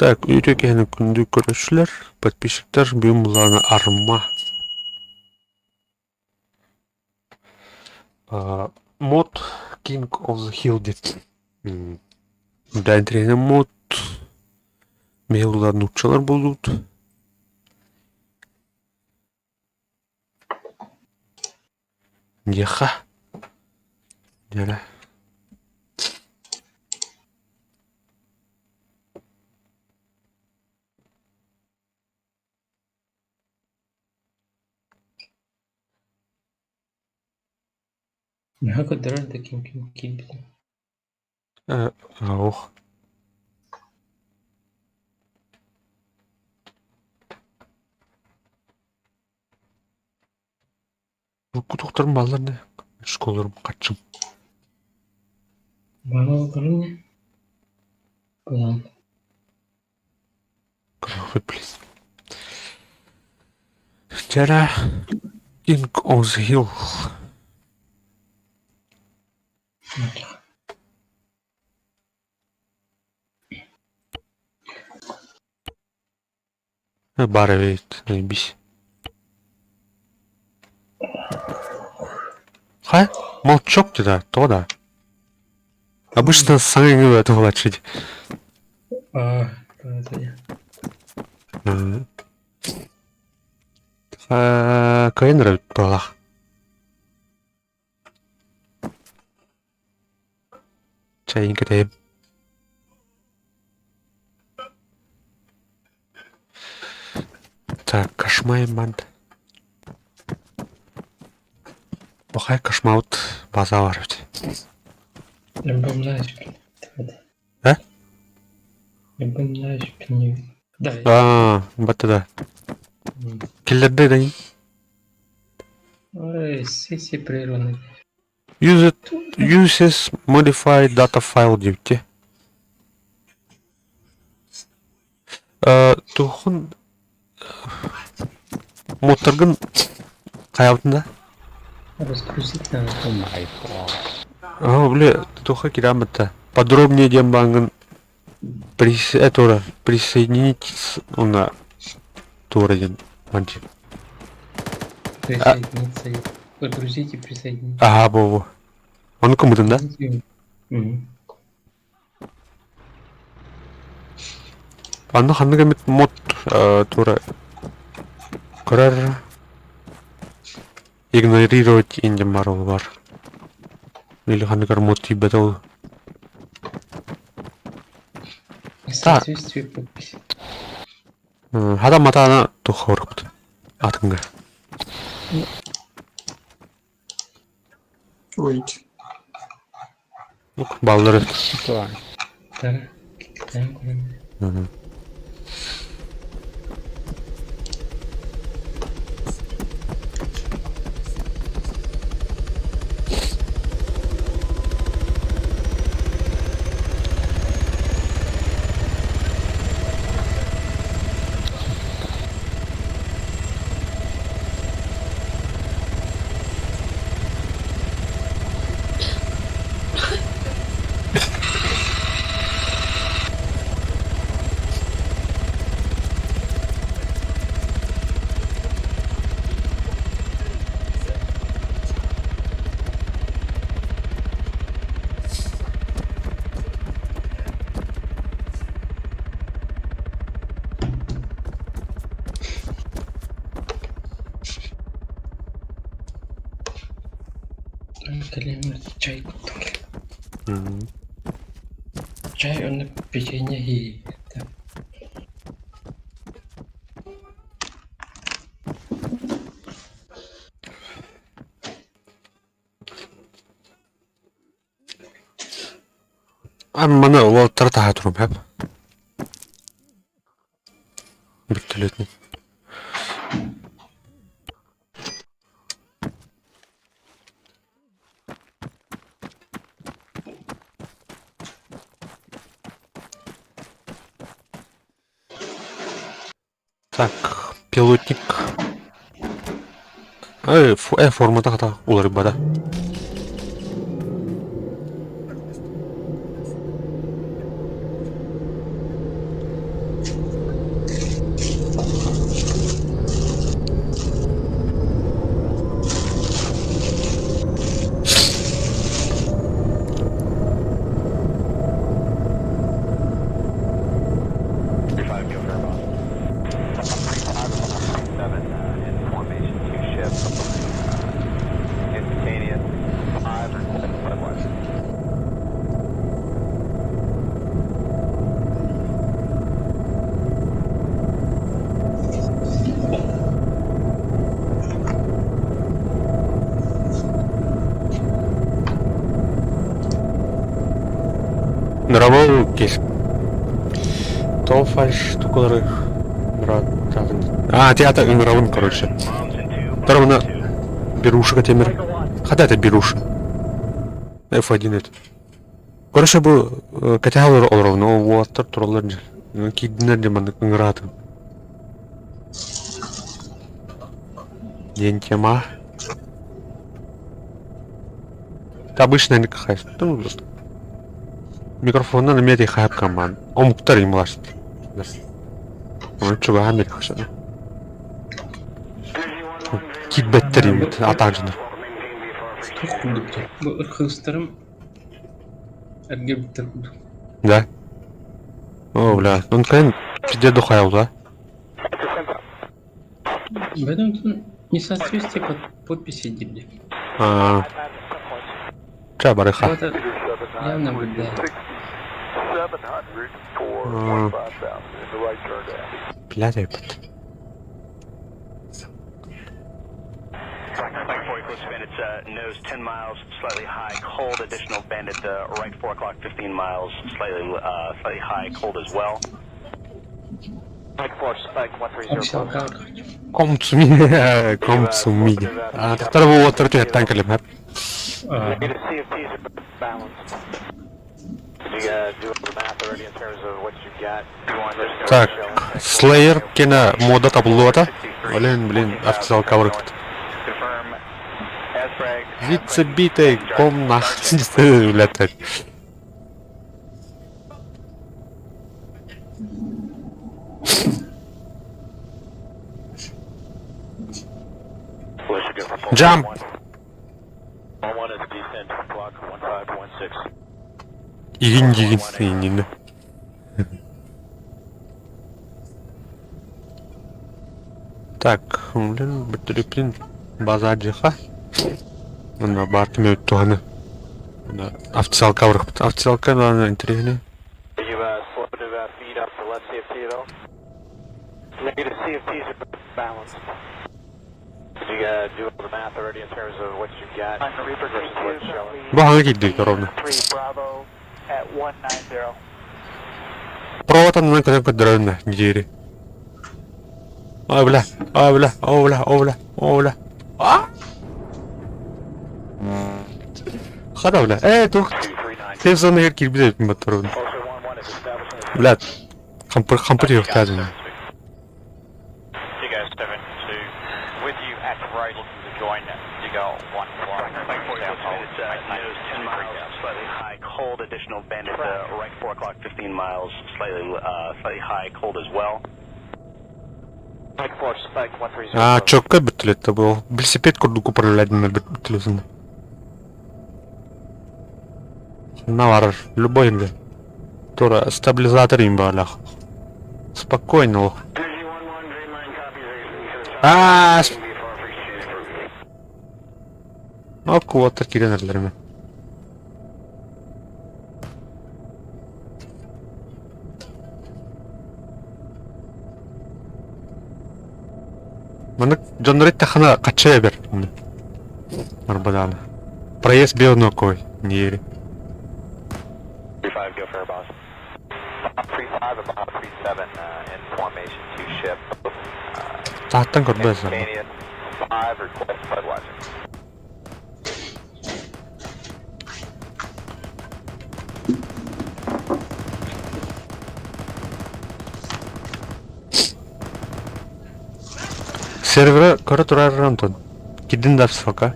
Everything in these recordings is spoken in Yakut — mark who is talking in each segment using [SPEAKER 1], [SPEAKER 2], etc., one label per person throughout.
[SPEAKER 1] Так, үтүө киһини күндү көрөөччүлэр, подписчиктар бүгүн былаана Арма. Мод King of the Hill диэн. Да, интэриэһинэй мод. Михаил нууччалар буолбут. Диэххэ дьэрэ
[SPEAKER 2] Наһаа көрдөрөр да ким ким киирбитин.
[SPEAKER 1] Э, ох. Урукку туохтарым бааллар да школарым хаччым.
[SPEAKER 2] Баалларын не? Кылаан.
[SPEAKER 1] Крофи, please. Вчера King of the Hill. Баар эбит, наебись. Хай, молчок ты да, то да. Обычно саҥа иҥэ туһулаччы.
[SPEAKER 2] Аа, это
[SPEAKER 1] Кыайан эрэ быһалаах. Чэйин кэтэһим. Так, кошмаем банд. Бахай кошмаут база бар эбит. Э? Аа, батта да. Киллэрдэ да
[SPEAKER 2] Ой, сессия прервана.
[SPEAKER 1] Use it, uses modify data file диэбитти. Туохун муоттаргын хайаабытын да?
[SPEAKER 2] Разгрузить надо.
[SPEAKER 3] Oh my god.
[SPEAKER 1] Аа, бля, туохха кирээн Подробнее диэн бааҥҥын прис... туора присоединить уонна туора диэн манчи.
[SPEAKER 2] Присоединиться. Загрузить и присоединить.
[SPEAKER 1] Ага, бу Ону кымытын да? Анна ханнык эмит мод туора көрөр игнорировать индем бар ол бар. Или ханнык мод тиийбэтэ ол.
[SPEAKER 2] Несоответствие подписи.
[SPEAKER 1] Хата матаана тух хорукпут атынга.
[SPEAKER 4] Wait.
[SPEAKER 1] Баллары.
[SPEAKER 2] Тара, киттэн көрөн. Кэлэн чай куттум. Чай уонна печенье иһиттэ.
[SPEAKER 1] Маны уолаттары таһа турум хэп. Бүттүлүтүн. Так, пилотник. Э, формата хата уларыйбата. Мировой кис. То фальш тукалары А, театр ыҥырабын, короче. Второго берушка темир. Хотя это беруша. F1 это. Короче, бу кэтэһэ олоробун, ол уолаттар тураллар дьэ. Киирдиннэр дьэ маннык ыҥыраатым. Диэн тема. Это обычная никакая. Ну, микрофоннан эмиэ хайап команд. Омуктар имлашт. Чугаһан бери Киирбэттэр имит атаак дьонор.
[SPEAKER 2] Туох курдуктар? Бу ырхыыстарым эргэрбиттэр курдук.
[SPEAKER 1] Да? О, бля, он кайын пизде духаял, да?
[SPEAKER 2] Поэтому тут несоответствие под подписи дебли.
[SPEAKER 1] А, Ча барыха.
[SPEAKER 2] Вот это явно выдает.
[SPEAKER 1] Блядь, опять.
[SPEAKER 3] Mike 4 Eclipse Bandits, nose 10 miles, slightly high, cold, additional bandit, right 4 o'clock, 15 miles, slightly high, cold as well.
[SPEAKER 4] Mike 4, Spike 130.
[SPEAKER 2] Общалка хочу.
[SPEAKER 1] Комцуми, комцуми. А, тахтар бу уоттар түһэттэн кэлим хэп.
[SPEAKER 2] А,
[SPEAKER 4] Negative CFTs are balanced. Did you do the math already in terms of what you got?
[SPEAKER 1] Так, Slayer кена мода табыллуота. Блин, блин, официалка барыппыт.
[SPEAKER 3] Confirm, as fragged.
[SPEAKER 1] Вице-битый ком нах, блядь. Jump!
[SPEAKER 4] One is descent, block 1516.
[SPEAKER 1] Игин дигин иннин. Так, блин, бөтүрүппүн базардьыха. Онно баар кими туһаны. Официалка барыхпыт. Официалка наверное, интереснее.
[SPEAKER 4] Are you slow to feed up the left CFT at all? Negative CFTs are balanced. Did you do all the math already in terms of what you got versus what's showing?
[SPEAKER 1] Бу хаҥа киирдик ровно.
[SPEAKER 5] 3 Bravo at 190.
[SPEAKER 1] Провод аннынан көтөн көрдөрөннө диэри. Ой, бля, ой, бля, о, бля, о, бля, о, бля. А! Хата, бля. Э, тух. Сен соны егер кирбит эбиппин баттарбын. Бля, хампыр хампыр юхтаадын.
[SPEAKER 4] Digger 7-2, with you at parade looking to join Digger 1-1.
[SPEAKER 3] Mike 4 Eclipse Bandits, nose 10 miles, slightly high, cold, additional bandit, right 4 o'clock, 15 miles, slightly high, cold as well.
[SPEAKER 4] Mike 4, Spike 130.
[SPEAKER 1] А, чокка бүттүлетте бу. Велосипед курдук управлять бүттүлесин. Навар, любой инде. Тура стабилизатор им балах. Спокойно. лох. А, Ок, кирен эрлерме. Маны дьоннор тахана качая бер. Арбадана. Проезд Белнокой, не
[SPEAKER 4] 35, go for boss. Bob 35 and Bob 37 in formation 2 ship.
[SPEAKER 1] Тааттан көрбөс.
[SPEAKER 4] Instantaneous 5, request Budweiser.
[SPEAKER 1] Сервера көрө турар Антон. Кидин да сока.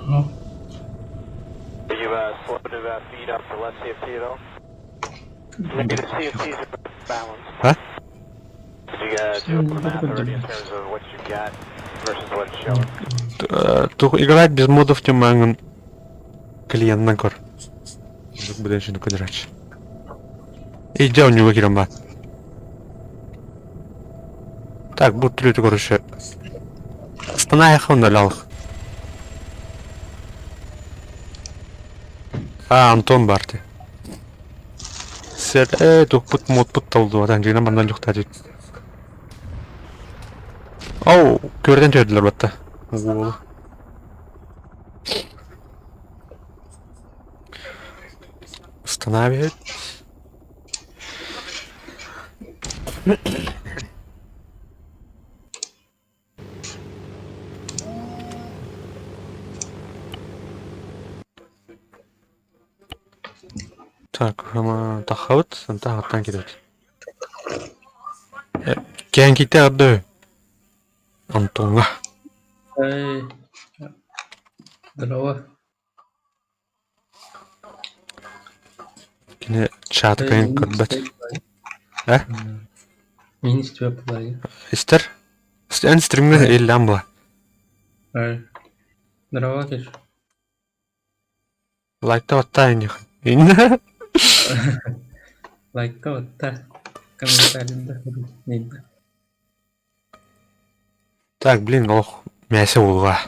[SPEAKER 2] ну,
[SPEAKER 4] Are you slow to feed up the left CFT at all? Negative CFTs are balanced.
[SPEAKER 1] А?
[SPEAKER 4] Did you do the math already in terms of what you got versus what's showing?
[SPEAKER 1] Тух играть без модов тем клиент кор. Будешь көдөрөч. Иде у него кирем ба. Так, бу түрүтү короче. Астана яхын алалых. А, Антон барты. Сер, тух пут мод пут талды, атан жигина мандан жок тажы. Оу, көрден төрдүлөр батта. Уолу. Останавливает. Так, тахабыт, антан кирэбит. Кээн кийтэ арды Антоҥҥа.
[SPEAKER 2] Эй, здорово.
[SPEAKER 1] Кини чааты кыайан көрбөт. Э?
[SPEAKER 2] Мин истибэт буолаайы.
[SPEAKER 1] Истэр? Эн стримҥэ иллээн була.
[SPEAKER 2] Эй. Здорово, Кеш.
[SPEAKER 1] Лайкта баттаа инних. Инна.
[SPEAKER 2] Лайкта батта. Комментарийда. Нейда.
[SPEAKER 1] Так, блин, олох мясо булга.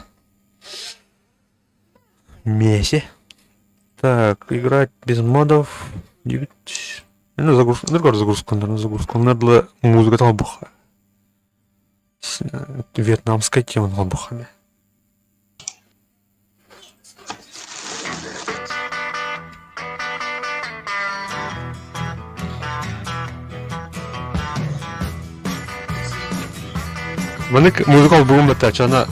[SPEAKER 1] Мясе. Так, играть без модов. Ну, загрузка, ну, загрузка, наверное, загрузка. Надо музыка там буха. Вьетнамская тема лобухами. Маннык музыка холбугун баттааччы ана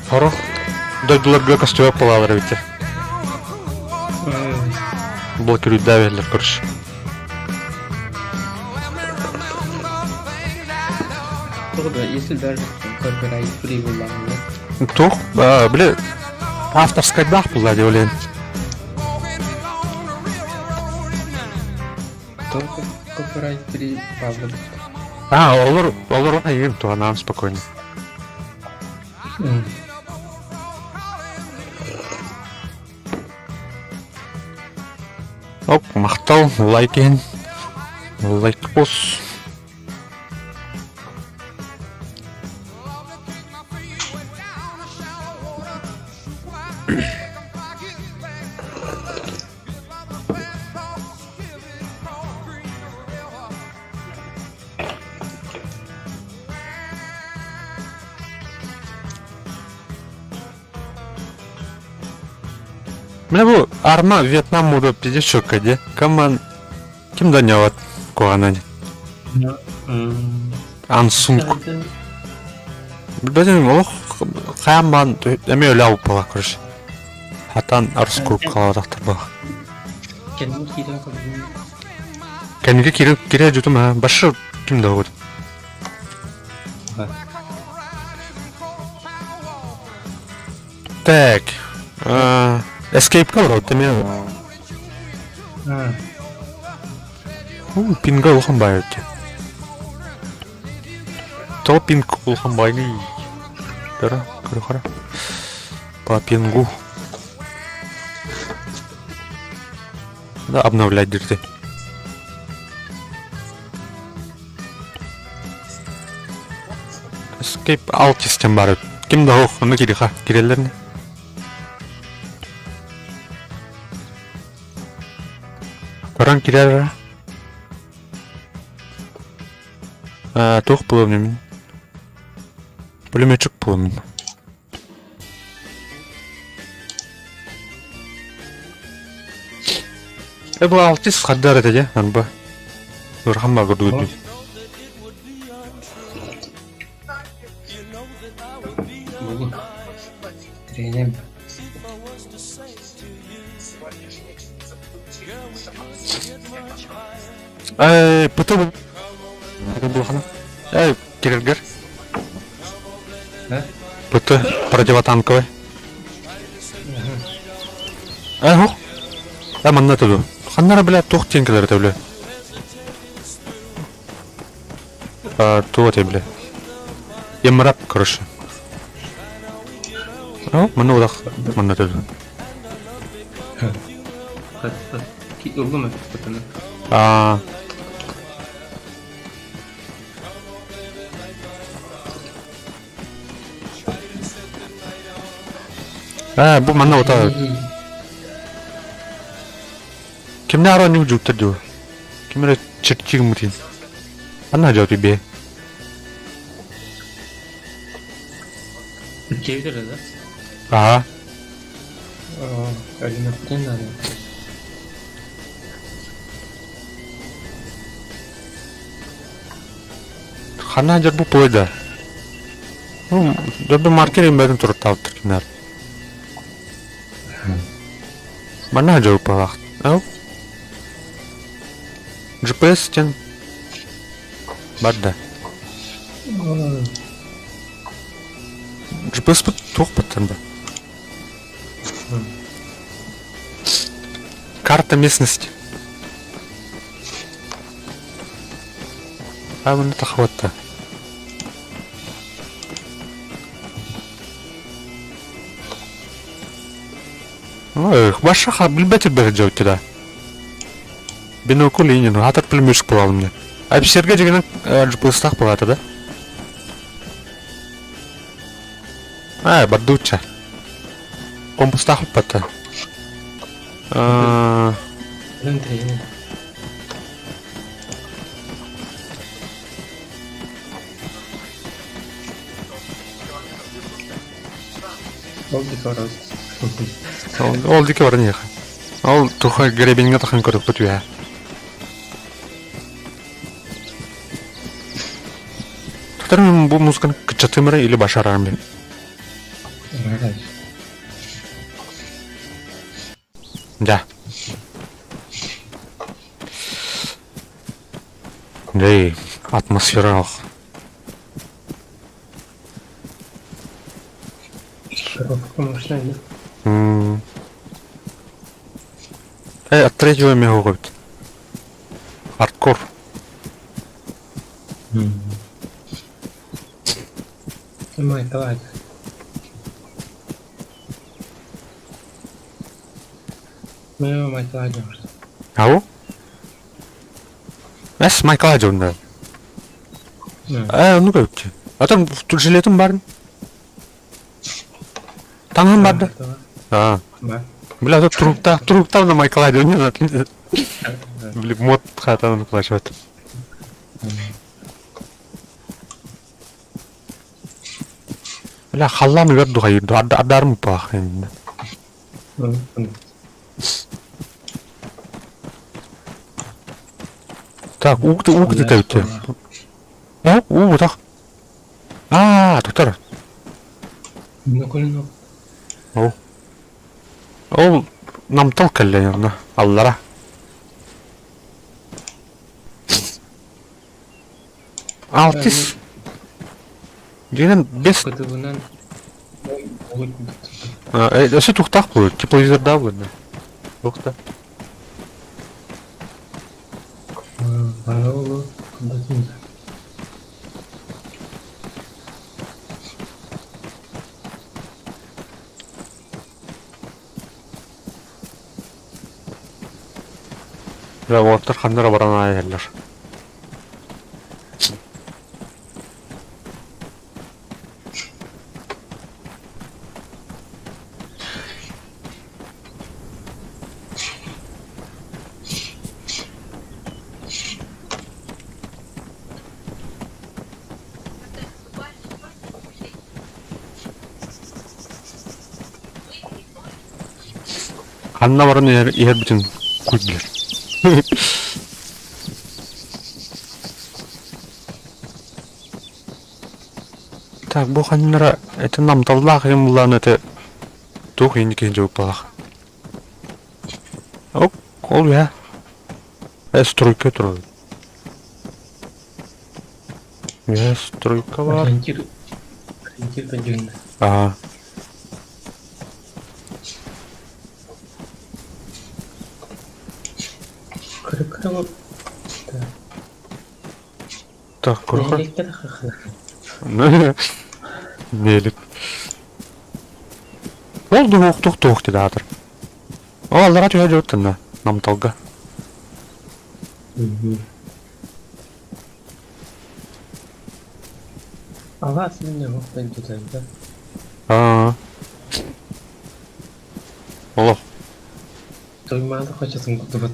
[SPEAKER 1] сорох дойдуларга көстүбэт буолалар эбиттэр. Блокируйда короче.
[SPEAKER 2] Если даже copyright free буоллаҕына.
[SPEAKER 1] Туох, били авторскайдаах буолла дии олен.
[SPEAKER 2] Только copyright free Павлов.
[SPEAKER 1] А, олор, олор айым туһанаам спокойно. Оп, махтал, лайк иһин. Лайк пус. Менә бу арма Вьетнам мода пиздец чөккө дии. Кыман ким да ньават куһаҕанан. Ансунг. Билбэтим олох хаан баан эмиэ өлө алпала короче. Хатан арскурк халаатахтар бах.
[SPEAKER 2] Кэнники киирэн көрдүм.
[SPEAKER 1] Кэнники киирэ киирэ дьутум аа башы ким да вот. Так. Escape олорор эмиэ. Пинга улахан баайы эбит. Тоҕо пинг улахан баайный? Тара, көрө-хара. По пингу. Да, обновлять дирти. Escape alt систем бар. Ким да ох, ону кириха, киреллер не? Көрөн кирер. Туох буолуом мин? Пулеметчик буолуом мин. Э бу алтыс хаддар этэ дьэ, арба. Ыарахан баар курдук
[SPEAKER 2] Бугун тренем.
[SPEAKER 1] Э, потом Эй, кирергер. ПТ противотанковый. Э, ох. Э, манна туду. Ханнара, бля, туох тиэнкэлэр этэ, бля. А, туох этэ, бля. Емрап, короче. О, манна удах, манна туду.
[SPEAKER 2] Ыллым ПТ-ны.
[SPEAKER 1] А, Ээ, бу манна ута Кимнээх оонньуур дьууттар дуу? Ким эрэ чирчиир мутин. Ханна дьоотуй бээ?
[SPEAKER 2] Дьиэбит да?
[SPEAKER 1] Аа.
[SPEAKER 2] Өлүмэттэн наада.
[SPEAKER 1] Ханна дьэр бу пойда. Ну, дьэ маркер имбэтин туруттаабыттар кинилэр. Манна дьылпалаах. Ау. GPS диэн барда. GPS-пыт туох баттан ба? Карта местности. А маны тахватта. Эх, башаха билбэт билбэт дьоттуда. Бинокль инин, атар племешек буолал мне. А сэргэ дьигинэн GPS-тах буолата да? А, бардучча. Компустаах ыппата.
[SPEAKER 2] Ол диэки барабыт.
[SPEAKER 1] Ол диэки баран иһиэхэ. Ол туха гребеньҥэ тахан көрүөхпүт үһэ. Тутар мин бу музыканы кыччатыым эрэ или башарарым мин. Да. Дэй, атмосфера ох.
[SPEAKER 2] Коробка машина, да?
[SPEAKER 1] От третьего мега Хардкор.
[SPEAKER 2] Май, давай. Май, давай,
[SPEAKER 1] Ау? Эс Майкла дьонно. Э, ну как А там тут жилетом бар. Таҥаһым барда. Аа. Бля, тут трупта, трупта на Майкла дьонно. Бля, мод хатан плачет. Бля, халлаан үөр духайыр, ардарым пах. Так, ук ук ты О, уу, так. Аа, доктор. Ол. Ол намтал кэллэ онно, аллара. Алтыс. Дьиҥинэн бес Өссө тухтаах буолуо, тепловизордаах буолуо. Туох да. Дьэ, уолаттар ханна эрэ баран ааһаллар. Ханна баран иһэр иһэрбитин куйдулар. Так, бу ханнара это намталлаах йымыллаан это туох инники дьылпалах. Оп, ол я. Стройка турар. Я стройка бар.
[SPEAKER 2] Ориентир, ориентир поддельный.
[SPEAKER 1] Ага.
[SPEAKER 2] Кыры-кыры
[SPEAKER 1] Так, курха.
[SPEAKER 2] Нэһилиэктэр хахына.
[SPEAKER 1] Нелик. Ол дуһуох туох туох диэт Ол аллара түһэ дьоттунна намталга.
[SPEAKER 2] Алаас мине оһохтон түтэлдэ.
[SPEAKER 1] Аа. Олох.
[SPEAKER 2] Туймаада хочотун кутубут.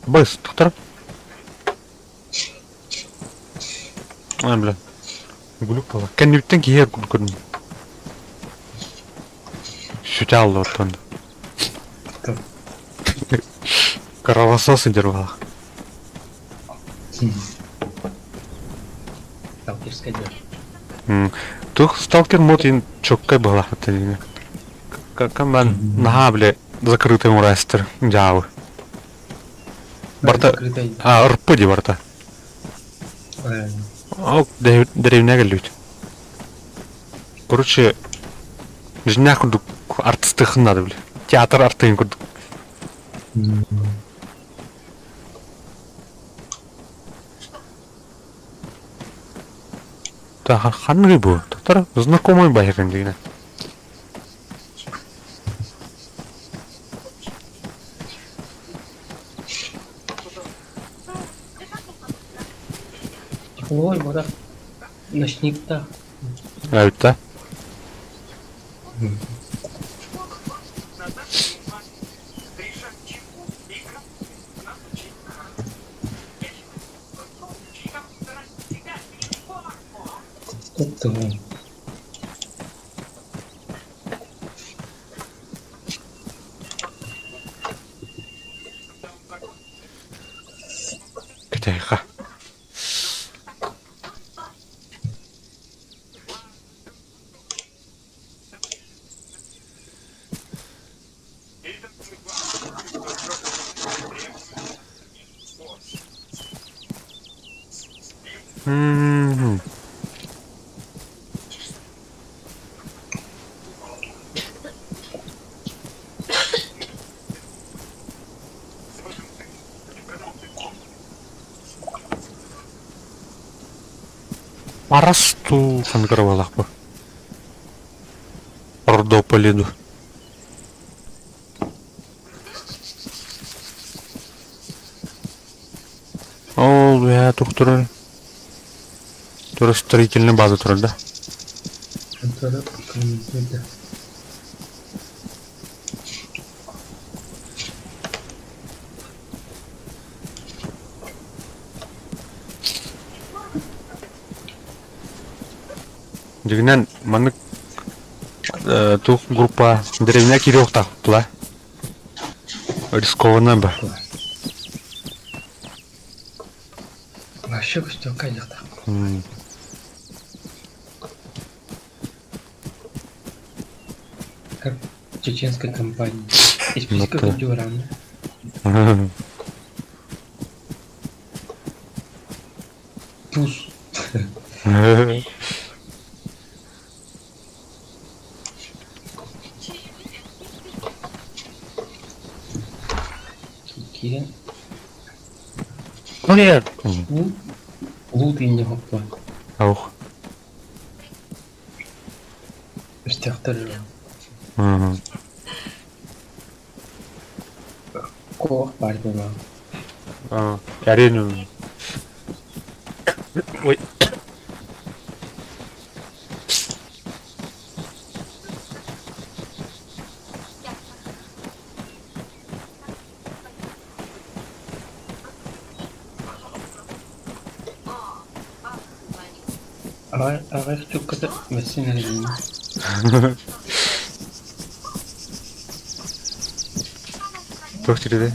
[SPEAKER 1] Быс, тохтор. А, бля. Глюк была. Кэннибиттэн киһи көрдүм. Сүтэ алла оттон. Кровосос сылдьар баҕалаах.
[SPEAKER 2] Сталкерская дело.
[SPEAKER 1] Тух сталкер мод ин чоккай баҕалаах этэ. Как мен наһаа бile закрытый мурастер дьаабы. Барта а ырпы ди барта. Ол деревня кэллибит. Короче, дьиҥнээх курдук артыстыаххын наада били. Театр артыһын курдук. Ханныгый бу? Тоқтар знакомый байырын дигинэ.
[SPEAKER 2] Ой, бара ночниктаах.
[SPEAKER 1] Эбит
[SPEAKER 2] Туттугун.
[SPEAKER 1] Кэтэйха. М-м-м. Арасту хангарвалах бу. Ордополиду. Ол бэйэ тух турар? Тура строительная база турар да? Дьиҥинэн маннык туох группа деревня киириэхтаахпыт Рискованно бы.
[SPEAKER 2] Вообще көстүөххэ айдахтаах. Как в чеченской компании. Исписка культурана. Туз. Киирэн Лут инньэ хоппо.
[SPEAKER 1] Аух.
[SPEAKER 2] Өстөөхтөр Куох баар буолуо.
[SPEAKER 1] Арену. Ой.
[SPEAKER 2] Аҕыйах чукката бэссин эрэ
[SPEAKER 1] Туох сирдэ?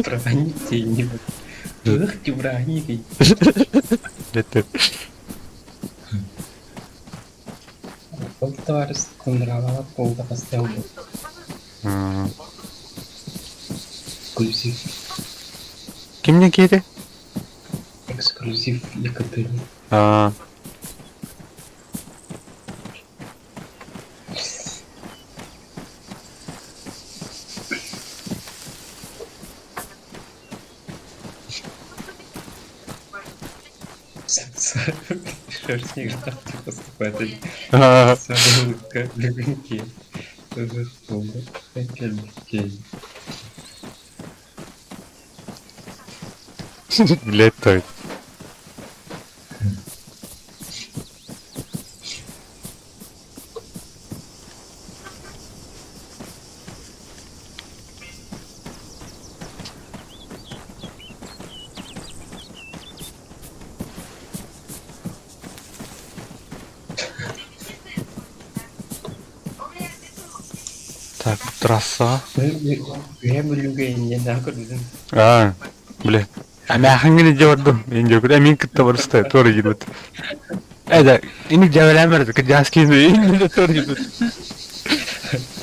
[SPEAKER 2] Проходите, Туох тюбраник. Ол товарищ кундравалап буолда хастаал Эксклюзив.
[SPEAKER 1] Кимнен киһитэ?
[SPEAKER 2] Эксклюзив Екатерина.
[SPEAKER 1] Аа.
[SPEAKER 2] Шерстник поступает.
[SPEAKER 1] Блядь, той. Так, трасса.
[SPEAKER 2] Үһэ Бүлүүгэ инньэ көрдүм.
[SPEAKER 1] А, бля. Эмээхиҥҥин илдьэ бардым. Индиокут эмиин кытта барыста, туора киирбит. Э, иник дьээбэлээн барда, кырдьаҕас киһини иннинэ туора киирбит.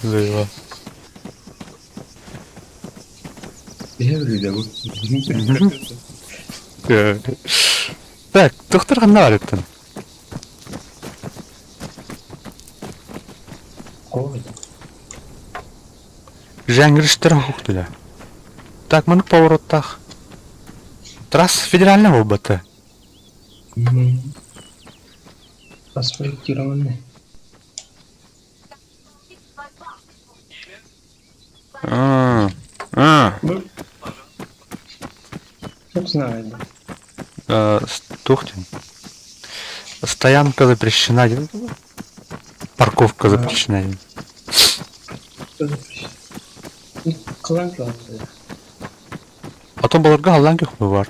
[SPEAKER 1] Заебал.
[SPEAKER 2] Үһэ Бүлүүдэ бу.
[SPEAKER 1] Так, доктор ханна барыттын?
[SPEAKER 2] Ой.
[SPEAKER 1] Жангриштер хуктуля. Так, маннык повороттаах. Трасса федеральная буолбата.
[SPEAKER 2] Асфальтированный.
[SPEAKER 1] А, а.
[SPEAKER 2] Собственно,
[SPEAKER 1] Тухтин. Стоянка запрещена. Парковка запрещена.
[SPEAKER 2] Кылан кылан.
[SPEAKER 1] Потом баларга халлаан көхмө бар.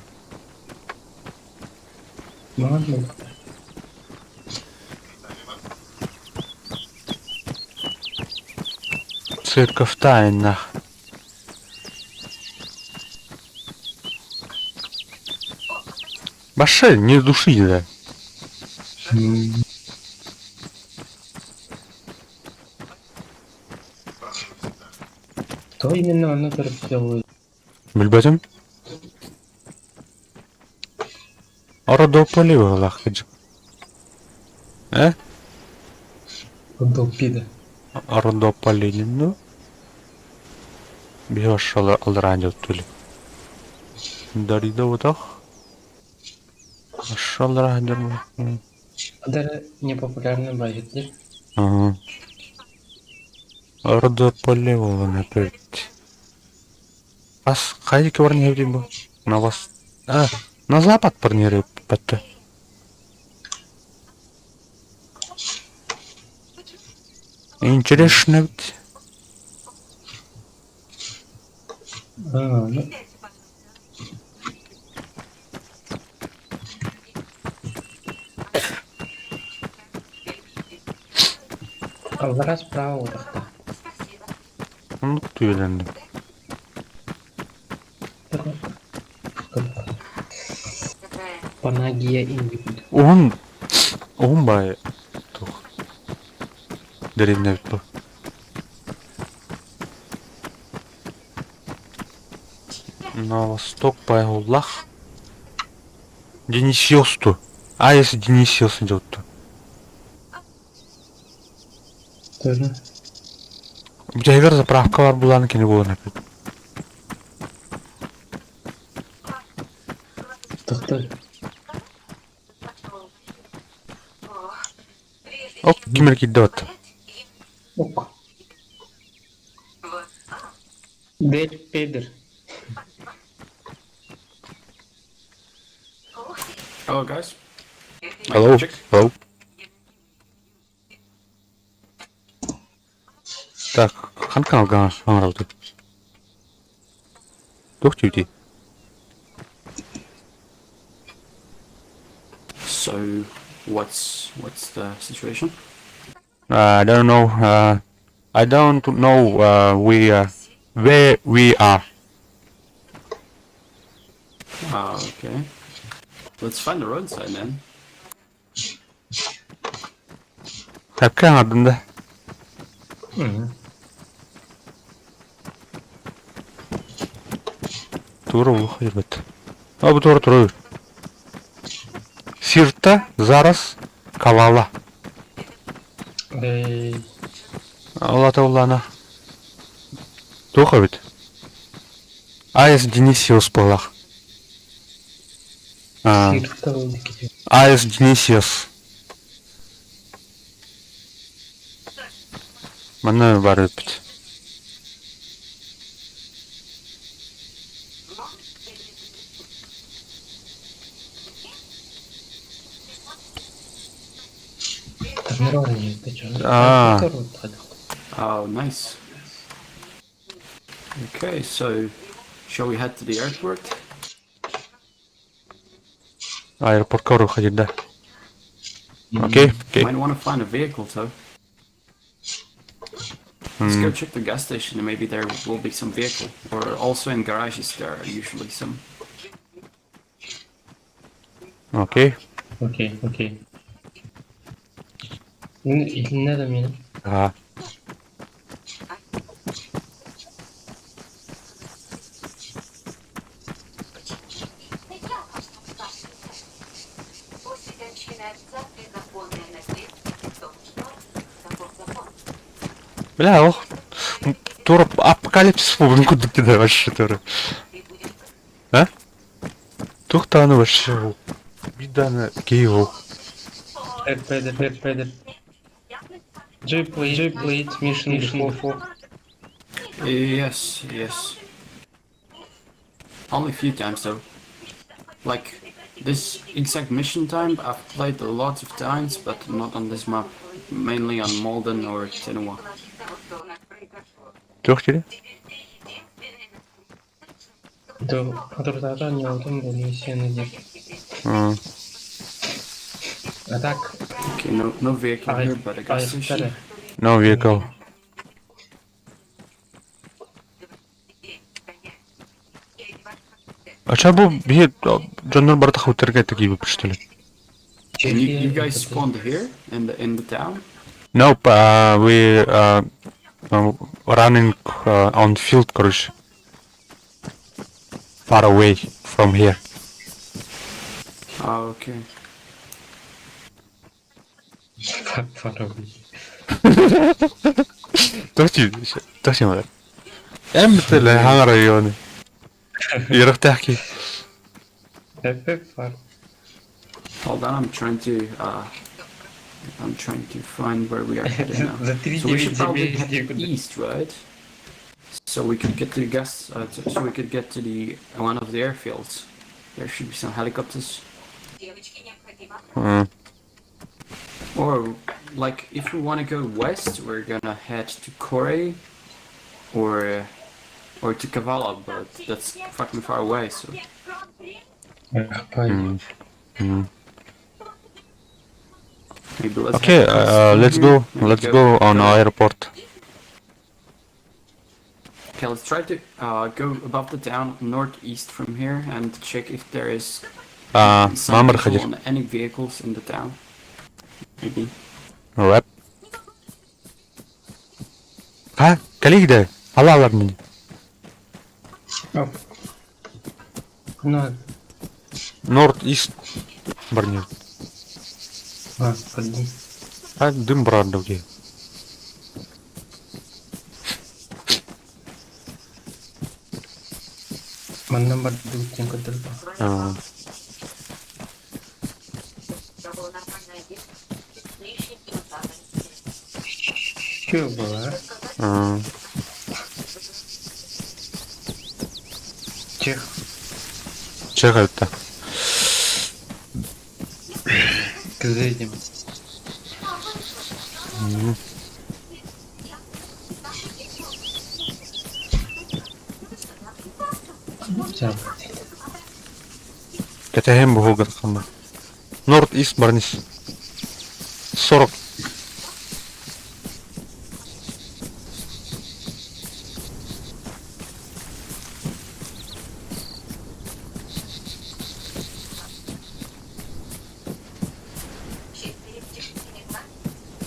[SPEAKER 2] Маҕан буолбута.
[SPEAKER 1] Церковь тайнах. Баше, не души, да.
[SPEAKER 2] То именно оно төрөппүтэ
[SPEAKER 1] Билбэтим. Ородополи быһыылаах кыдьык. Э?
[SPEAKER 2] Родопида.
[SPEAKER 1] Ородополи ну. Биһи ошолор алдараан дьоттули. Дарида утах. Ошолор дьон.
[SPEAKER 2] Адара непопулярный байыттыр.
[SPEAKER 1] Ага. Ородополи буолан опять. Ас хайдики баран иһэбитий бу? На вас. А, на запад парниры патта. Интересно ведь.
[SPEAKER 2] А, ну. Аллара справа утахта.
[SPEAKER 1] Ну, түйелендим.
[SPEAKER 2] Панагия Индикут.
[SPEAKER 1] Уһун уһун баайы туох дэриэбинэ эбит бу. На восток Пайгуллах Денисиосту. А если Денисиос идет то?
[SPEAKER 2] Тоже.
[SPEAKER 1] Бүтэһигэр заправка бар булан кини буолан эппит.
[SPEAKER 2] Тохтор.
[SPEAKER 1] Ок, ким эрэ киирдэ бат.
[SPEAKER 2] Ок. Дель Педер.
[SPEAKER 6] Hello, guys.
[SPEAKER 1] Hello.
[SPEAKER 6] Check.
[SPEAKER 1] Hello. Так, хан каналга хаҥарабытый? Туох диибитий?
[SPEAKER 6] So, what's what's the situation?
[SPEAKER 1] I don't know. I don't know we where we are.
[SPEAKER 6] Ah, okay. Let's find the roadside then.
[SPEAKER 1] Тэпкэ аҥардым да? Тура улух ирбэт. А бу тура тура. Сирта зараз Кавала.
[SPEAKER 2] Эй,
[SPEAKER 1] Аллата улана. Туох эбит? АЭС Денисиус буолах. А,
[SPEAKER 2] Сирта буолла
[SPEAKER 1] АЭС Денисиус. Манна бар эбиппит. А.
[SPEAKER 6] Oh, nice. Okay, so shall we head to the airport?
[SPEAKER 1] Аэропортка уходить, да. Окей, окей.
[SPEAKER 6] Might want to find a vehicle, though. Let's go check the gas station and maybe there will be some vehicle. Or also in garages there are usually some.
[SPEAKER 1] Окей.
[SPEAKER 2] Окей, окей. Илиннэ да миэнэ.
[SPEAKER 1] Аа. Бля, ох. Тура апокалипсис буолбутун курдук дии вообще тура. А? Туох даҕаны вообще биир даҕаны киһи суох.
[SPEAKER 2] Рэп, Did you played Mission before?
[SPEAKER 6] Yes. Only a few times though. Like this exact mission time, I've played a lot of times, but not on this map. Mainly on Malden or Tenua.
[SPEAKER 1] Туох дири?
[SPEAKER 2] Соторутааҕыта оонньообутум бу миссияны диэн. А так
[SPEAKER 6] Okay, no vehicle here, but a gas
[SPEAKER 2] аҕыйахтар
[SPEAKER 6] station.
[SPEAKER 1] No vehicle. А бу биһи дьоннор барыта хаутерга киирбиппит что ли?
[SPEAKER 6] And you
[SPEAKER 2] Чехия
[SPEAKER 6] guys spawned here in the town?
[SPEAKER 1] Nope, we running on field, короче. Far away from here.
[SPEAKER 6] Oh, okay.
[SPEAKER 2] Far away.
[SPEAKER 1] Тохти маар. Эмтэл хаҥа районы. Үөрэхтээх киһи.
[SPEAKER 2] FF far.
[SPEAKER 6] Hold on, I'm trying to find where we are headed now.
[SPEAKER 2] За три
[SPEAKER 6] So we should
[SPEAKER 2] девять
[SPEAKER 6] probably
[SPEAKER 2] земель
[SPEAKER 6] head
[SPEAKER 2] некуда.
[SPEAKER 6] east, right? So we could get to the gas. So we could get to the one of the airfields. There should be some helicopters. Or like if we want to go west, we're gonna head to Kore, or to Kavala, but that's fucking far away. So
[SPEAKER 2] Эх, пай.
[SPEAKER 6] maybe let's.
[SPEAKER 1] Okay,
[SPEAKER 6] head west from
[SPEAKER 1] let's
[SPEAKER 6] here.
[SPEAKER 1] go.
[SPEAKER 6] Maybe
[SPEAKER 1] Let's go on airport.
[SPEAKER 6] Okay, let's try to go above the town northeast from here and check if there is some
[SPEAKER 1] Мамыр
[SPEAKER 6] people
[SPEAKER 1] ходир.
[SPEAKER 6] on any vehicles in the town. Maybe.
[SPEAKER 1] Alright. Ха, кэлиий Алалар мин.
[SPEAKER 2] Оп. Ну,
[SPEAKER 1] North East барнер.
[SPEAKER 2] а, подожди.
[SPEAKER 1] А, дым брат где.
[SPEAKER 2] Манна бардыбыт диэн көрдөрбө.
[SPEAKER 1] Аа.
[SPEAKER 2] Чё было, а?
[SPEAKER 1] Аа.
[SPEAKER 2] Чех.
[SPEAKER 1] Чех это.
[SPEAKER 2] Кызыдим. Всё.
[SPEAKER 1] Кэтэһэн буһугар хамма. North East барнис. 40.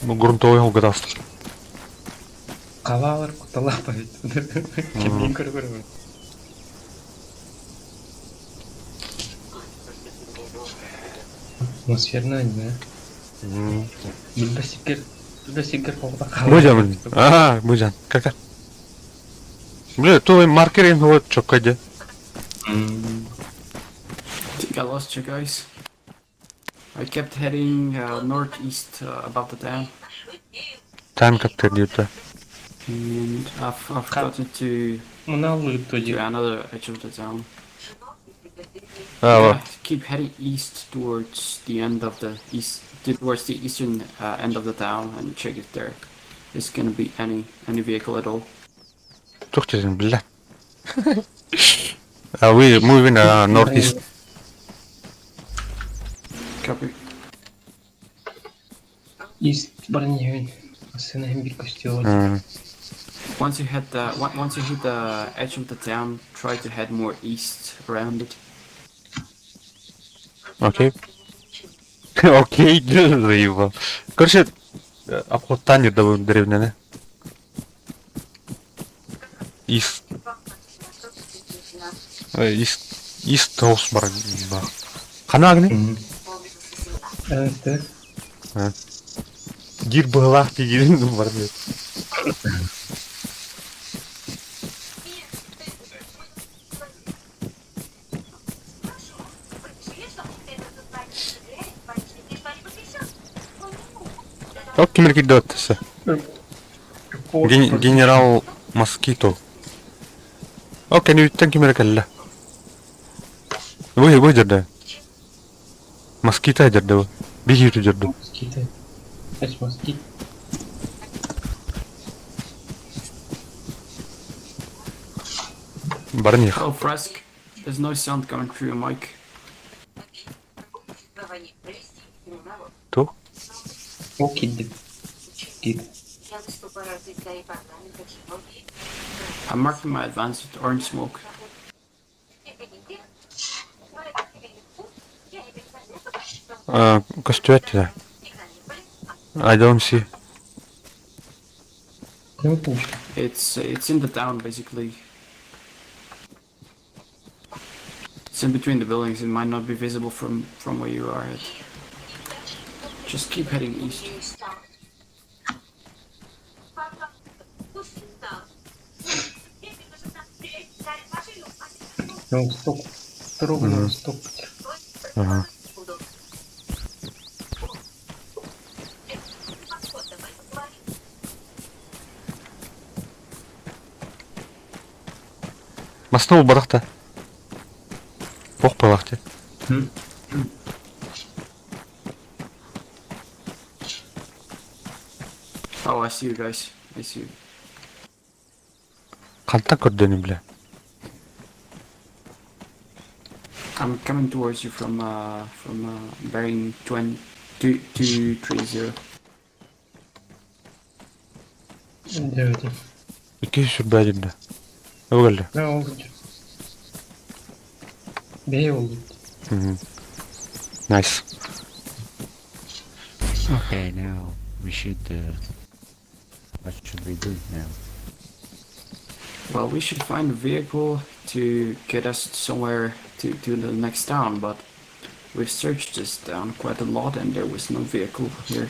[SPEAKER 1] Ну, грунтовой угадав.
[SPEAKER 2] Калалар куталапайт. Кимин көргөрбүн. Атмосферная, да? Билбесикер, билбесикер холда
[SPEAKER 1] Бужан. А, Бужан. Как? Бля, то маркер вот чокаде.
[SPEAKER 6] I think I lost you guys. I kept heading northeast above the town,
[SPEAKER 1] Танк как-то
[SPEAKER 6] and I've gotten to
[SPEAKER 2] Мына тоди.
[SPEAKER 6] another edge of the town.
[SPEAKER 1] А,
[SPEAKER 6] Yeah, keep heading east towards the end of the east, towards the eastern end of the town, and check if there is gonna be any vehicle at all.
[SPEAKER 1] Тух дesen, бля. We moving northeast.
[SPEAKER 6] Copy.
[SPEAKER 2] East барньюн. Асына хим бир костюм.
[SPEAKER 6] Once you hit the once you hit the edge of the town, try to head more east around it.
[SPEAKER 1] Окей. Окей, заебал. Короче, обходтан юрда деревняны. Ис... Ис... Ис тоғыз бар. Хана агни?
[SPEAKER 2] Evet.
[SPEAKER 1] Гир быһылаах тигирин бар диэт. Ол кимир кирде оттаса. Генерал Москито. Ол кэнниттэн кимир кэллэ. Бу бу жерде. Москито жерде бу. Биһиги жерде.
[SPEAKER 2] Москиты. Kaç moskit?
[SPEAKER 1] Баран их.
[SPEAKER 6] Oh, Fresk, there's no sound coming through your mic.
[SPEAKER 1] Ту?
[SPEAKER 2] O kiddi. Git.
[SPEAKER 6] I'm marking my advance with orange smoke.
[SPEAKER 1] Көстүбэт да. I don't see.
[SPEAKER 2] Ne bu?
[SPEAKER 6] It's in the town basically. It's in between the buildings. It might not be visible from where you are at. Just keep heading east.
[SPEAKER 2] На восток. Дорога на восток.
[SPEAKER 1] Ага. Маснул барахта. Бог балахте.
[SPEAKER 6] Oh, I see you guys. I see you.
[SPEAKER 1] Хантан көрдөнүм бля.
[SPEAKER 6] I'm coming towards you from bearing 20 2 2 3 0.
[SPEAKER 2] Evet.
[SPEAKER 1] Икки сүрбәдим да. Өгөллө.
[SPEAKER 2] Ne oldu? B oldu.
[SPEAKER 1] Nice.
[SPEAKER 7] Okay, now we should. What should we do now?
[SPEAKER 6] Well, we should find a vehicle to get us somewhere to the next town, but we've searched this town quite a lot and there was no vehicle here.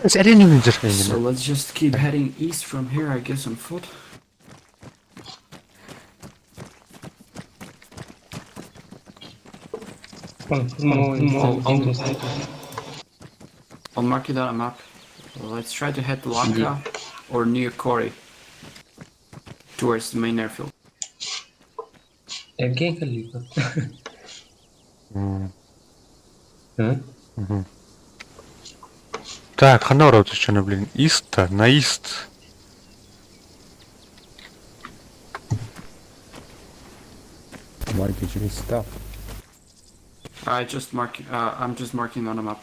[SPEAKER 6] So let's just keep heading east from here, I guess, on foot. I'll mark it on a map. Let's try to head to Lanka or near Kori towards the main airfield.
[SPEAKER 2] Ergen kalıyor. Hı?
[SPEAKER 1] Так, ханора вот еще, блин. Иста, на ист.
[SPEAKER 7] Why did you stop?
[SPEAKER 6] I just mark. I'm just marking on a map.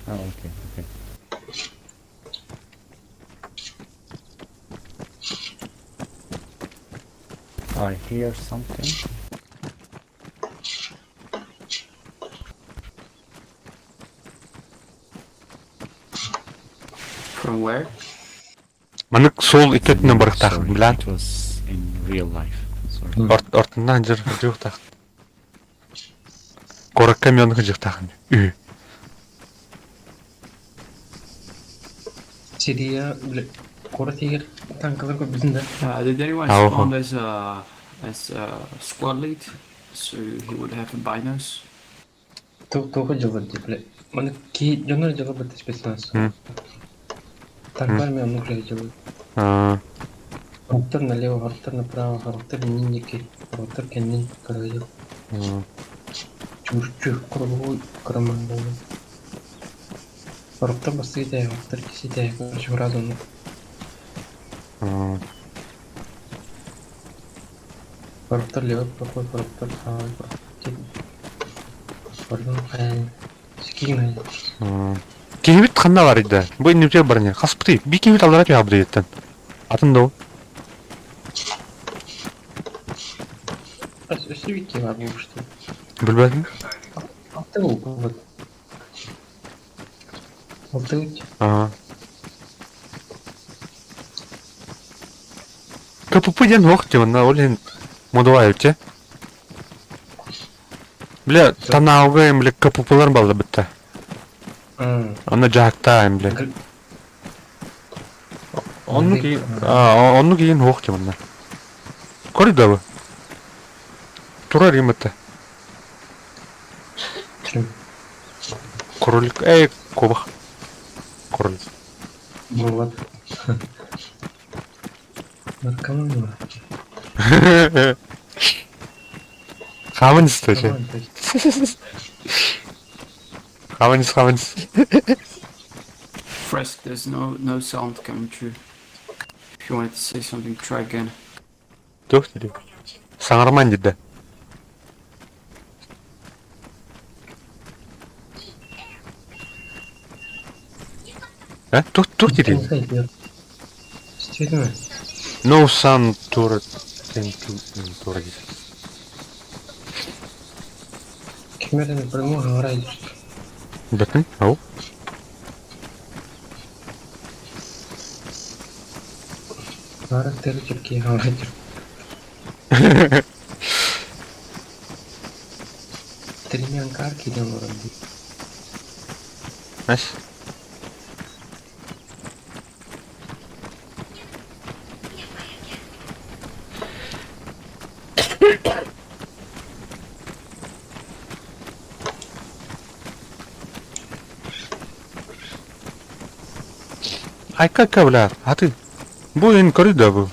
[SPEAKER 7] Oh, okay, okay. I hear something.
[SPEAKER 6] From where?
[SPEAKER 1] Манык сол иккетинен барыктаах,
[SPEAKER 7] Sorry,
[SPEAKER 1] блин.
[SPEAKER 7] It was in real life. Sorry.
[SPEAKER 1] Ортынан жыр жыктаах. Коракка мен жыктаах. Ү.
[SPEAKER 2] Siriya bile Kora Tiger tankalar koy bizim de.
[SPEAKER 6] Did anyone
[SPEAKER 1] Oh.
[SPEAKER 6] spawn as a squad lead? So he would have a binos.
[SPEAKER 2] Тоғы жылы деп біле. Оны кей жонор жылы бітті спецназ.
[SPEAKER 1] Hı.
[SPEAKER 2] Танкlar мен onu кіреді жылы.
[SPEAKER 1] А,
[SPEAKER 2] Характер налево, характер направо, характер нинники, характер кеннин кіреді.
[SPEAKER 1] м.
[SPEAKER 2] Чурчу, круглой краман Характер басы да, характер киси да, короче, разум.
[SPEAKER 1] М.
[SPEAKER 2] Характер левый проход, характер правый проход. Пардон, правильно.
[SPEAKER 1] Киһибит ханна барыйда? Бу иннибитигэр баран хаспытый? Би киһибит аллара түһэ Атын да ол.
[SPEAKER 2] Өссө бикки бар буолбушту.
[SPEAKER 1] Билбэтим.
[SPEAKER 2] Алты болбут. Алты
[SPEAKER 1] Ага. КПП диэн суох дии манна ол иһин модулаайбыт дьэ. Бля, танаалга эм бля КППлар балла бытта. Онно дьаһактаа эм бля. Оннук оннук иин суох дии манна. Коридору. Турар им бытта. Кролик, эй, кубах. Кролик.
[SPEAKER 2] Вот. Наркоман.
[SPEAKER 1] Хааман истэ Хааман ис, хааман ис.
[SPEAKER 6] Fresk, there's no sound coming through. If you wanted to say something, try again.
[SPEAKER 1] Туох диир? Саҥарман диир да. Э, туох туох диирий? No sound тура тура диир.
[SPEAKER 2] Ким эрэ напрямую говорит.
[SPEAKER 1] Бэтин, ау.
[SPEAKER 2] Бары тыры говорит. Тремянкар киирэн олорон дии.
[SPEAKER 1] Nice. Айка бля, а ты? Бу эн көрүй да бу.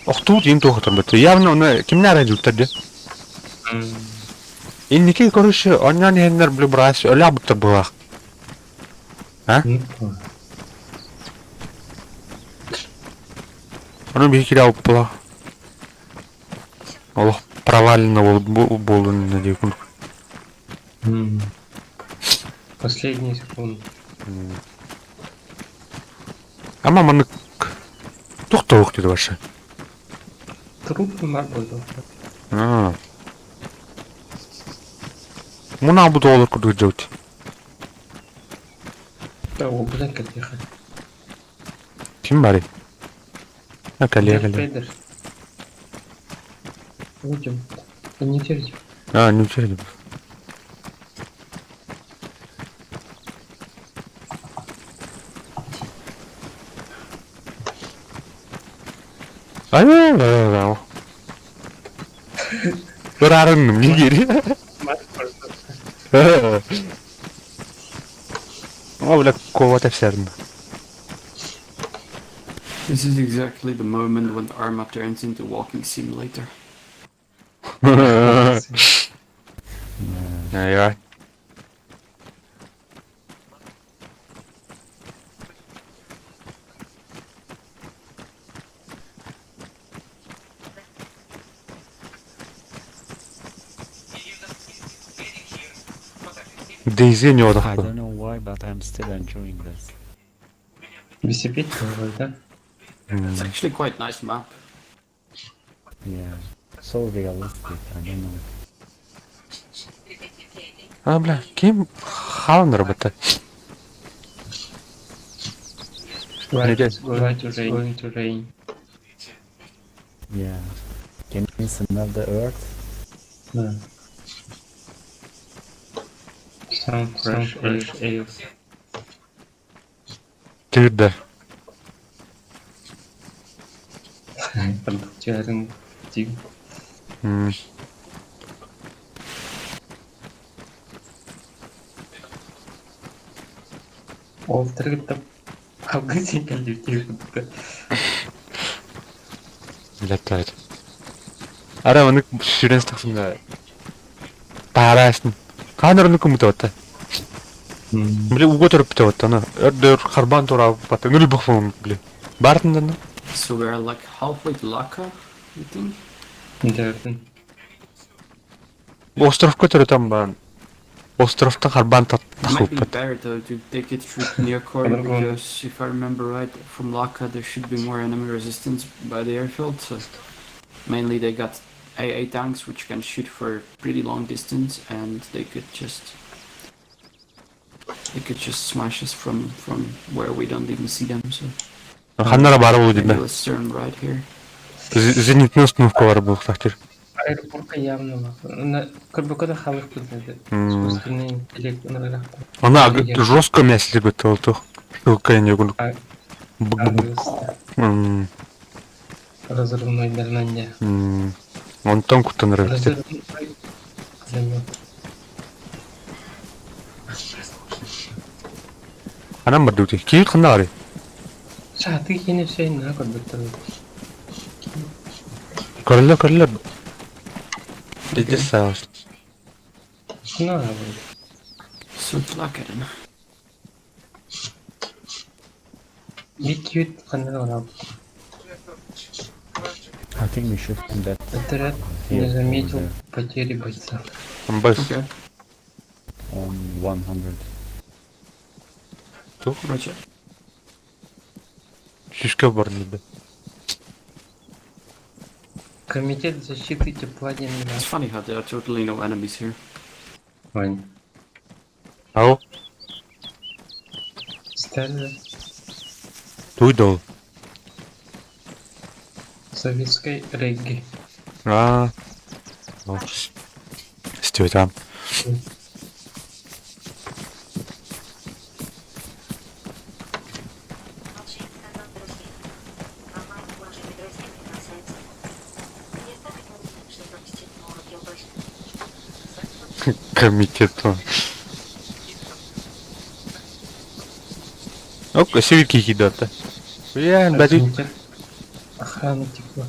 [SPEAKER 1] Охтуут иин туохатар бөттө. Явно оны кимнээр айдылтар дии. Инники короче, онньоон иһэннэр били быраас өлө буттар быһаах. А? Ону биһи кире алппылаах. Олох провалено буолун дии курдук.
[SPEAKER 2] Последние секунды.
[SPEAKER 1] Ама маннык туох туох диэтэ вообще?
[SPEAKER 2] Труп бар буолуо.
[SPEAKER 1] Аа. Муна бу доллар курдук дьэбит.
[SPEAKER 2] Да, обузан кэлиэхэ.
[SPEAKER 1] Ким барый? А кэлиэ кэлиэ.
[SPEAKER 2] Рейдер. Будем. Не терпи.
[SPEAKER 1] А, не терпи. Ай, Ыраарынным нигери. О, бля, кова тэпсэрин.
[SPEAKER 6] This is exactly the moment when Arma turns into walking simulator.
[SPEAKER 1] Айва. Дейзи не
[SPEAKER 7] I
[SPEAKER 1] одохто.
[SPEAKER 7] don't know why, but I'm still enjoying this.
[SPEAKER 2] Велосипед говорит, да?
[SPEAKER 6] It's actually quite nice map.
[SPEAKER 7] Yeah. So realistic, I don't know.
[SPEAKER 1] А, бля, ким хаалан работа.
[SPEAKER 2] Right, it's going to rain.
[SPEAKER 7] Yeah. Can you smell the earth?
[SPEAKER 2] Да. Some fresh air. air.
[SPEAKER 1] Тыырда.
[SPEAKER 2] Түһэрин тиң. Ол тыргыттап алгы сен кэлдибит
[SPEAKER 1] Билеттает. Ара оны сүрэн тахсында. Таараасын. Хаан өрнү күмүтэ Били уга төрөппүтэ оттона. Өрдөр харбан тура бата нүл бохфом били. Бартындан
[SPEAKER 6] So we are like halfway to Laka, you think?
[SPEAKER 2] Дэрдин.
[SPEAKER 1] Островка төрөтөн баан. Островтан харбаан
[SPEAKER 6] It might be
[SPEAKER 1] тахылпыт.
[SPEAKER 6] better though to take it through Nearcore
[SPEAKER 2] По-другому.
[SPEAKER 6] because if I remember right, from Laka there should be more enemy resistance by the airfield. So mainly they got AA tanks which can shoot for pretty long distance and they could just smash us from where we don't even see them. So
[SPEAKER 1] Ханна эрэ баара буолуо
[SPEAKER 6] maybe
[SPEAKER 1] дии.
[SPEAKER 6] let's turn right here.
[SPEAKER 1] Зенитный установка баар буолуохтаах дии.
[SPEAKER 2] Аэропорка явно. Көрбөкө да халык бит.
[SPEAKER 1] М.
[SPEAKER 2] Искусственный интеллект ынырык.
[SPEAKER 1] Она жестко мясили бы то Шилка не гуну.
[SPEAKER 2] А-
[SPEAKER 1] Б-б-б. М,
[SPEAKER 2] Разрывной дальнание.
[SPEAKER 1] м. Онтон куттанар эбит.
[SPEAKER 2] Разрывной пулемет.
[SPEAKER 1] Анан бар дути. Киир ханна бары.
[SPEAKER 2] Сааты кини все на көрбөттөр.
[SPEAKER 1] Көрөллөр көрөллөр. Иди саас.
[SPEAKER 2] На бу.
[SPEAKER 6] So to Laka then.
[SPEAKER 2] Бит ханна ора.
[SPEAKER 7] I think we should do that
[SPEAKER 2] Отряд
[SPEAKER 7] here
[SPEAKER 2] не заметил
[SPEAKER 7] over
[SPEAKER 2] потери бойца.
[SPEAKER 1] Амбас.
[SPEAKER 6] Okay.
[SPEAKER 7] there on 100.
[SPEAKER 6] Roger.
[SPEAKER 1] Шишке бар дии.
[SPEAKER 2] Комитет защиты тепла
[SPEAKER 6] It's
[SPEAKER 2] Ленинграда.
[SPEAKER 6] funny how there are totally no enemies here.
[SPEAKER 2] Вань.
[SPEAKER 1] Ау.
[SPEAKER 2] Стали
[SPEAKER 1] Туй дол.
[SPEAKER 2] советской регги.
[SPEAKER 1] Аа. Стивет там. Комитет. Ок, сивики кидата. Я, бәди.
[SPEAKER 2] Комитет охраны тепла.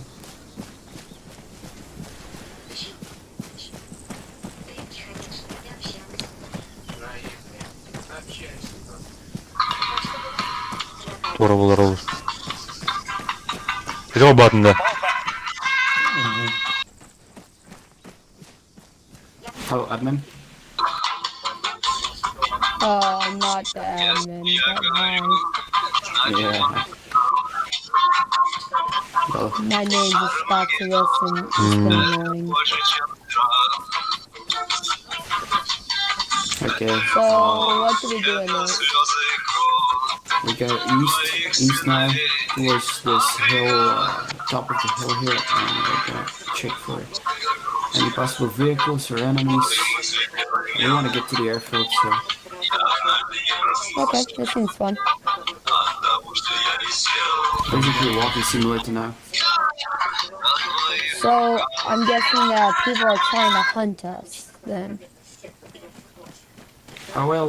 [SPEAKER 1] Тура болар ол. ಇದು батында.
[SPEAKER 6] Hello, admin.
[SPEAKER 8] Oh, I'm not the admin, but hi.
[SPEAKER 6] Yeah. Well,
[SPEAKER 8] My name just got to this and it's been annoying.
[SPEAKER 6] okay.
[SPEAKER 8] So, what do we do in this?
[SPEAKER 6] We go east now, towards this hill, top of the hill here, and we're gonna check for any possible vehicles or enemies. We want to get to the airfield, so
[SPEAKER 8] Okay, this seems fun.
[SPEAKER 6] basically walking simulator now.
[SPEAKER 8] So, I'm guessing that people are trying to hunt us then.
[SPEAKER 6] Oh well,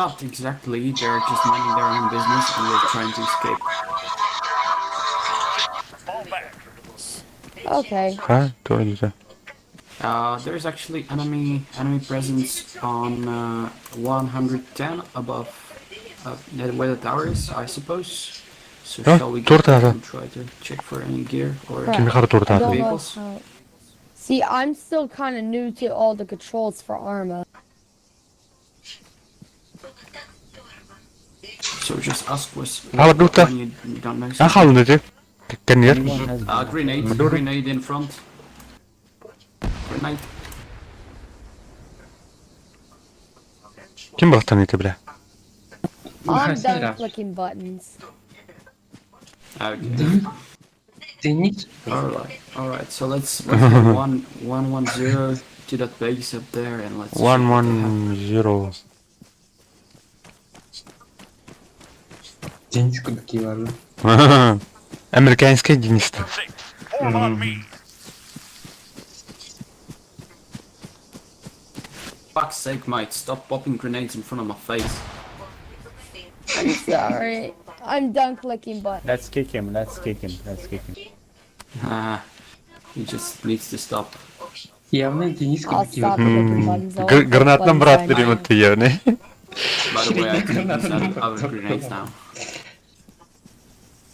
[SPEAKER 6] not exactly. They're just minding their own business, and we're trying to escape.
[SPEAKER 8] Okay.
[SPEAKER 1] Ха, тура дии.
[SPEAKER 6] There's actually enemy presence on 110 above where the tower is, I suppose. So
[SPEAKER 1] Huh?
[SPEAKER 6] shall we go
[SPEAKER 1] Turta,
[SPEAKER 6] and try to check for any gear or
[SPEAKER 8] Crap.
[SPEAKER 1] Кими хар
[SPEAKER 8] I
[SPEAKER 1] турта.
[SPEAKER 8] don't know
[SPEAKER 6] Vehicles?
[SPEAKER 8] how- See, I'm still kind of new to all the controls for Arma.
[SPEAKER 6] So just ask us
[SPEAKER 1] How about Dutta?
[SPEAKER 6] when you don't know.
[SPEAKER 1] А
[SPEAKER 6] something.
[SPEAKER 1] хаалын дии. Кэннер.
[SPEAKER 7] Anyone has
[SPEAKER 6] Grenade,
[SPEAKER 1] Maduro.
[SPEAKER 6] grenade in front. Grenade.
[SPEAKER 1] Ким бартан ити биле.
[SPEAKER 8] I'm done
[SPEAKER 2] Хасера.
[SPEAKER 8] clicking buttons.
[SPEAKER 6] Okay.
[SPEAKER 2] Денис.
[SPEAKER 6] All right. All right. So let's go 1 1 1 0 to that base up there and let's. check what they have.
[SPEAKER 1] 110.
[SPEAKER 2] Денис какие ладно.
[SPEAKER 1] Американский Денис.
[SPEAKER 6] Fuck's sake, mate! Stop popping grenades in front of my face.
[SPEAKER 8] I'm sorry. I'm done clicking buttons.
[SPEAKER 7] Let's kick him, let's kick him, let's kick him.
[SPEAKER 6] Ah, he just needs to stop.
[SPEAKER 2] Явно Денис
[SPEAKER 8] I'll
[SPEAKER 2] какие
[SPEAKER 8] stop clicking buttons. I'll only click
[SPEAKER 1] Гранатным
[SPEAKER 8] buttons
[SPEAKER 1] брат
[SPEAKER 8] I know.
[SPEAKER 1] ремонтированы.
[SPEAKER 6] By the way, I think he's out of other grenades now.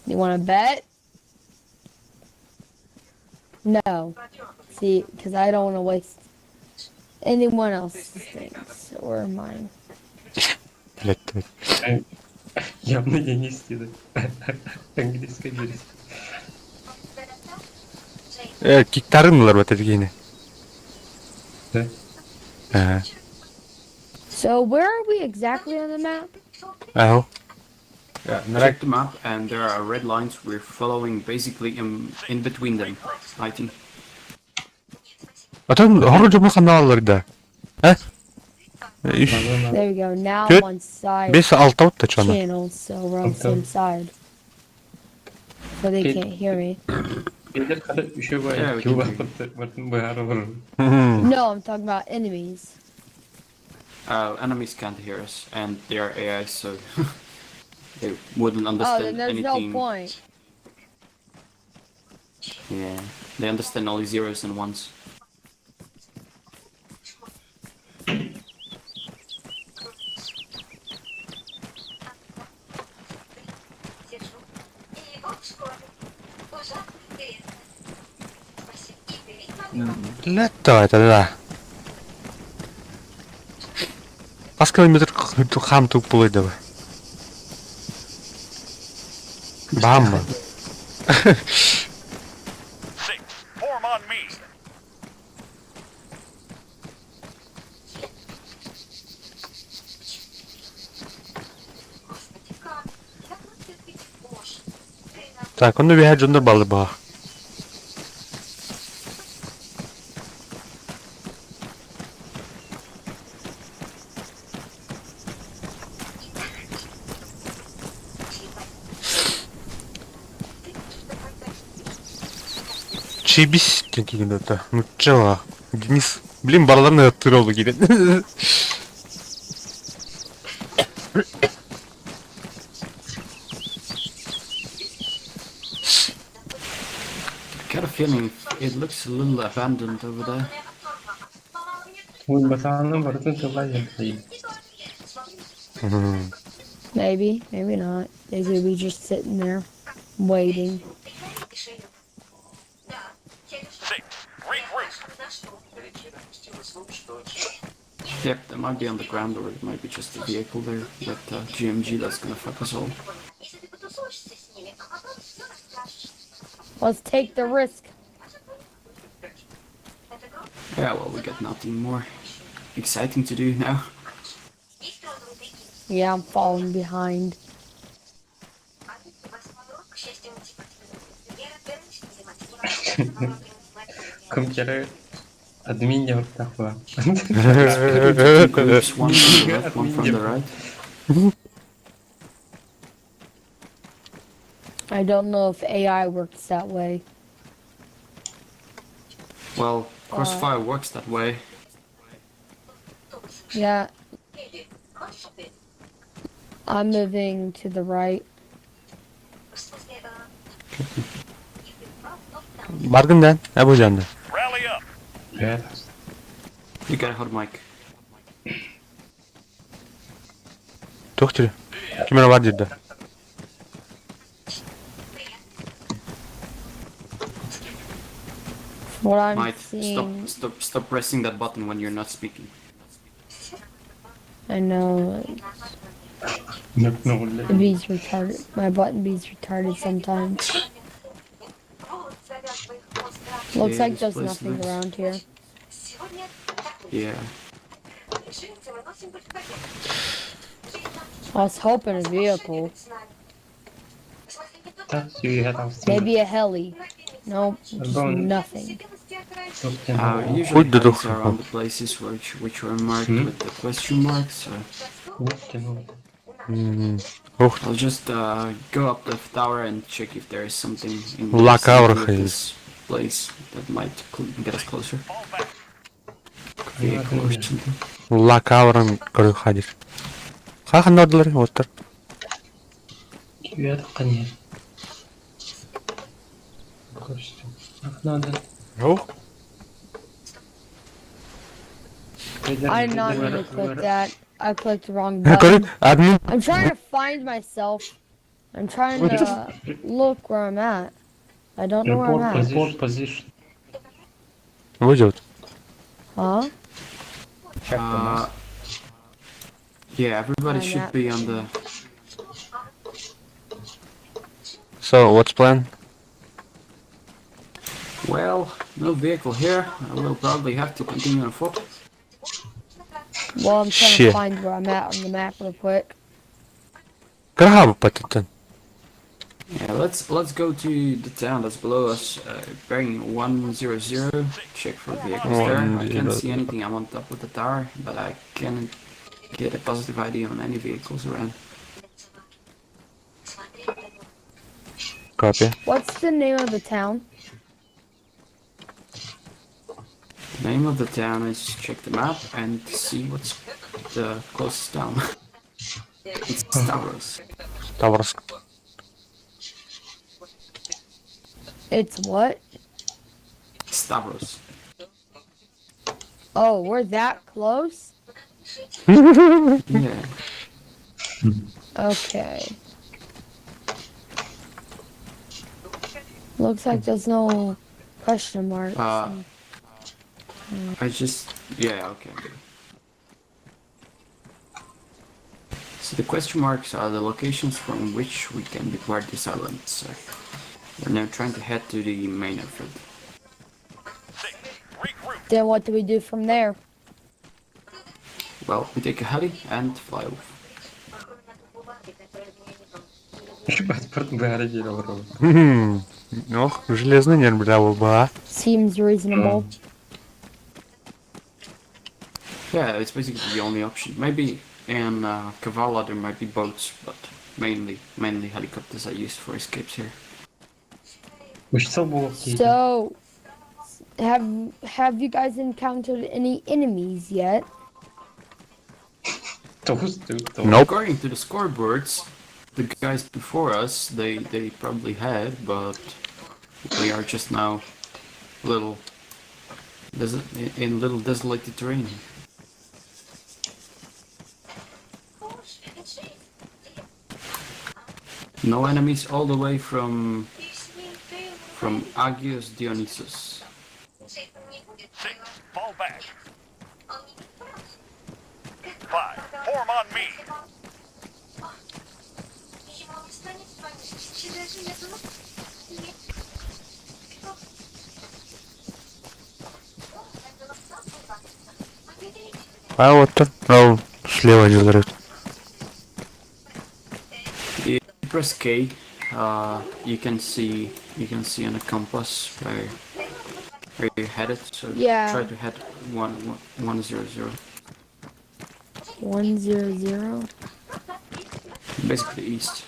[SPEAKER 8] You want to bet? No. See, because I don't want to waste. Anyone else's things or mine.
[SPEAKER 1] Блядь.
[SPEAKER 2] Явно я не стилы. Английской версии.
[SPEAKER 1] Киктарын ылар бат этигини.
[SPEAKER 2] Да?
[SPEAKER 1] Э.
[SPEAKER 8] So where are we exactly on the map?
[SPEAKER 1] Аһо.
[SPEAKER 6] Check the map, and there are red lines. We're following basically in between them. I think.
[SPEAKER 1] Атын хору жобу ханалар да. Э? Үш,
[SPEAKER 8] There we go. Now
[SPEAKER 1] Good.
[SPEAKER 8] I'm on side
[SPEAKER 1] бес, алта отта чана.
[SPEAKER 8] channels, so we're on the
[SPEAKER 2] Okay.
[SPEAKER 8] same side. But they
[SPEAKER 2] Okay.
[SPEAKER 8] can't hear me.
[SPEAKER 2] Билер хата еще
[SPEAKER 6] Yeah, we
[SPEAKER 2] бай.
[SPEAKER 6] can
[SPEAKER 2] Куба
[SPEAKER 6] hear
[SPEAKER 2] бартын быһара бар.
[SPEAKER 8] No, I'm talking about enemies.
[SPEAKER 6] Enemies can't hear us, and they are AI, so they wouldn't
[SPEAKER 8] Oh,
[SPEAKER 6] understand
[SPEAKER 8] then there's
[SPEAKER 6] anything.
[SPEAKER 8] no point.
[SPEAKER 6] Yeah, they understand only zeros and ones.
[SPEAKER 1] Блядь, давай тогда. Бас километр хам тук булай давай. Бамма.
[SPEAKER 9] 6, form on me.
[SPEAKER 1] Так, он убегает жондар балы ба. Чибис деген это. Ну чела. Денис. Блин, барларны тыролу келет.
[SPEAKER 6] I got a feeling it looks a little abandoned over there.
[SPEAKER 2] Ой, батаны бартын тылай
[SPEAKER 8] Maybe, maybe not. They could be just sitting there, waiting.
[SPEAKER 9] 6, regroup.
[SPEAKER 6] Yep, they might be on the ground, or it might be just a vehicle there with GMG that's gonna fuck us all.
[SPEAKER 8] Let's take the risk.
[SPEAKER 6] Yeah, well, we got nothing more exciting to do now.
[SPEAKER 8] Yeah, I'm falling behind.
[SPEAKER 2] Кым кере админ не тахва.
[SPEAKER 6] Two groups, one from the left, one from the right.
[SPEAKER 8] I don't know if AI works that way.
[SPEAKER 6] Well, crossfire works that way.
[SPEAKER 8] Yeah. I'm moving to the right.
[SPEAKER 1] Баргын да, Абу жанды.
[SPEAKER 9] Rally up.
[SPEAKER 6] You got a hot mic.
[SPEAKER 1] Тоқтыр. Кемера бар деді.
[SPEAKER 8] What I'm
[SPEAKER 6] Might stop,
[SPEAKER 8] seeing,
[SPEAKER 6] stop pressing that button when you're not speaking.
[SPEAKER 8] I know the bee's retarded. My button bee's retarded sometimes. Looks
[SPEAKER 6] Yeah,
[SPEAKER 8] like
[SPEAKER 6] this
[SPEAKER 8] there's
[SPEAKER 6] place
[SPEAKER 8] nothing
[SPEAKER 6] looks-
[SPEAKER 8] around here.
[SPEAKER 6] Yeah.
[SPEAKER 8] I was hoping a vehicle. Maybe a heli. Nope, just nothing.
[SPEAKER 6] Usually
[SPEAKER 1] Хуй
[SPEAKER 6] helis are on the places which were marked with the question mark, so
[SPEAKER 1] Ух,
[SPEAKER 6] I'll just go up the tower and check if there is something in the
[SPEAKER 1] Лак
[SPEAKER 6] vicinity of
[SPEAKER 1] Аурха
[SPEAKER 6] this place that might get us closer.
[SPEAKER 9] Fall back.
[SPEAKER 6] Vehicle or something.
[SPEAKER 1] Лак ауран көрі хадир. Хахан ордылар, оттар. Ух.
[SPEAKER 8] I did not mean to click that. I clicked the wrong
[SPEAKER 1] Көрі,
[SPEAKER 8] button.
[SPEAKER 1] админ.
[SPEAKER 8] I'm trying to find myself. I'm trying to look where I'm at. I don't know where I'm at.
[SPEAKER 2] Report position.
[SPEAKER 1] Выйдет.
[SPEAKER 8] Huh?
[SPEAKER 7] Check the map.
[SPEAKER 6] Yeah, everybody
[SPEAKER 8] My
[SPEAKER 6] should
[SPEAKER 8] map.
[SPEAKER 6] be on the.
[SPEAKER 1] So, what's plan?
[SPEAKER 6] Well, no vehicle here. I will probably have to continue on foot.
[SPEAKER 8] Well, I'm trying
[SPEAKER 1] Shit.
[SPEAKER 8] to find where I'm at on the map real quick.
[SPEAKER 1] Кыраһа патыттан.
[SPEAKER 6] Yeah, let's go to the town that's below us. Bearing 100. Check for vehicles there. I can't
[SPEAKER 1] 100.
[SPEAKER 6] see anything. I'm on top of the tower, but I can't get a positive ID on any vehicles around.
[SPEAKER 1] Copy.
[SPEAKER 8] What's the name of the town?
[SPEAKER 6] The name of the town is check the map and see what's the closest town. It's Stavros.
[SPEAKER 1] Таврск.
[SPEAKER 8] It's what?
[SPEAKER 6] Stavros.
[SPEAKER 8] Oh, we're that close?
[SPEAKER 6] Yeah.
[SPEAKER 8] Okay. Looks like there's no question marks.
[SPEAKER 6] I just yeah, okay. So the question marks are the locations from which we can depart this island. So we're now trying to head to the main airfield.
[SPEAKER 9] 6, regroup.
[SPEAKER 8] Then what do we do from there?
[SPEAKER 6] Well, we take a heli and fly off.
[SPEAKER 2] Паспорт быһара олоробут.
[SPEAKER 1] Ох, железный нерв, бля, ба.
[SPEAKER 8] Seems reasonable.
[SPEAKER 6] Yeah, it's basically the only option. Maybe in Kavala there might be boats, but mainly helicopters are used for escapes here.
[SPEAKER 2] Учсал буолуох киһи.
[SPEAKER 8] So, have you guys encountered any enemies yet?
[SPEAKER 2] Тоҕус тоҕус.
[SPEAKER 1] Nope.
[SPEAKER 6] According to the scoreboards, the guys before us, they probably had, but we are just now little in little desolated terrain. No enemies all the way from Agios Dionysus.
[SPEAKER 9] 6, fall back. 5, form on me.
[SPEAKER 1] А вот тут, ну, слева делают.
[SPEAKER 6] If you press K, you can see on a compass where you're headed. So
[SPEAKER 8] Yeah.
[SPEAKER 6] try to head 1 1 1 0 0.
[SPEAKER 8] 100.
[SPEAKER 6] Basically east.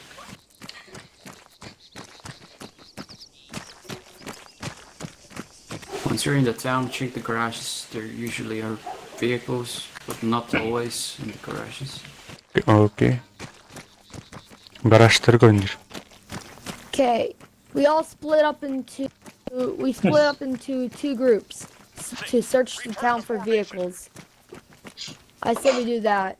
[SPEAKER 6] Once you're in the town, check the garages. There usually are vehicles, but not always in the garages.
[SPEAKER 1] Окей. Гараж көрүнөр.
[SPEAKER 8] Okay, we all split up into two groups to search the town for vehicles. I say we do that.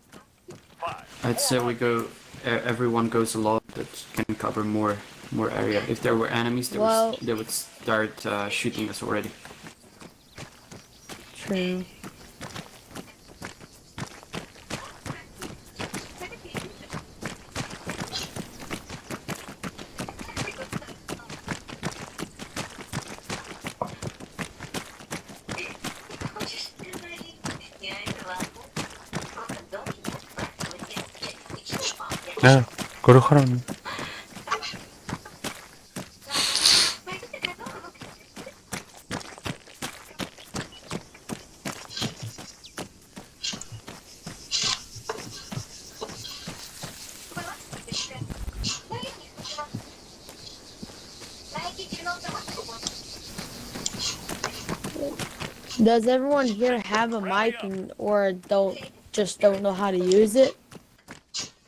[SPEAKER 9] 5,
[SPEAKER 6] I'd say we go. Everyone goes alone. That can cover more area. If there were enemies,
[SPEAKER 8] Well-
[SPEAKER 6] they would start shooting us already.
[SPEAKER 8] True.
[SPEAKER 1] Да, көрө харан.
[SPEAKER 8] Does everyone here have a mic and or don't just don't know how to use it?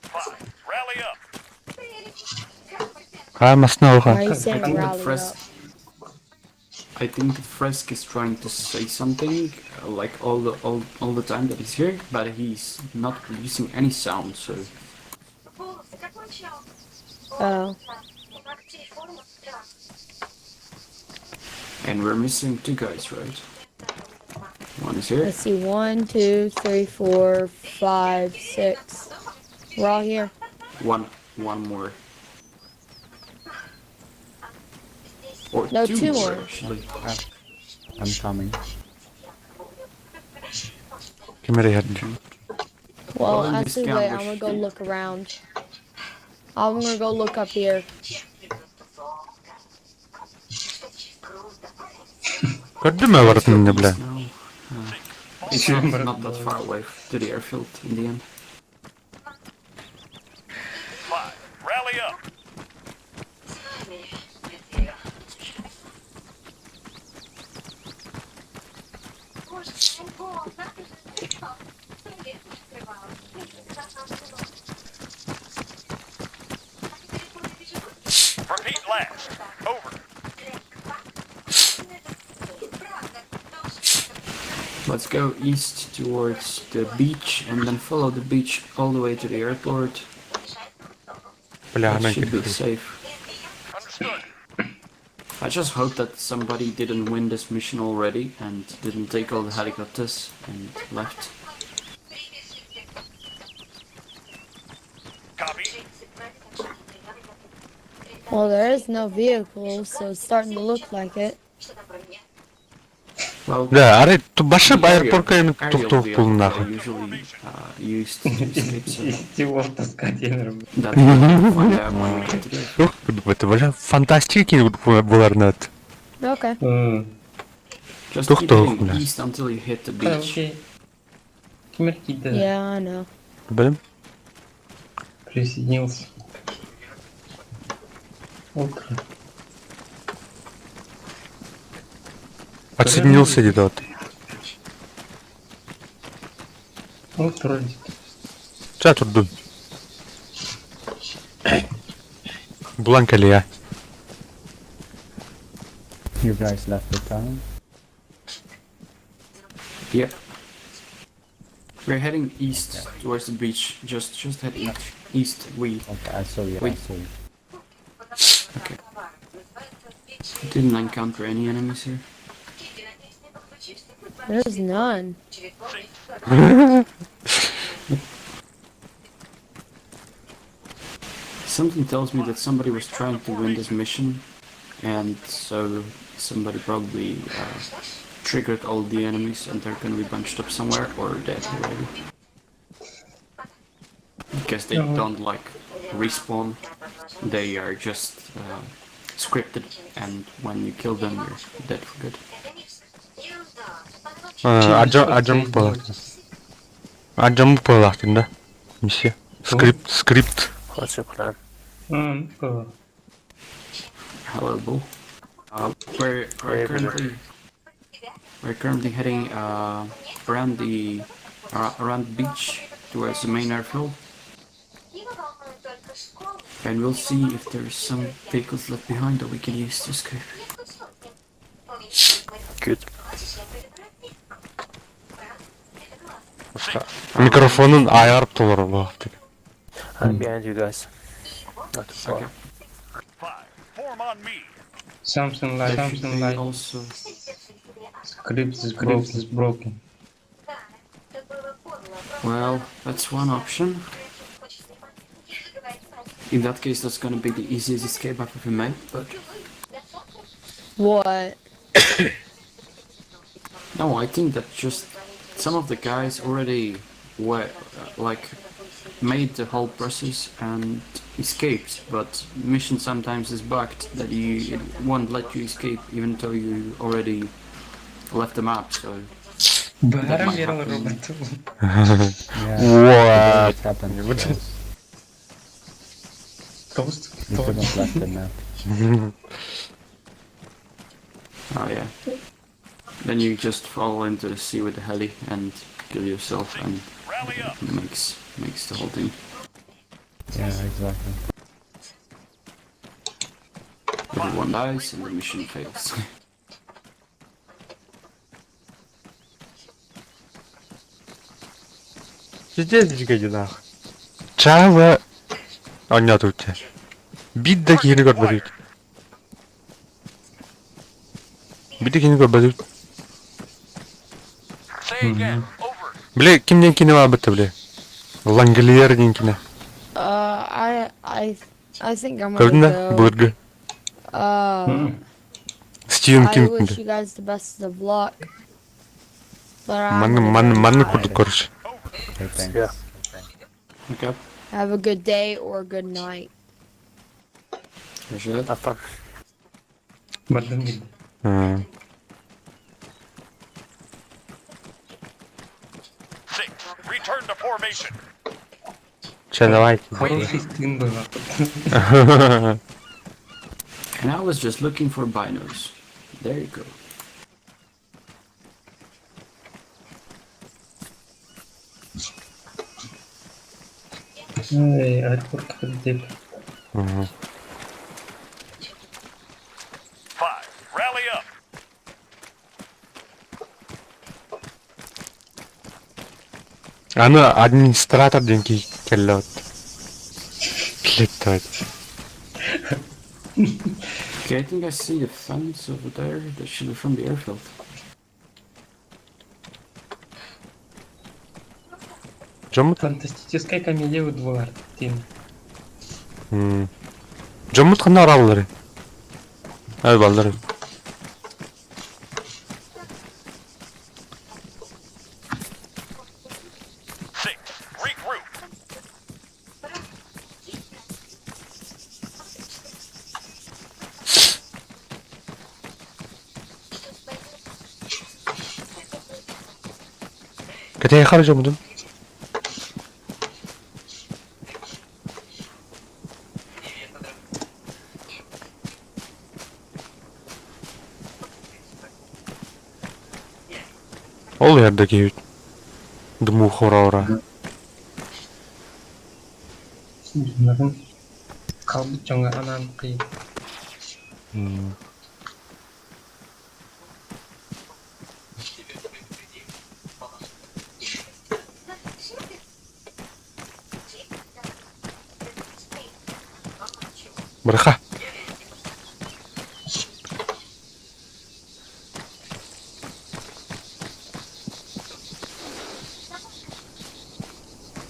[SPEAKER 9] 5, rally up.
[SPEAKER 1] А, масна
[SPEAKER 8] Why
[SPEAKER 1] уха.
[SPEAKER 8] are you
[SPEAKER 6] I
[SPEAKER 8] saying
[SPEAKER 6] think that
[SPEAKER 8] rally up?
[SPEAKER 6] Fresk. I think that Fresk is trying to say something, like all the time that he's here, but he's not producing any sound. So
[SPEAKER 8] Oh,
[SPEAKER 6] and we're missing two guys, right? One is here.
[SPEAKER 8] Let's see. 1, 2, 3, 4, 5, 6. We're all here.
[SPEAKER 6] One more. Or
[SPEAKER 8] No,
[SPEAKER 6] two
[SPEAKER 8] two
[SPEAKER 6] more,
[SPEAKER 8] more.
[SPEAKER 6] actually.
[SPEAKER 7] I'm coming.
[SPEAKER 1] Ким эрэ иһэр дии.
[SPEAKER 8] Well,
[SPEAKER 6] Well, in this
[SPEAKER 8] actually,
[SPEAKER 6] town
[SPEAKER 8] wait.
[SPEAKER 6] we
[SPEAKER 8] I'm gonna go
[SPEAKER 6] should-
[SPEAKER 8] look around. I'm gonna go look up here.
[SPEAKER 1] Көрдүм ээ барытын инньэ бля.
[SPEAKER 6] East now. It's not that far away to the airfield in the end.
[SPEAKER 9] 5. Rally up. Repeat last. Over.
[SPEAKER 6] Let's go east towards the beach and then follow the beach all the way to the airport.
[SPEAKER 1] Бля,
[SPEAKER 6] That
[SPEAKER 1] она
[SPEAKER 6] should be
[SPEAKER 1] кирхи.
[SPEAKER 6] safe.
[SPEAKER 9] Understood.
[SPEAKER 6] I just hope that somebody didn't win this mission already and didn't take all the helicopters and left.
[SPEAKER 9] Copy.
[SPEAKER 8] Well, there is no vehicle, so it's starting to look like it.
[SPEAKER 6] Well,
[SPEAKER 1] Бля, арай башы
[SPEAKER 6] the aerial-
[SPEAKER 1] аэропортка эми
[SPEAKER 6] aerial
[SPEAKER 1] тух-тух
[SPEAKER 6] vehicles
[SPEAKER 1] булун
[SPEAKER 6] are
[SPEAKER 1] нахуй.
[SPEAKER 6] usually used to escape, so
[SPEAKER 2] Стивов таскать темир.
[SPEAKER 6] that we'll find out when we get to the airfield.
[SPEAKER 1] Тух, это бля, фантастика кини буларнат.
[SPEAKER 8] Okay.
[SPEAKER 6] Just
[SPEAKER 1] Тух
[SPEAKER 6] keep
[SPEAKER 1] тух,
[SPEAKER 6] heading
[SPEAKER 1] бля.
[SPEAKER 6] east until you hit the beach.
[SPEAKER 2] Окей. Кимер кида
[SPEAKER 8] Yeah, I know.
[SPEAKER 1] Блин.
[SPEAKER 2] присоединился. Утро.
[SPEAKER 1] Отсоединился где-то.
[SPEAKER 2] Утро.
[SPEAKER 1] Ча турдун. Булан калия.
[SPEAKER 7] You guys left the town?
[SPEAKER 6] Yep. We're heading east towards the beach. Just head east. East. We
[SPEAKER 7] Okay, I saw you, I
[SPEAKER 6] Wait.
[SPEAKER 7] saw you.
[SPEAKER 6] okay. Didn't encounter any enemies here.
[SPEAKER 8] There's none.
[SPEAKER 6] Something tells me that somebody was trying to win this mission, and so somebody probably triggered all the enemies, and they're gonna be bunched up somewhere or dead already. Because they don't like respawn, they are just scripted, and when you kill them, you're dead for good.
[SPEAKER 1] Аджам была. Аджам была, да? Миссия. Скрипт, скрипт.
[SPEAKER 10] What's your plan?
[SPEAKER 2] Ну,
[SPEAKER 6] Hello, Bull. We're
[SPEAKER 10] Hey, brother.
[SPEAKER 6] currently heading around the around the beach towards the main airfield, and we'll see if there's some vehicles left behind that we can use to escape.
[SPEAKER 10] Good.
[SPEAKER 1] Микрофонун ayarып толор була.
[SPEAKER 10] I'm behind you guys. Not too far.
[SPEAKER 6] Okay.
[SPEAKER 9] 5. Form on me.
[SPEAKER 2] Something like,
[SPEAKER 6] There should
[SPEAKER 2] something
[SPEAKER 6] be
[SPEAKER 2] like
[SPEAKER 6] also
[SPEAKER 2] script is broken. Is broken.
[SPEAKER 6] well, that's one option. In that case, that's gonna be the easiest escape I've ever made. But
[SPEAKER 8] What?
[SPEAKER 6] no, I think that just some of the guys already were like made the whole process and escaped, but mission sometimes is bugged that you it won't let you escape even though you already left the map. So that
[SPEAKER 2] Бәрін
[SPEAKER 6] might
[SPEAKER 2] берін
[SPEAKER 6] happen.
[SPEAKER 2] робот.
[SPEAKER 7] Yeah.
[SPEAKER 1] What?
[SPEAKER 7] It happened
[SPEAKER 1] What?
[SPEAKER 7] to us.
[SPEAKER 2] Тост.
[SPEAKER 7] We couldn't left the map.
[SPEAKER 6] Oh yeah. Then you just fall into the sea with the heli and kill yourself, and
[SPEAKER 9] Rally up.
[SPEAKER 6] makes the whole thing.
[SPEAKER 7] Yeah, exactly.
[SPEAKER 6] Everyone dies and the mission fails.
[SPEAKER 1] Пиздец, нахуй. Чава. Аня тут. Бит да киһини көрбөтүт. Бит киһини көрбөтүт.
[SPEAKER 9] Say again. Over.
[SPEAKER 1] Бля, ким диэн кини баабыта, бля? Ланглиер диэн кини.
[SPEAKER 8] I I think I'm gonna
[SPEAKER 1] Көрдүн да?
[SPEAKER 8] go.
[SPEAKER 1] Былыргы. Стивен
[SPEAKER 8] I
[SPEAKER 1] Кинг
[SPEAKER 8] wish
[SPEAKER 1] диэн.
[SPEAKER 8] you guys the best of luck. But I'm
[SPEAKER 1] Манны
[SPEAKER 8] gonna
[SPEAKER 1] манны
[SPEAKER 8] go
[SPEAKER 1] манны
[SPEAKER 8] hide.
[SPEAKER 1] курдук короче.
[SPEAKER 7] Okay, thanks.
[SPEAKER 10] Yeah.
[SPEAKER 6] Okay.
[SPEAKER 8] Have a good day or good night.
[SPEAKER 6] Roger that.
[SPEAKER 10] Have fun.
[SPEAKER 2] Бардым билdi.
[SPEAKER 1] М.
[SPEAKER 9] 6. Return to formation.
[SPEAKER 1] Че, давайте.
[SPEAKER 2] Хороший стын был.
[SPEAKER 6] And I was just looking for binos. There you go.
[SPEAKER 2] Ой, аэропорт кадып.
[SPEAKER 1] Мгм.
[SPEAKER 9] 5. Rally up.
[SPEAKER 1] Аны администратор диэн киһи кэллэ вот. Блядь, давайте.
[SPEAKER 6] Okay, I think I see the fence over there. That should be from the airfield.
[SPEAKER 1] Дьоммут?
[SPEAKER 2] Фантастическая комедия удвар. Тин.
[SPEAKER 1] М. Дьоммут ханна араллары? Ай, баллары.
[SPEAKER 9] 6. Regroup.
[SPEAKER 1] Кэтэ хары дьоммутун? Ол ярда киһи дыму хора-ора.
[SPEAKER 2] Bunların kalbı чоңа анан кый.
[SPEAKER 1] М. Браха.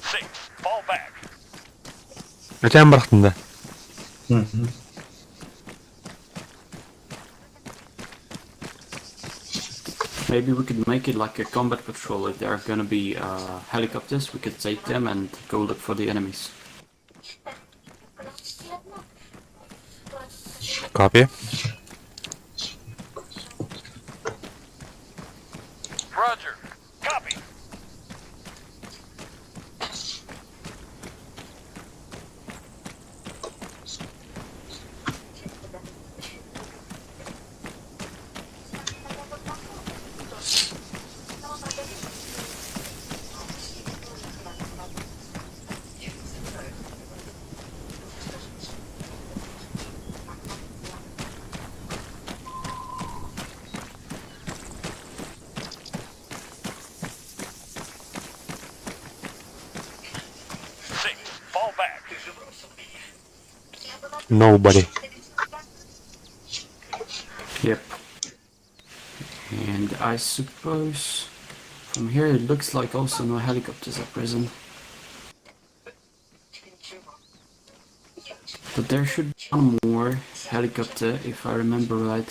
[SPEAKER 9] 6. Fall back.
[SPEAKER 1] Өтен барахтын да.
[SPEAKER 6] Maybe we could make it like a combat patrol. If there are gonna be helicopters, we could take them and go look for the enemies.
[SPEAKER 1] Copy.
[SPEAKER 9] Roger. Copy. Six. Fall back.
[SPEAKER 1] Nobody.
[SPEAKER 6] Yep. And I suppose from here it looks like also no helicopters are present. But there should be one more helicopter, if I remember right,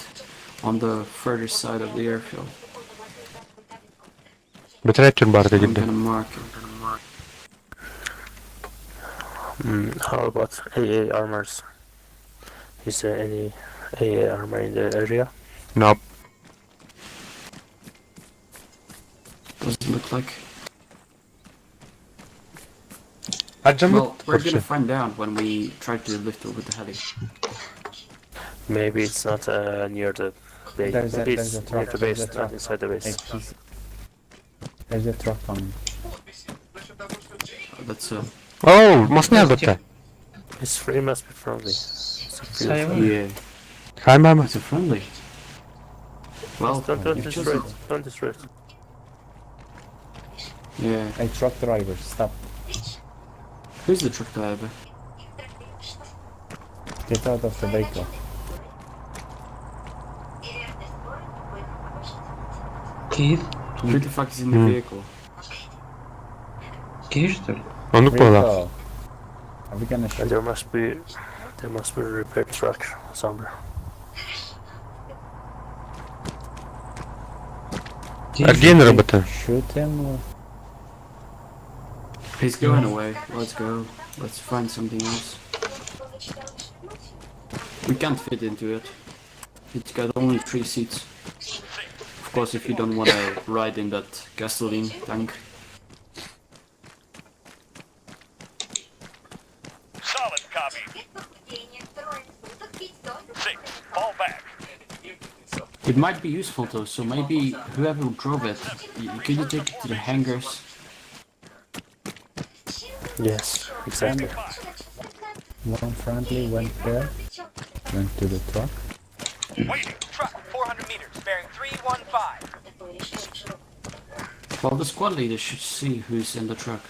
[SPEAKER 6] on the further side of the airfield.
[SPEAKER 1] Бөтөрөттүн бары
[SPEAKER 6] I'm
[SPEAKER 1] дегенде.
[SPEAKER 6] gonna mark it.
[SPEAKER 10] How about AA armors? Is there any AA armor in the area?
[SPEAKER 1] Nope.
[SPEAKER 6] Doesn't look like.
[SPEAKER 1] Аджамыт
[SPEAKER 6] Well, we're gonna find out when we try to lift over the heli.
[SPEAKER 10] Maybe it's not near the base.
[SPEAKER 7] There's a-
[SPEAKER 10] Maybe
[SPEAKER 7] there's
[SPEAKER 10] it's
[SPEAKER 7] a
[SPEAKER 10] near
[SPEAKER 7] truck,
[SPEAKER 10] the
[SPEAKER 7] there's
[SPEAKER 10] base,
[SPEAKER 7] a
[SPEAKER 10] not
[SPEAKER 7] truck.
[SPEAKER 10] inside the base.
[SPEAKER 7] Hey, he's- There's a truck coming.
[SPEAKER 6] That's a
[SPEAKER 1] Оу, масны албатта.
[SPEAKER 10] It's free, must be friendly. It's a field.
[SPEAKER 2] Сайван.
[SPEAKER 6] yeah.
[SPEAKER 1] Хайм хайм.
[SPEAKER 6] It's a friendly. Well,
[SPEAKER 10] Don't
[SPEAKER 6] you've
[SPEAKER 10] destroy
[SPEAKER 6] chosen.
[SPEAKER 10] it. Don't destroy it.
[SPEAKER 6] Yeah.
[SPEAKER 7] Hey, truck driver, stop.
[SPEAKER 6] Who's the truck driver?
[SPEAKER 7] Get out of the vehicle.
[SPEAKER 2] Киев.
[SPEAKER 6] Who the fuck is in the vehicle?
[SPEAKER 2] Киһи что ли?
[SPEAKER 1] Оннук буолла.
[SPEAKER 7] Recall. Are we gonna
[SPEAKER 10] And
[SPEAKER 7] shoot?
[SPEAKER 10] there must be a repair truck somewhere.
[SPEAKER 1] Эргиэн работа.
[SPEAKER 7] Shoot him or?
[SPEAKER 6] He's going away. Let's go. Let's find something else. We can't fit into it. It's got only three seats. Of course, if you don't want to ride in that gasoline tank.
[SPEAKER 9] Solid copy. 6, fall back.
[SPEAKER 6] It might be useful though, so maybe whoever drove it, could you take it to the hangars?
[SPEAKER 10] Yes, exactly.
[SPEAKER 7] One friendly went there, went to the truck.
[SPEAKER 9] Waiting.
[SPEAKER 5] Truck 400 meters, bearing 315.
[SPEAKER 6] Well, the squad leader should see who's in the truck.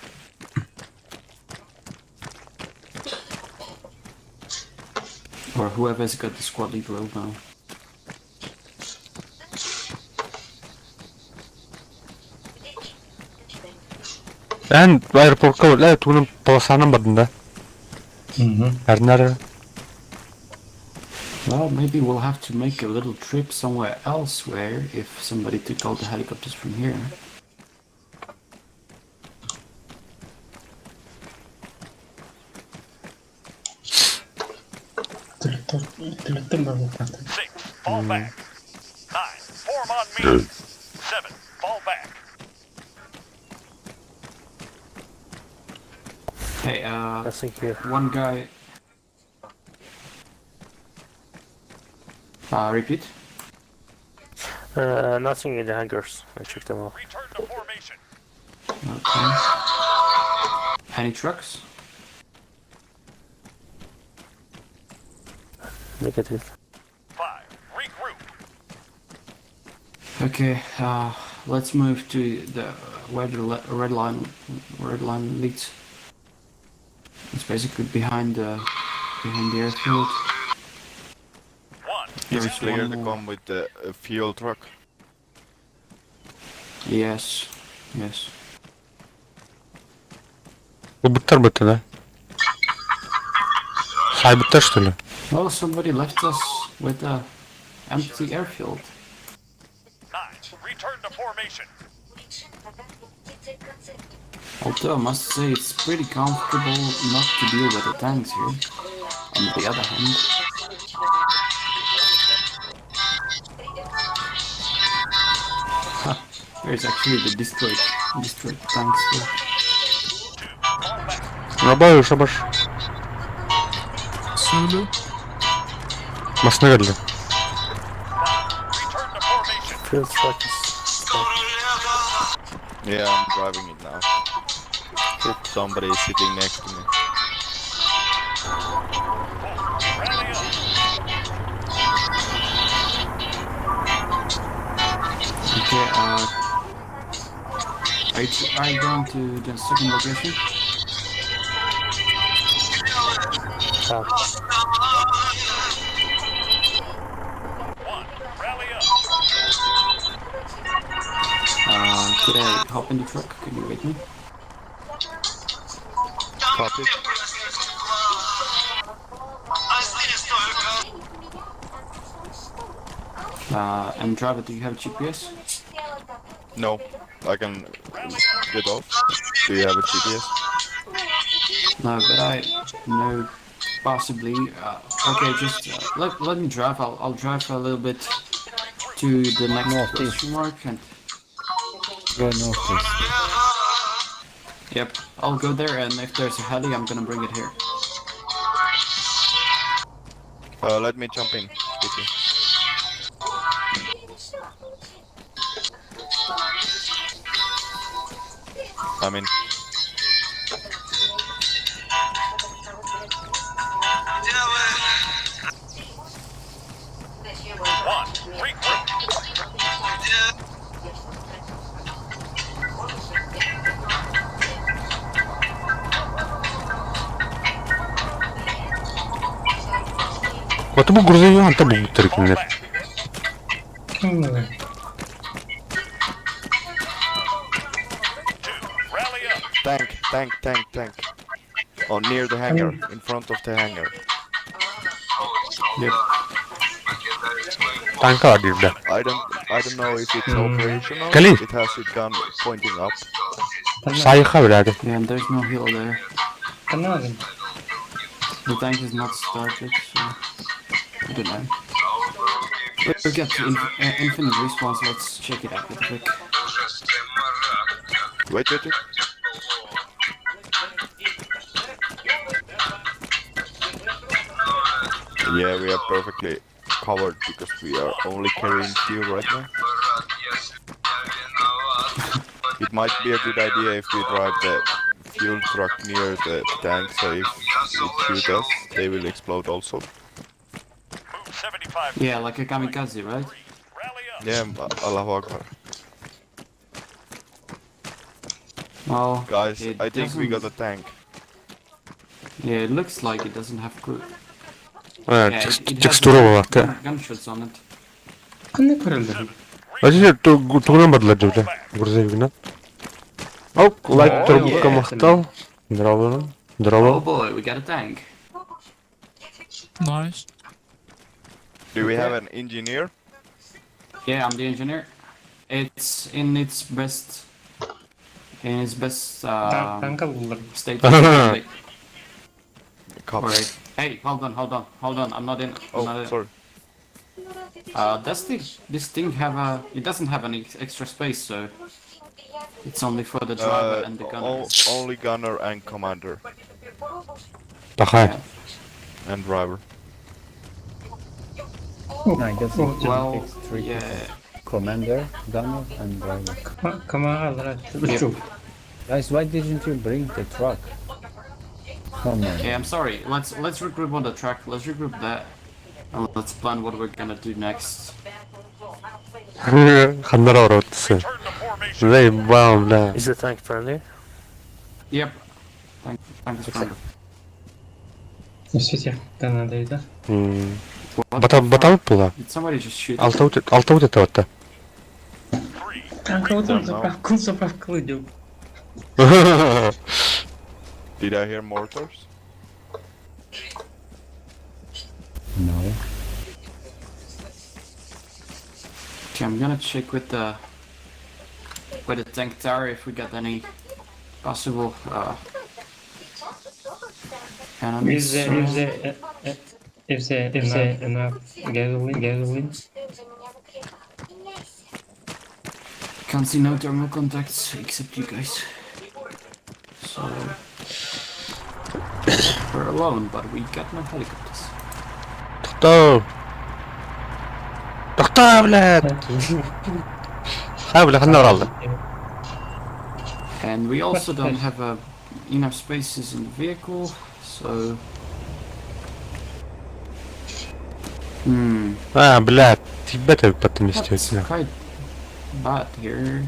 [SPEAKER 6] Or whoever's got the squad lead role now.
[SPEAKER 1] Эн аэропортка лэ тугунан полосанан бардын да.
[SPEAKER 2] Угу.
[SPEAKER 1] Эрнар
[SPEAKER 6] Well, maybe we'll have to make a little trip somewhere elsewhere if somebody took all the helicopters from here.
[SPEAKER 2] Түлөттөр бар
[SPEAKER 9] 6, fall back. 9, form on me. 7, fall back.
[SPEAKER 6] Hey,
[SPEAKER 10] Nothing here.
[SPEAKER 6] one guy. Repeat?
[SPEAKER 10] Nothing in the hangars. I checked them all.
[SPEAKER 9] Return to formation.
[SPEAKER 6] Okay. Any trucks?
[SPEAKER 10] Negative.
[SPEAKER 9] 5, regroup.
[SPEAKER 6] Okay, let's move to the where the red line leads. It's basically behind the airfield.
[SPEAKER 9] 1,
[SPEAKER 6] There's
[SPEAKER 11] Is it clear
[SPEAKER 6] one
[SPEAKER 11] to
[SPEAKER 6] more.
[SPEAKER 11] come with the fuel truck?
[SPEAKER 6] Yes.
[SPEAKER 1] Ылбыттар бытты да. Хайбыттар что ли?
[SPEAKER 6] Well, somebody left us with a empty airfield.
[SPEAKER 9] 9, return to formation.
[SPEAKER 6] Although I must say it's pretty comfortable not to deal with the tanks here. On the other hand, ha, there's actually the destroyed tanks there.
[SPEAKER 9] 2, fall back.
[SPEAKER 1] Рабаю шабаш.
[SPEAKER 12] Zulu.
[SPEAKER 1] Массыына кэллэ.
[SPEAKER 9] 5, return to formation.
[SPEAKER 10] Fuel truck is back.
[SPEAKER 11] Yeah, I'm driving it now. Somebody is sitting next to me.
[SPEAKER 9] 4, rally up.
[SPEAKER 6] Okay, are you going to the second location?
[SPEAKER 10] Ah,
[SPEAKER 9] 1, rally up.
[SPEAKER 6] Could I hop in the truck? Can you wait me?
[SPEAKER 11] Copy.
[SPEAKER 6] And driver, do you have GPS?
[SPEAKER 11] No, I can get off. Do you have a GPS?
[SPEAKER 6] No, but I know possibly. Okay, just let me drive. I'll drive a little bit to the next
[SPEAKER 7] Northeast.
[SPEAKER 6] question mark and
[SPEAKER 7] Go northeast.
[SPEAKER 6] yep, I'll go there, and if there's a heli, I'm gonna bring it here.
[SPEAKER 11] Let me jump in with you. I'm in.
[SPEAKER 9] 1, regroup.
[SPEAKER 1] Вот бу грузовик хантан булбуттар
[SPEAKER 9] Fall
[SPEAKER 1] кинилэр.
[SPEAKER 9] back.
[SPEAKER 2] Ким?
[SPEAKER 11] Tank, tank, tank, tank. Oh, near the hangar, in front of the hangar.
[SPEAKER 6] Yep.
[SPEAKER 1] Танка бар диир да.
[SPEAKER 11] I don't know if it's operational.
[SPEAKER 1] Кали.
[SPEAKER 11] It has its gun pointing up.
[SPEAKER 1] Сайха блядь.
[SPEAKER 6] Yeah, and there's no hill there.
[SPEAKER 2] Канадин.
[SPEAKER 6] The tank is not started, so I don't know. We've got infinite respawns. Let's check it out real quick.
[SPEAKER 11] Wait, wait, wait. Yeah, we are perfectly covered because we are only carrying fuel right now. It might be a good idea if we drive the fuel truck near the tank, so if it shoots us, they will explode also.
[SPEAKER 9] Move 75.
[SPEAKER 6] Yeah, like a kamikaze, right?
[SPEAKER 9] Rally up.
[SPEAKER 11] Yeah, Allahu Akbar.
[SPEAKER 6] Well,
[SPEAKER 11] Guys,
[SPEAKER 6] it
[SPEAKER 11] I think we got
[SPEAKER 6] doesn't-
[SPEAKER 11] a tank.
[SPEAKER 6] Yeah, it looks like it doesn't have good.
[SPEAKER 1] Э,
[SPEAKER 6] Yeah, it has
[SPEAKER 1] текстура была.
[SPEAKER 6] gunshots on it.
[SPEAKER 2] Ханна көрөллөр?
[SPEAKER 1] А здесь тугунан бардылар дии грузовигынан. Оп, лайк
[SPEAKER 6] Oh,
[SPEAKER 1] турбукка
[SPEAKER 6] yeah.
[SPEAKER 1] махтал. Здорово.
[SPEAKER 6] Oh
[SPEAKER 1] Здорово.
[SPEAKER 6] boy, we got a tank.
[SPEAKER 12] Nice.
[SPEAKER 11] Do we have an engineer?
[SPEAKER 6] Yeah, I'm the engineer. It's in its best
[SPEAKER 2] Танка буллар.
[SPEAKER 6] state.
[SPEAKER 11] Cops.
[SPEAKER 6] Alright. Hey, hold on, hold on, hold on. I'm not in. I'm
[SPEAKER 11] Oh,
[SPEAKER 6] not in.
[SPEAKER 11] sorry.
[SPEAKER 6] Does this thing have a? It doesn't have any extra space, so it's only for the driver and the gunner.
[SPEAKER 11] Only gunner and commander
[SPEAKER 1] Плохая.
[SPEAKER 11] and driver.
[SPEAKER 7] No, I guess it
[SPEAKER 6] Well,
[SPEAKER 7] takes three
[SPEAKER 6] yeah.
[SPEAKER 7] people. Commander, gunner, and driver.
[SPEAKER 2] Камагалара.
[SPEAKER 7] Guys, why didn't you bring the truck? Come on.
[SPEAKER 6] Yeah, I'm sorry. Let's regroup on the track. Let's regroup there, and let's plan what we're gonna do next.
[SPEAKER 1] Ханнара оротсы.
[SPEAKER 9] Return to formation.
[SPEAKER 1] Заебал, бля.
[SPEAKER 10] Is the tank friendly?
[SPEAKER 6] Yep. Thank is friendly.
[SPEAKER 2] Өссө Канада да.
[SPEAKER 1] М.
[SPEAKER 6] What
[SPEAKER 1] Бата
[SPEAKER 6] the fuck?
[SPEAKER 1] батал була.
[SPEAKER 6] Did somebody just shoot?
[SPEAKER 1] Алта вот это вот.
[SPEAKER 9] Three.
[SPEAKER 2] Танка вот заправку заправку идет.
[SPEAKER 11] Did I hear mortars?
[SPEAKER 7] No.
[SPEAKER 6] Okay, I'm gonna check with the tank tower if we got any possible enemies.
[SPEAKER 2] If there enough gasoline.
[SPEAKER 6] Can't see no thermal contacts except you guys. So we're alone, but we got no helicopters.
[SPEAKER 1] Тохтоо. Тохтоо, блядь. Хаа, бля, ханна оралды.
[SPEAKER 6] And we also don't have enough spaces in the vehicle, so.
[SPEAKER 1] А, блядь, тебя потом
[SPEAKER 6] That's quite bad here.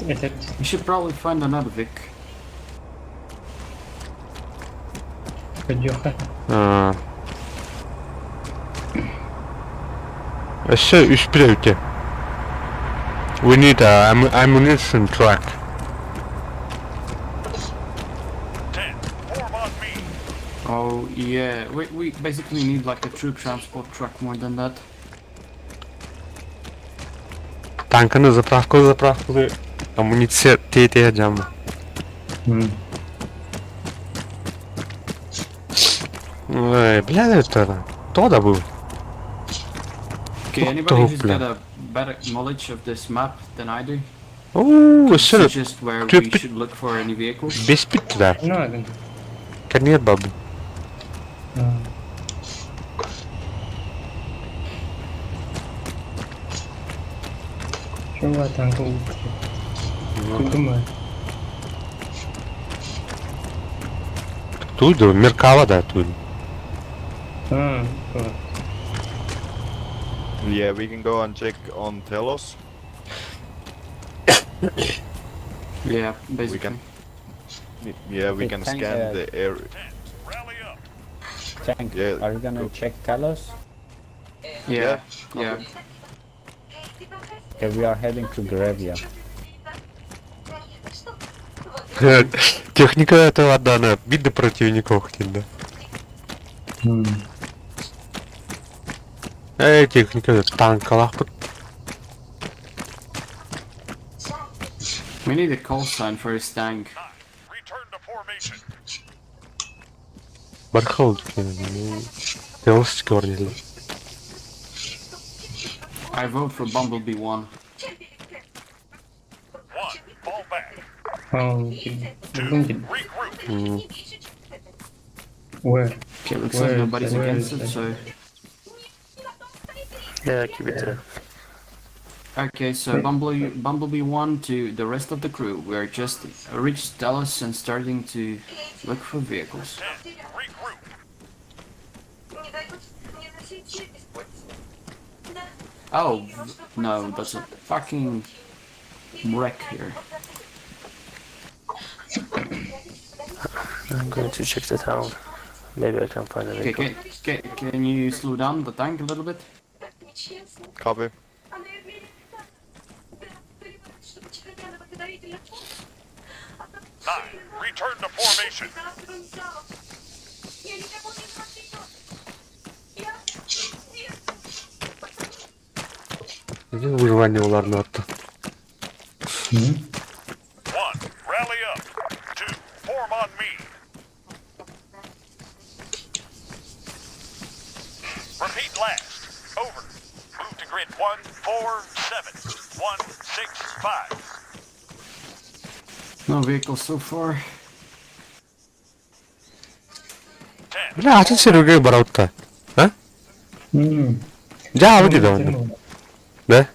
[SPEAKER 2] Это
[SPEAKER 6] We should probably find another Vic.
[SPEAKER 2] Кадюха.
[SPEAKER 1] А. Өссө үс билэбит. We need a ammunition truck.
[SPEAKER 9] 10. Form on me.
[SPEAKER 6] Oh yeah, we basically need like a troop transport truck more than that.
[SPEAKER 1] Танканы заправку заправку. Амуниция тете жам. Ой, бля, это то да был.
[SPEAKER 6] Okay, anybody who's
[SPEAKER 1] бля.
[SPEAKER 6] got a better knowledge of this map than I do,
[SPEAKER 1] Оо, өссө
[SPEAKER 6] suggest where we should look for any vehicles.
[SPEAKER 1] бес бит да.
[SPEAKER 2] Ну,
[SPEAKER 1] Конец бабы.
[SPEAKER 2] ладно. Чего танка лучше? Думаю.
[SPEAKER 1] Тут Меркава да тут.
[SPEAKER 2] А, вот.
[SPEAKER 11] Yeah, we can go and check on Telos.
[SPEAKER 6] Yeah,
[SPEAKER 11] We
[SPEAKER 6] basically.
[SPEAKER 11] can. Yeah, we
[SPEAKER 7] Okay,
[SPEAKER 11] can
[SPEAKER 7] thank,
[SPEAKER 11] scan the area.
[SPEAKER 9] 10. Rally up.
[SPEAKER 7] Tank,
[SPEAKER 11] Yeah,
[SPEAKER 7] are you gonna
[SPEAKER 11] go.
[SPEAKER 7] check Talos?
[SPEAKER 6] Yeah, yeah.
[SPEAKER 7] Okay, we are heading to Gravia.
[SPEAKER 1] Техника это ладно, видно противников хотим, да. Эй, техника, танкалах.
[SPEAKER 6] We need a call sign for his tank.
[SPEAKER 9] Return to formation.
[SPEAKER 1] Бархал. Телос көрнелі.
[SPEAKER 6] I vote for Bumblebee 1.
[SPEAKER 9] 1, fall back.
[SPEAKER 2] Okay.
[SPEAKER 9] 2, regroup.
[SPEAKER 2] Where?
[SPEAKER 6] Okay, looks like
[SPEAKER 2] Where is
[SPEAKER 6] nobody's
[SPEAKER 2] that? Where
[SPEAKER 6] against
[SPEAKER 2] is
[SPEAKER 6] it,
[SPEAKER 2] that?
[SPEAKER 6] so...
[SPEAKER 10] Yeah, keep it there.
[SPEAKER 6] Okay, so Bumblebee 1 to the rest of the crew. We are just reached Dallas and starting to look for vehicles.
[SPEAKER 9] 10, regroup.
[SPEAKER 6] Oh, no, that's a fucking wreck here.
[SPEAKER 10] I'm going to check the town. Maybe I can find a
[SPEAKER 6] Okay,
[SPEAKER 10] vehicle.
[SPEAKER 6] can you slow down the tank a little bit?
[SPEAKER 11] Copy.
[SPEAKER 9] 9, return to formation.
[SPEAKER 1] Выживание уларны атты.
[SPEAKER 9] 1, rally up. 2, form on me. Repeat last. Over. Move to grid 1, 4, 7, 1, 6, 5.
[SPEAKER 6] No vehicles so far.
[SPEAKER 9] 10,
[SPEAKER 1] Бля, атын серверге бараутта. А? Ja, вот это он. Да?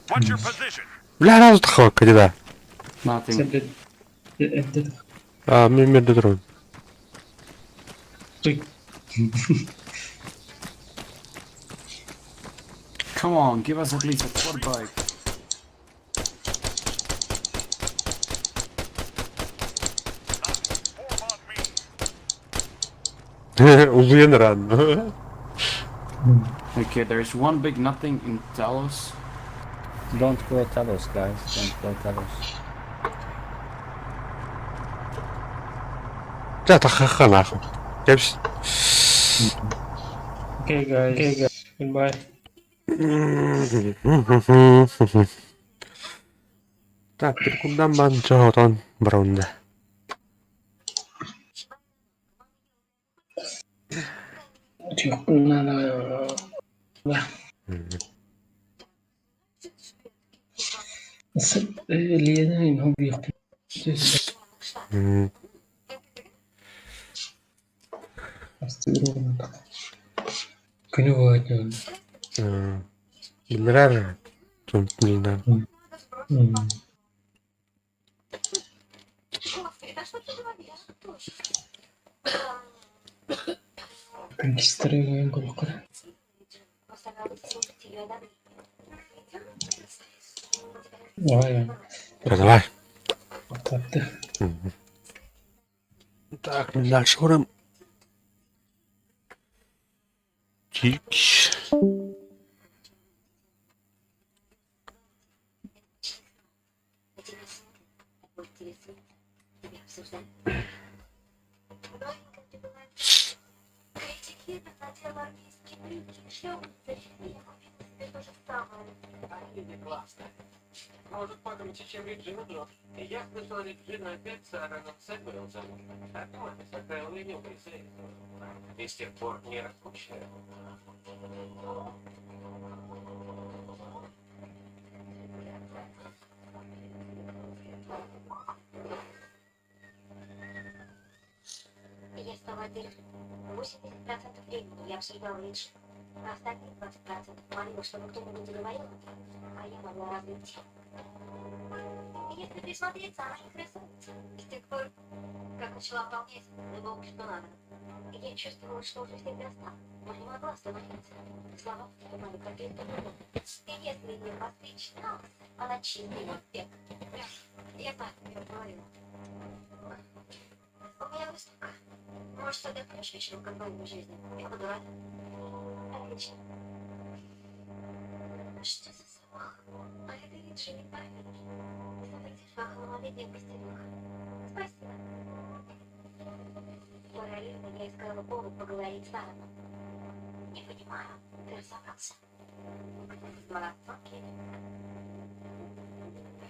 [SPEAKER 9] what's your position?
[SPEAKER 1] Бля, разу тахва, кадида.
[SPEAKER 6] Nothing.
[SPEAKER 1] А, мен мерде тұрмын.
[SPEAKER 6] Come on, give us at least a quad bike.
[SPEAKER 9] 9, form on me.
[SPEAKER 1] Узуен ран.
[SPEAKER 6] Okay, there's one big nothing in Talos.
[SPEAKER 7] Don't go Talos, guys. Don't go Talos.
[SPEAKER 1] Ja, тахаха нахуй. Кепс.
[SPEAKER 2] Okay, guys. Okay, guys. Goodbye.
[SPEAKER 1] Так, перекундан бан жаотон браунда. Билер. Тут не Давай. Так, дальше урам. Чик.
[SPEAKER 12] Я стала одержима. 80% времени я обсуждала лишь а остальные 20% молила, чтобы кто-нибудь заговорил, а я могла развить. Если присмотреться, она не красавица. С тех пор, как начала полнеть, думала, что надо. Я чувствовала, что уже всех достала, но не могла остановиться. Слова поступали какие-то И если ее постричь на лысо, она чистый узбек. Я так ее говорила. У меня выставка. Может, отдохнешь вечером, как в жизни. Я буду рада. Отлично. Что за запах? А это Риджи не поверишь. Смотрите, шахова малолетняя проститутка. Я искала повод поговорить с Аароном. Не понимаю, ты разобрался? Молодцом, Кевин.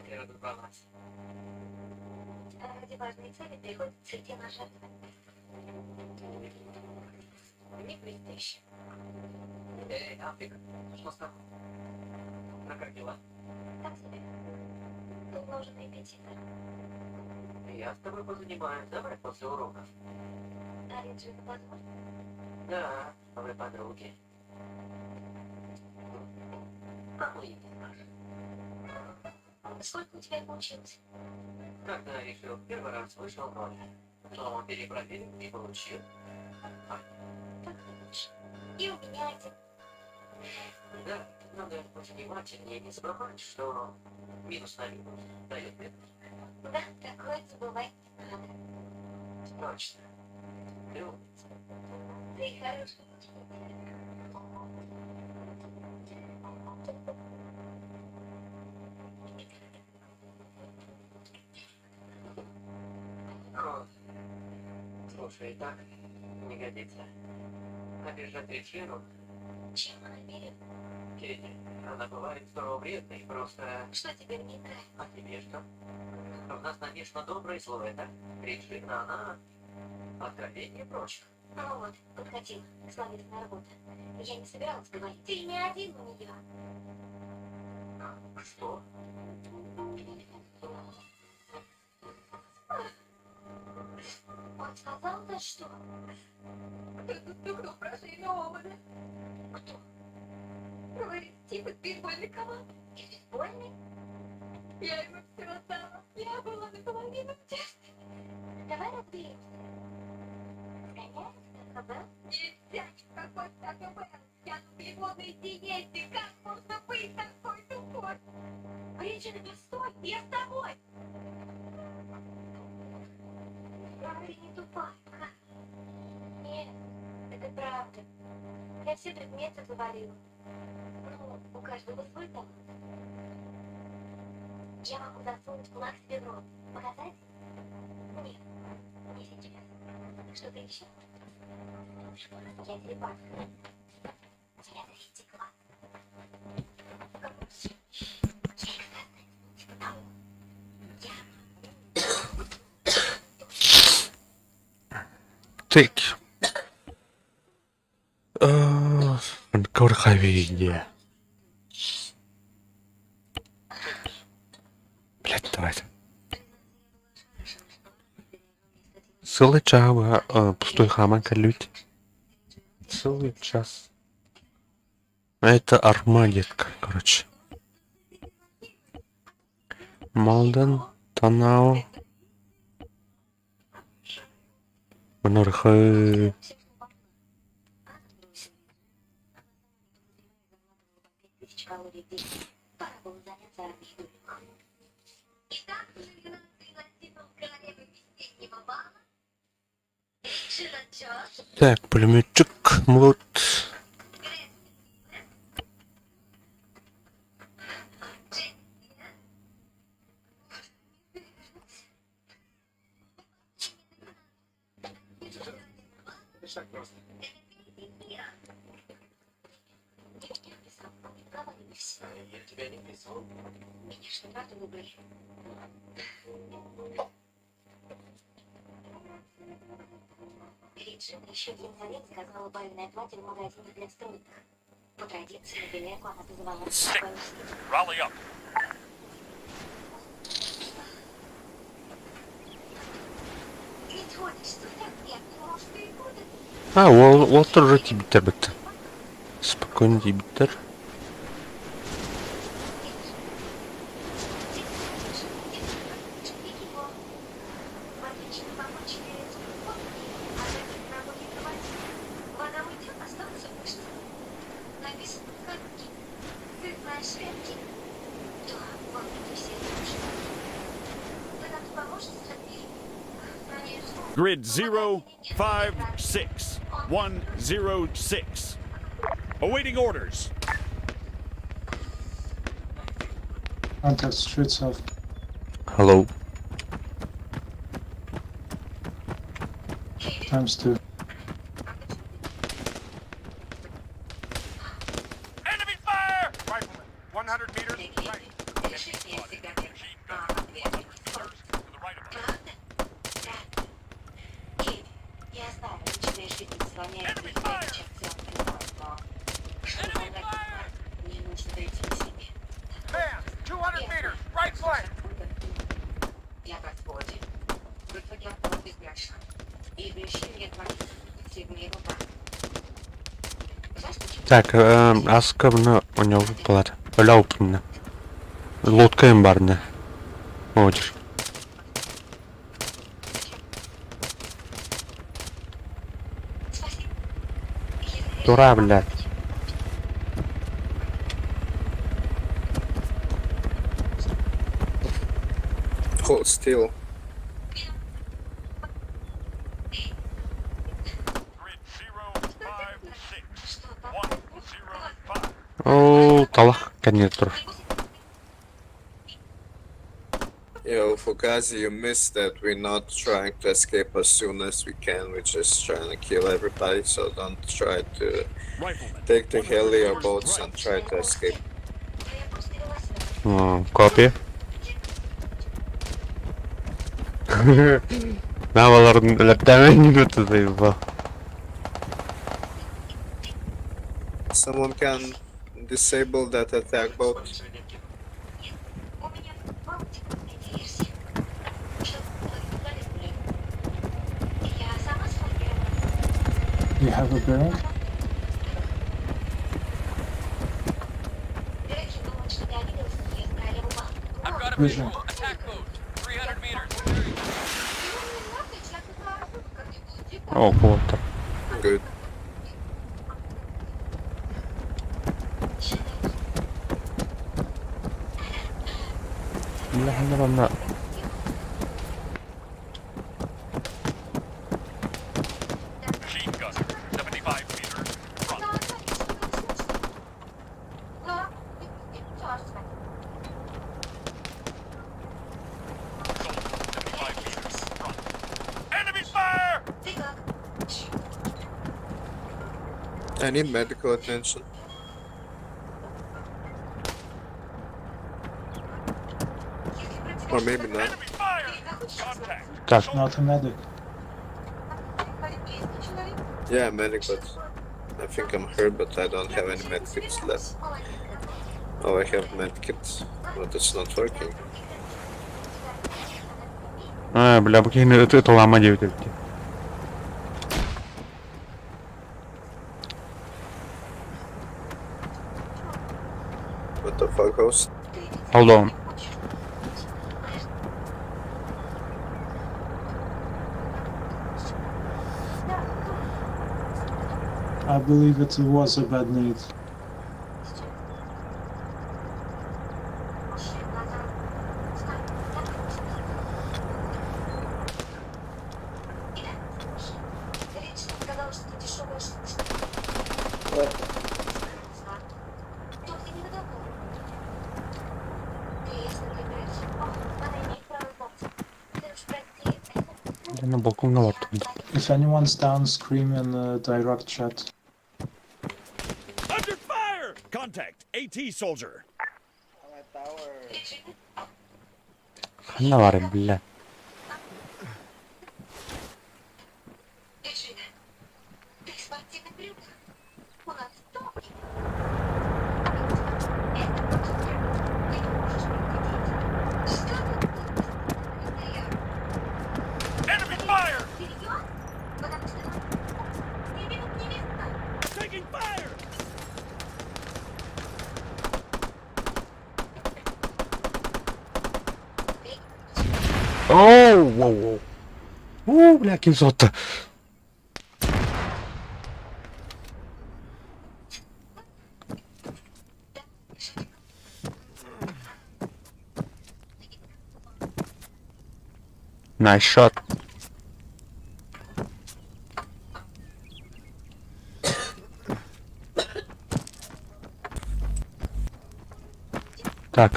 [SPEAKER 4] Ты разобралась.
[SPEAKER 12] Ради важной цели приходится идти на жертвы.
[SPEAKER 4] Мне блестяще. Эй, Африка, что с тобой? Ну как дела?
[SPEAKER 12] Так себе. Тут нужен репетитор.
[SPEAKER 4] Я с тобой позанимаюсь, давай после уроков.
[SPEAKER 12] А Реджина позволит?
[SPEAKER 4] Да, вы подруги. Кому я не скажу.
[SPEAKER 12] Сколько у тебя получилось?
[SPEAKER 4] Когда решил первый раз, вышел ноль. Но перепроверил и получил.
[SPEAKER 12] Так лучше. И у меня один.
[SPEAKER 4] Да, надо быть внимательнее, не забывать, что минус на минус дает минус.
[SPEAKER 12] Да, такое забывать не надо.
[SPEAKER 4] Точно. Ты умница.
[SPEAKER 12] Ты хороший учитель.
[SPEAKER 4] Вот. Слушай, так не годится. Обижать Реджину,
[SPEAKER 12] Чем она берет?
[SPEAKER 4] Кенни, она бывает здорово вредной, просто...
[SPEAKER 12] Что тебе в ней нравится?
[SPEAKER 4] А тебе что? В нас намешано доброе и злое, да? Реджина, она откровеннее прочих.
[SPEAKER 12] Ну вот, подкатила. Словесная работа. Я не собиралась говорить. Ты не один у нее.
[SPEAKER 4] Что?
[SPEAKER 12] Он сказал, за что?
[SPEAKER 13] Кто-то стукнул про Шейна Омана.
[SPEAKER 12] Кто?
[SPEAKER 13] Говорит, типа из бейсбольной команды.
[SPEAKER 12] Из бейсбольной?
[SPEAKER 13] Я ему все отдала. Я была наполовину в тесте.
[SPEAKER 12] Давай разберемся. Сгоняем в Taco Bell?
[SPEAKER 13] Нельзя ни в какой Taco Bell. Я на углеводной диете. Как можно быть такой тупой?
[SPEAKER 12] Реджина, постой, я с тобой! Ты не тупая, Ка. Нет, это правда. Я все предметы завалила. Ну, у каждого свой талант. Я могу засунуть кулак себе в рот. Показать? Нет, не сейчас. Что-то еще? Я телепат. Я третий класс. Короче, я экстрасенс, типа того. Я
[SPEAKER 1] Так. Корховидия. Блять, давайте. Целый час пустой хаман лють. Целый час. Это Армагедка, короче. Малден, Танау. Манорхэ.
[SPEAKER 12] тысяч калорий в день. Пора было заняться армией дуриков.
[SPEAKER 13] Итак, номинации на титул королевы весеннего бала. Реджина Джордж,
[SPEAKER 1] Так, пулеметчик, молот.
[SPEAKER 12] Ты меня писал, а не договаривались.
[SPEAKER 4] Я тебя не писал.
[SPEAKER 12] Меня что, правда выбрали? Реджина еще в январе заказала бальное платье в магазине для стройных. По традиции на примерку она позвала
[SPEAKER 9] Six.
[SPEAKER 12] свою сестру.
[SPEAKER 9] Rally up.
[SPEAKER 13] Ведь ходишь, что так нет, может, и будет.
[SPEAKER 1] А, Уолтер уже тибиттер бітті. Спокойно тибиттер.
[SPEAKER 13] Вода уйдет, останутся мышцы. Написано «Хэнки». Ты знаешь Хэнки?
[SPEAKER 12] Да, в Африке все дружат.
[SPEAKER 13] Ты нам поможешь с Хэнки? Конечно.
[SPEAKER 9] Grid 0, 5, 6, 1, 0, 6. Awaiting orders.
[SPEAKER 14] Contact street south.
[SPEAKER 1] Hello.
[SPEAKER 14] Times two.
[SPEAKER 1] Так, аска мына оñоу булар. Өлө упунна. Лодка им барна. Одер. Тура, блядь.
[SPEAKER 11] Hold still.
[SPEAKER 1] Оо, талах кэннигэр турар.
[SPEAKER 11] Yo, Fugazi, you missed that. We're not trying to escape as soon as we can. We're just trying to kill everybody, so don't try to take the heli or boats and try to escape.
[SPEAKER 1] Copy. Наваларын өлөртөмөн минуты заебал.
[SPEAKER 11] Someone can disable that attack boat.
[SPEAKER 14] You have a bearing?
[SPEAKER 5] I've got a
[SPEAKER 14] Vision.
[SPEAKER 5] visual. Attack boat, 300 meters.
[SPEAKER 1] О, вот.
[SPEAKER 11] Good.
[SPEAKER 1] Бля,
[SPEAKER 9] Machine gunner, 75 meters front. Soldier, 75 meters front. Enemy fire!
[SPEAKER 11] I need medical attention. Or maybe not.
[SPEAKER 9] Enemy fire! Contact.
[SPEAKER 1] Так.
[SPEAKER 14] Not a medic.
[SPEAKER 11] Yeah, medic, but I think I'm hurt, but I don't have any medkits left. Oh, I have medkits, but it's not working.
[SPEAKER 1] А, бля, бу киһини ытылаама диэбит эбит.
[SPEAKER 11] What the fuck, host?
[SPEAKER 1] Hold on.
[SPEAKER 14] I believe it was a bad need.
[SPEAKER 1] На балкоҥҥа олордум.
[SPEAKER 14] If anyone's down, scream in direct chat.
[SPEAKER 9] Under fire! Contact, AT soldier.
[SPEAKER 1] Ханна баар, бля.
[SPEAKER 9] Enemy fire! Taking fire!
[SPEAKER 1] Оу, воу, воу. Уу, бля, ким соһутта. Nice shot. Так,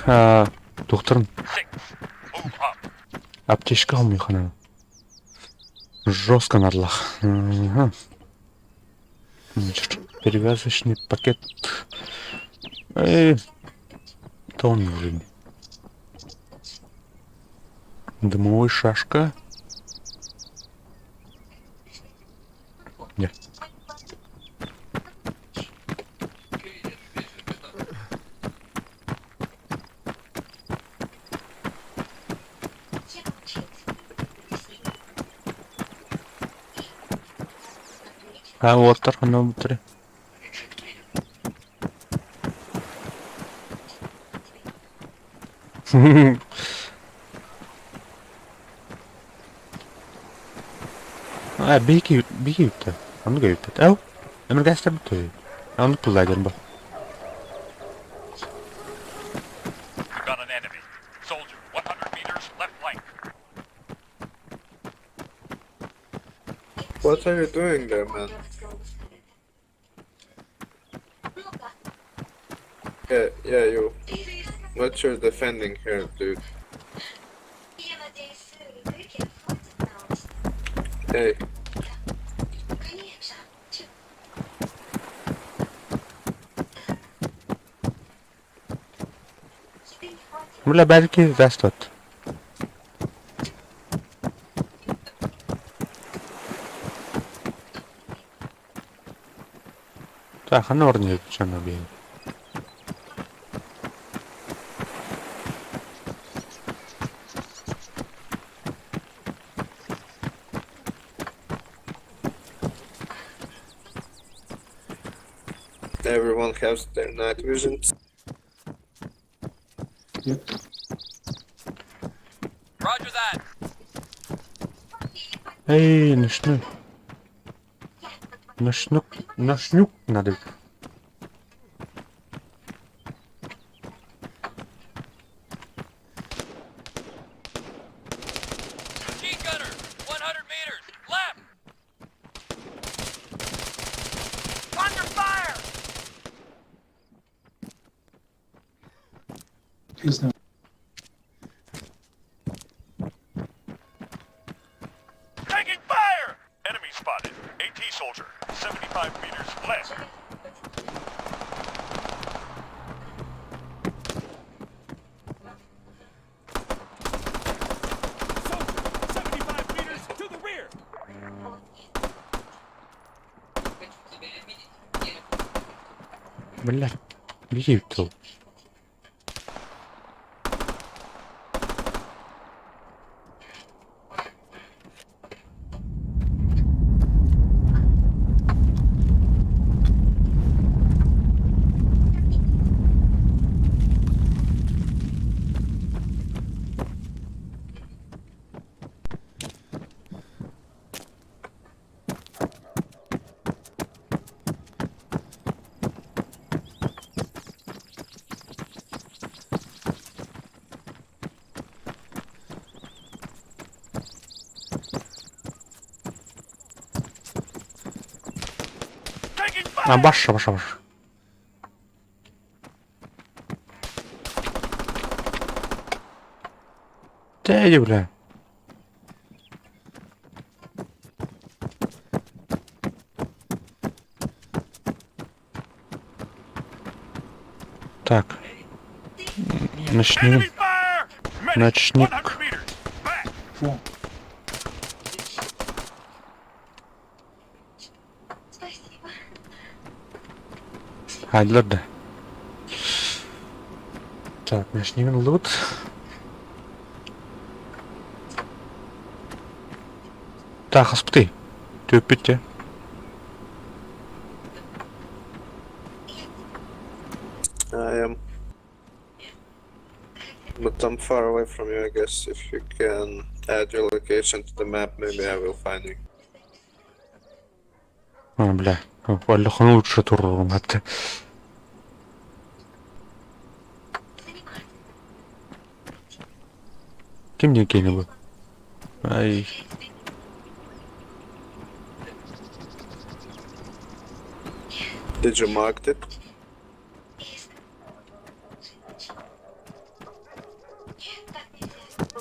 [SPEAKER 1] доктор,
[SPEAKER 9] Six. Move up.
[SPEAKER 1] аптечка алмыйхана. Жестко надлах. Ага. Значит, перевязочный пакет. То он нужен. Дымовая шашка. Нет. А уолаттар ханна буолбуттарый? А, бики, бики үттэ. Оннук өйүппүт. Ау, эмиргээстэр бүттэ. Оннук туллайдарын ба.
[SPEAKER 9] We've got an enemy. Soldier, 100 meters left flank.
[SPEAKER 11] What are you doing there, man? Yeah, yeah, you. What you're defending here, dude? Hey,
[SPEAKER 1] Бля, бәлки растет. Так, ханна орнует, чана бейн.
[SPEAKER 11] Everyone has their night vision.
[SPEAKER 14] Yep.
[SPEAKER 5] Roger that.
[SPEAKER 1] Эй, ночной. Ночнук, ночнюк надо.
[SPEAKER 5] Machine gunner, 100 meters, left. Under fire!
[SPEAKER 14] Please no.
[SPEAKER 9] Taking fire! Enemy spotted. AT soldier, 75 meters left. Soldier, 75 meters to the rear!
[SPEAKER 1] Бля, беги тут.
[SPEAKER 9] Taking
[SPEAKER 1] А,
[SPEAKER 9] fire!
[SPEAKER 1] баша, баша, баша. Ты, бля. Так. Начни.
[SPEAKER 9] Enemy fire! Medic,
[SPEAKER 1] Ночник.
[SPEAKER 9] 100 meters. Back!
[SPEAKER 14] Four.
[SPEAKER 1] Хайдлер, да. Так, начни лут. Так, хаспты. Төппүттэ.
[SPEAKER 11] I am. But I'm far away from you, I guess. If you can add your location to the map, maybe I will find you.
[SPEAKER 1] А, бля. Аллахан лучше турурум хатты. Ким не кени бу? Ай.
[SPEAKER 11] Did you mark it?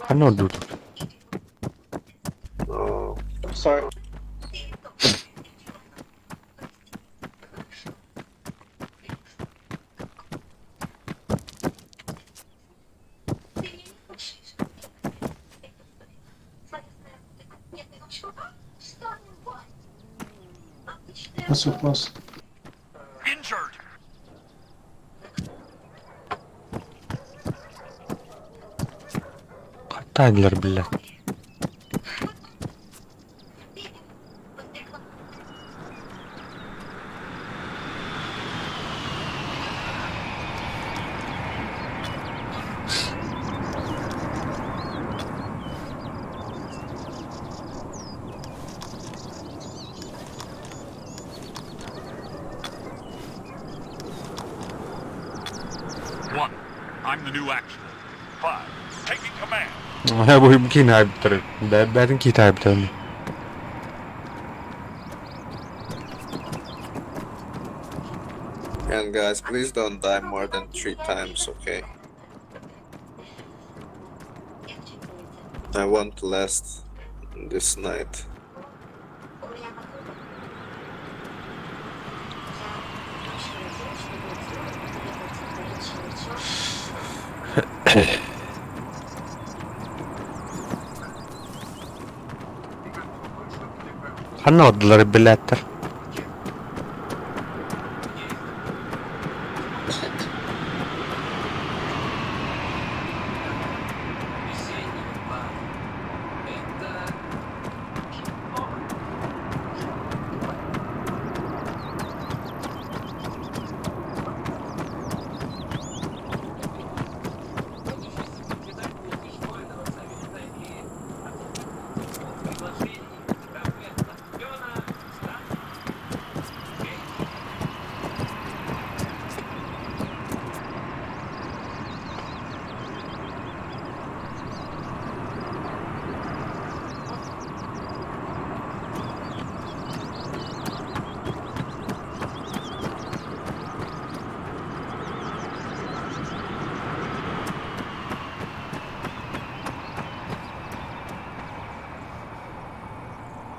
[SPEAKER 1] Ханна орду тут.
[SPEAKER 11] No.
[SPEAKER 4] Sorry.
[SPEAKER 14] What's your plus?
[SPEAKER 9] Injured!
[SPEAKER 1] Хаттайлар, бля.
[SPEAKER 9] I'm the new actual. 5. Taking command.
[SPEAKER 1] Бу киин айбыттар. Бээтин киит айбыттар.
[SPEAKER 11] And guys, please don't die more than three times, okay? I want to last this night.
[SPEAKER 1] Ханна бардылар билээттэр?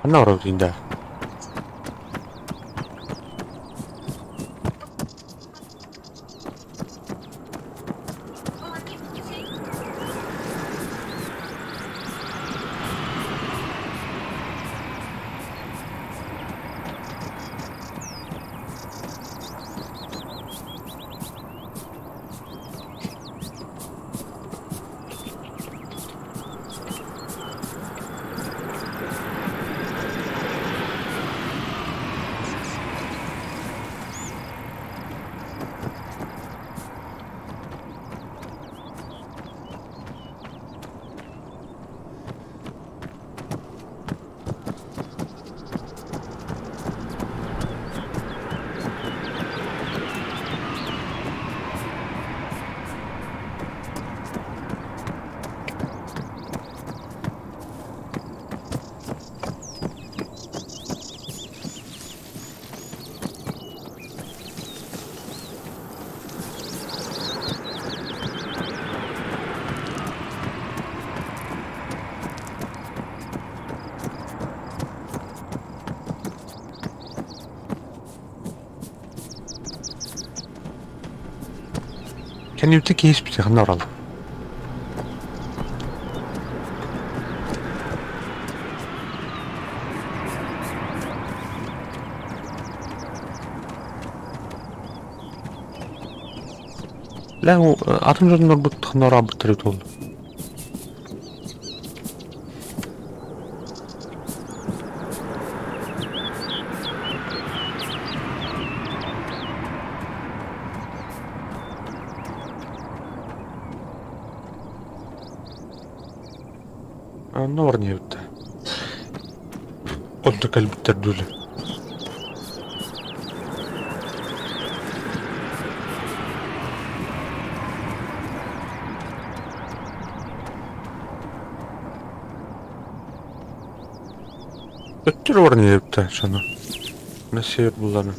[SPEAKER 1] Ханна барабыт инде? Кэннибитин киһиспитин ханна бараллар? Лэ атын дьоннорбут ханна бараабыттар эбит буолла? Онно баран иһэбит Онто кэлбиттэр дуу Өттүр баран иһэбит сону. Насер булланы.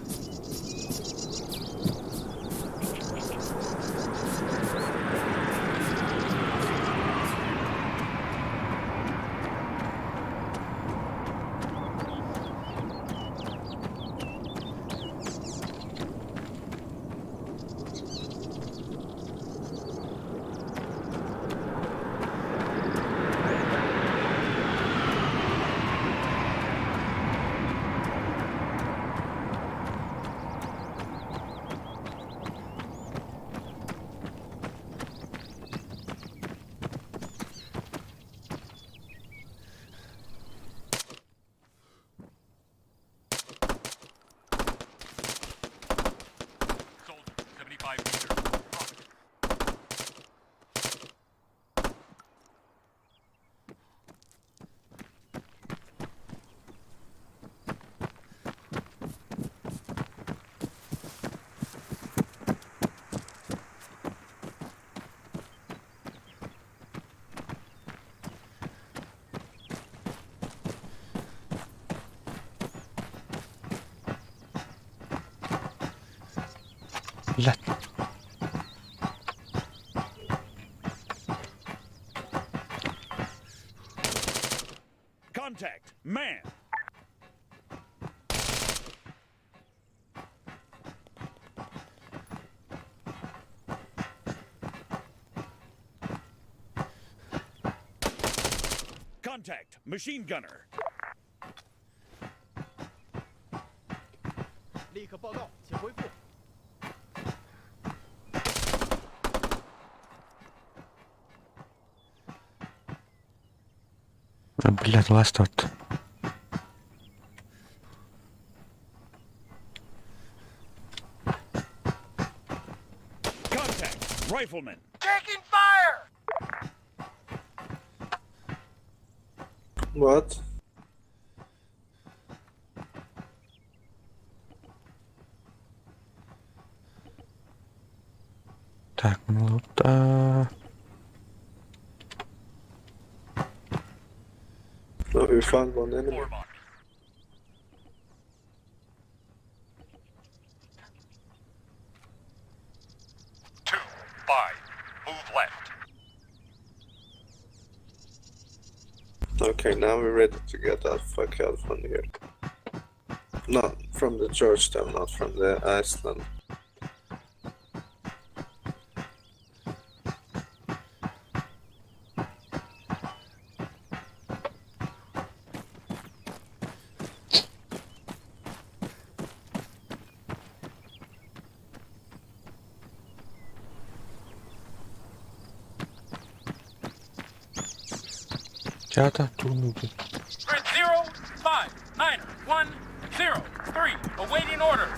[SPEAKER 9] Contact. Man. Contact. Machine gunner.
[SPEAKER 5] 立刻报告，请回复。
[SPEAKER 1] Блядь, last out.
[SPEAKER 9] Contact. Rifleman.
[SPEAKER 5] Taking fire!
[SPEAKER 11] What?
[SPEAKER 1] Так, ну да.
[SPEAKER 11] No, we found one enemy.
[SPEAKER 9] 2, 5. Move left.
[SPEAKER 11] Okay, now we're ready to get that fuck out from here. Not from the Georgetown, not from the Iceland.
[SPEAKER 1] Театр турнуты.
[SPEAKER 5] Grid 0, 5, 9, 1, 0, 3. Awaiting order.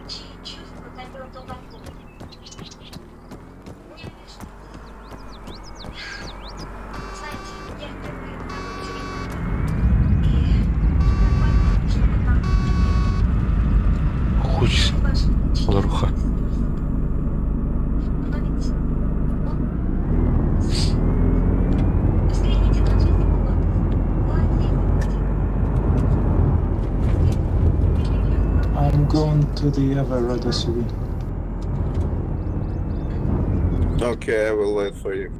[SPEAKER 12] Чьи чувства запел глубоко? Мне лишь... Знаете, я впервые на такой вечеринке. И такой, чтобы там...
[SPEAKER 1] Хуй. Ларуха.
[SPEAKER 12] Но ведь он... Взгляните на жизнь
[SPEAKER 14] I'm going to the other red SUV.
[SPEAKER 11] Okay, I will wait for you.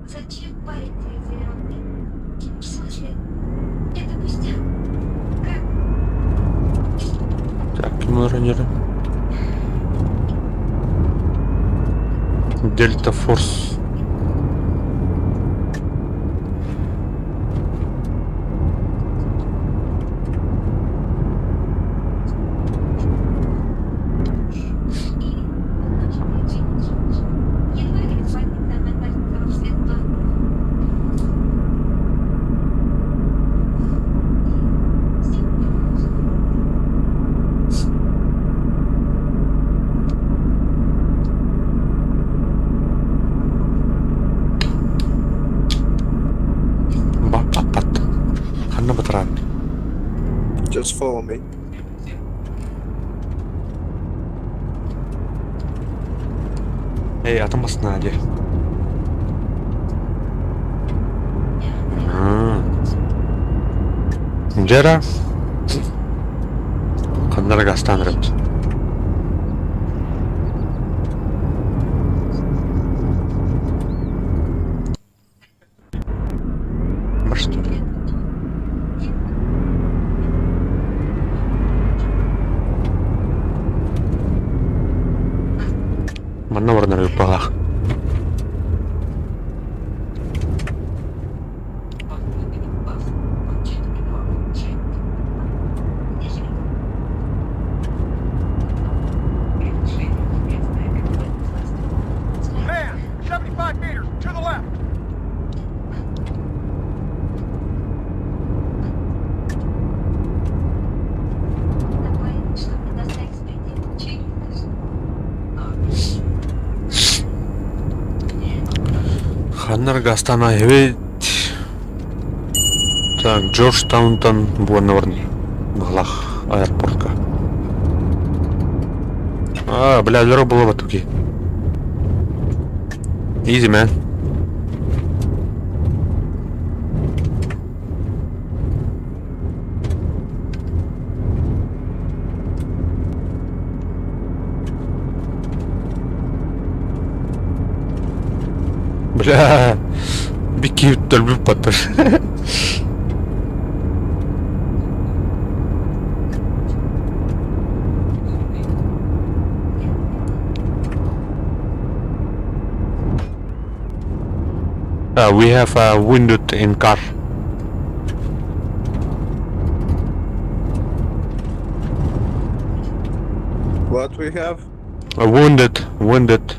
[SPEAKER 12] Зачем париться из-за ерунды? В смысле, это пустяк. Как?
[SPEAKER 1] Так, ким раннеры? Дельта Форс.
[SPEAKER 12] Едва ли бесплатный самое важное средство.
[SPEAKER 1] Бапапат. Ханна батран.
[SPEAKER 11] Just follow me.
[SPEAKER 1] Эй, атом басна де. Джера. Ханнара гастан репт. Что? Манна барнар ыппалаах.
[SPEAKER 5] Man, 75 meters to the left.
[SPEAKER 12] Такой, чтобы доставить людей
[SPEAKER 1] Ханнар Гастана эбит. Так, Джорджтаунтан буонна барнар. Баҕалаах аэропортка. А, бля, өлөрө буола батуки. Easy, man. Бля, бикки өлбүт баттар. We have a wounded in car.
[SPEAKER 11] What we have?
[SPEAKER 1] A wounded, wounded.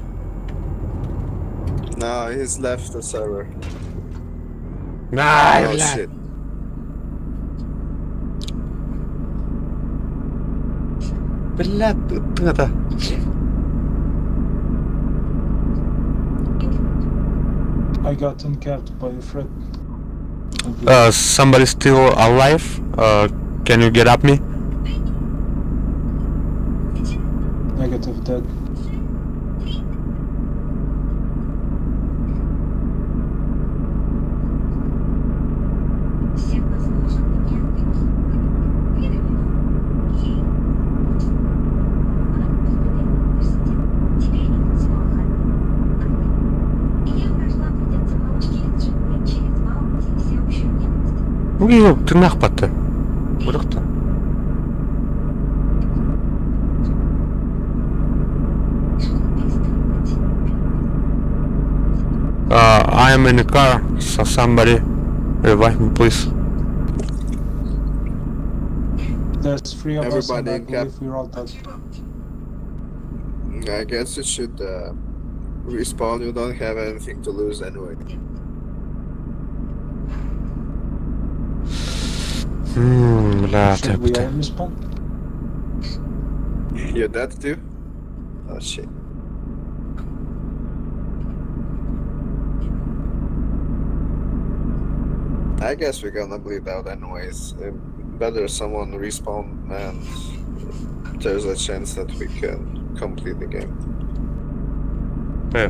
[SPEAKER 11] No, he's left the server.
[SPEAKER 1] Nah,
[SPEAKER 11] oh
[SPEAKER 1] бля.
[SPEAKER 11] shit.
[SPEAKER 1] Бля, тыҥата.
[SPEAKER 14] I got uncapped by Fred.
[SPEAKER 1] Somebody still alive? Can you get up me?
[SPEAKER 14] Negative dead.
[SPEAKER 1] Тыҥнаах батты. Бырахта. I am in a car, so somebody revive me, please.
[SPEAKER 14] There's three of us and
[SPEAKER 11] Everybody
[SPEAKER 14] I
[SPEAKER 11] in cap.
[SPEAKER 14] believe we're all dead.
[SPEAKER 11] I guess you should respawn. You don't have anything to lose anyway.
[SPEAKER 1] Бля,
[SPEAKER 14] Should we
[SPEAKER 1] ты.
[SPEAKER 14] all respawn?
[SPEAKER 11] You're dead too? Oh shit. I guess we're gonna bleed out anyways. Better someone respawn and there's a chance that we can complete the game.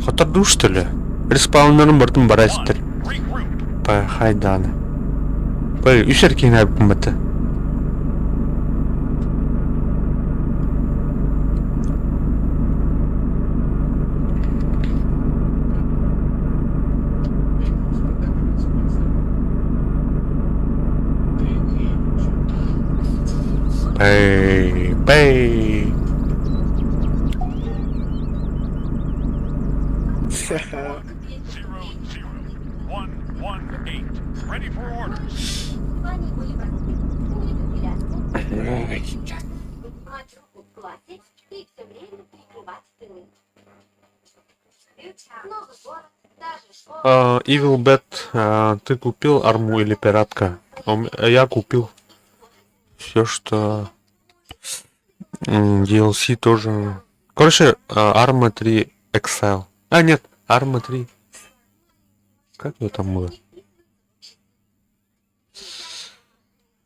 [SPEAKER 1] Хотор что ли? Респауннарын бартын барастыр. Па хайданы. Па үсер киһини бата. Пэй, пэй.
[SPEAKER 9] 00118. Ready for orders.
[SPEAKER 12] Поднимать руку в классе и все время прикрывать тылы. Новый город, та же школа.
[SPEAKER 1] Evil Bat, ты купил арму или пиратка? Я купил все, что DLC тоже. Короче, Arma 3 Exile. А, нет, Arma 3. Как ее там было?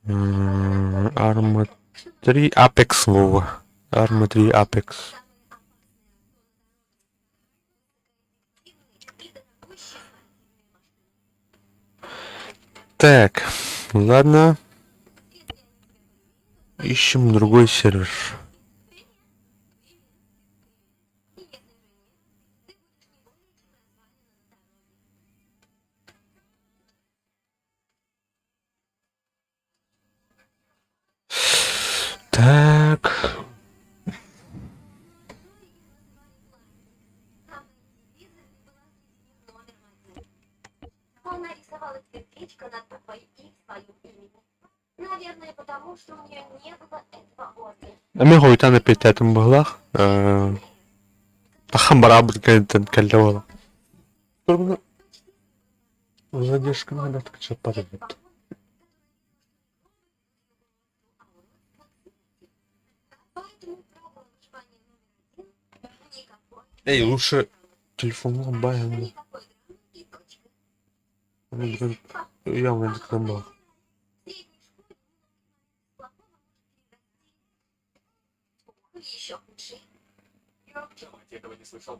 [SPEAKER 1] Arma 3 Apex, Вова. Arma 3 Apex. Так, ладно. Ищем другой сервер. Так.
[SPEAKER 12] Она рисовала сердечко над буквой «И» в своем имени. Наверное, потому что у нее не было этого ордена.
[SPEAKER 1] Эми хойтан эпитетим быһылах. Тахан барабыр кэнтен кэллэ буола. Задержка надо падает. Эй, лучше телефон баян. Явно не был.
[SPEAKER 12] Еще худший.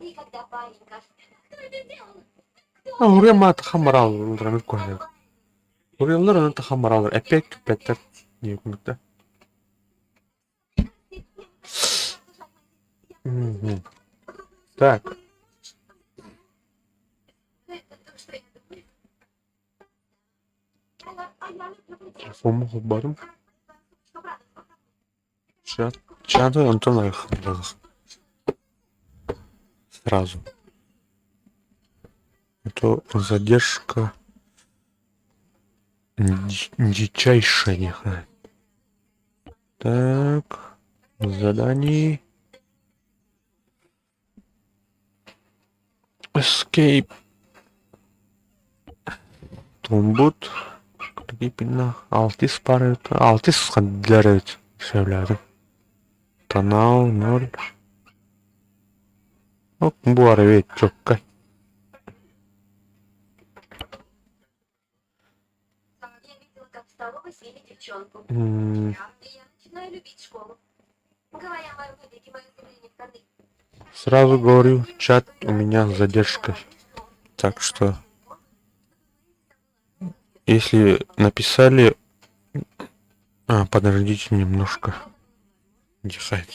[SPEAKER 12] И когда парень кажется, кто это сделал?
[SPEAKER 1] Уруйма тахамарал рамик куһаҕан. Уруйаллар онон тахамараллар эппиэт күүппэттэр диэбит Так. Телефоммун холбоотум. Чат, чаты онтон сразу. Это задержка дичайшая. Так, задание. Escape. Тумбут. Алтыс пар алтыс хаддер сөйләдім. Танау ноль. Оп, бу арабет чокка.
[SPEAKER 12] Я видела, как в столовой съели девчонку.
[SPEAKER 1] М.
[SPEAKER 12] И я начинаю любить школу. Говоря о моем побеге, мое заявление в коны.
[SPEAKER 1] Сразу говорю, чат у меня с задержкой. Так что, если написали, подождите немножко. Дихай.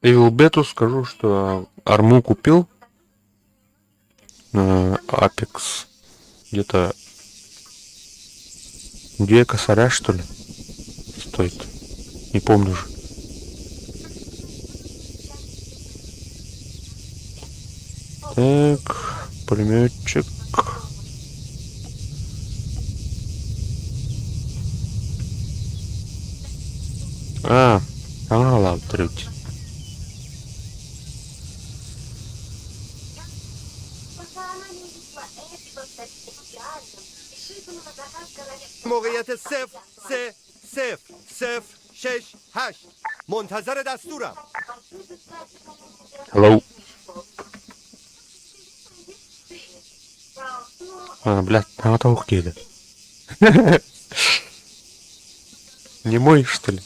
[SPEAKER 1] Evil Betу скажу, что арму купил. Apex. Где-то две косаря, что ли, стоит. Не помню уже. Так, пулеметчик. А, ладно, третий.
[SPEAKER 12] Пока она не увидела Эппи с таким идеальным и шиком на заказ в голове.
[SPEAKER 15] موقعیت 0 3 0 0 6 8 منتظر دستورم.
[SPEAKER 1] Hello. А, блядь, на того кида. Не мой, что ли?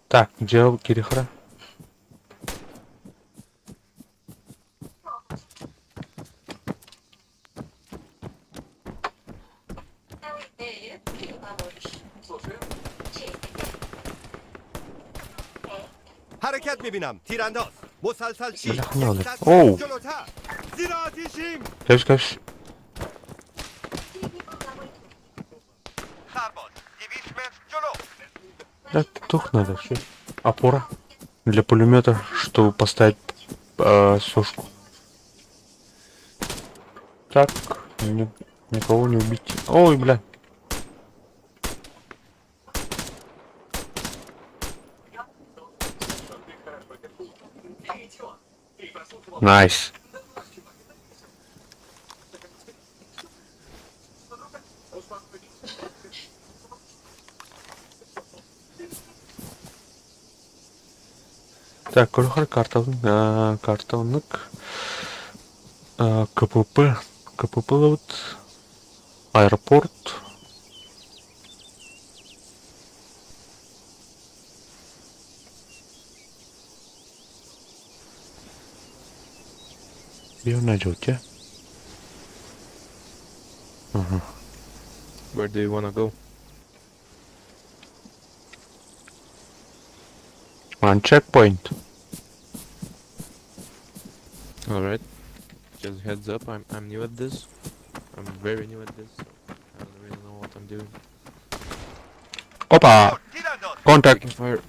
[SPEAKER 1] Так, где Кирихара?
[SPEAKER 15] حرکت میبینم تیرانداز مسلسل چی
[SPEAKER 1] Бляха, надо.
[SPEAKER 15] یکصد
[SPEAKER 1] Оу!
[SPEAKER 15] جلوتر زیر آتیشیم.
[SPEAKER 1] Кэш, кэш.
[SPEAKER 15] سرباز 200 متر جلو.
[SPEAKER 1] Да, тух надо, все. Опора. Для пулемета, чтобы поставить сошку. Так, никого не убить. Ой, бля. Nice. Так, көрөхөр карталын, карталнык, КПП, КПП вот, аэропорт. Где вы найдете? Ага.
[SPEAKER 16] Where do you wanna go?
[SPEAKER 1] One checkpoint.
[SPEAKER 16] Alright. Just heads up, I'm new at this. I'm very new at this, so I don't really know what I'm doing.
[SPEAKER 1] Опа! Contact!
[SPEAKER 16] Taking fire.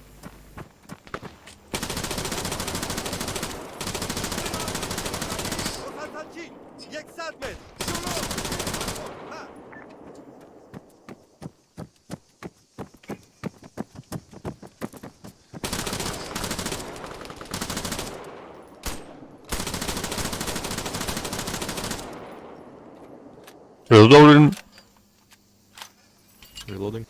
[SPEAKER 15] مسلسل چی 100 متر جلو.
[SPEAKER 1] Reloading.
[SPEAKER 16] Reloading.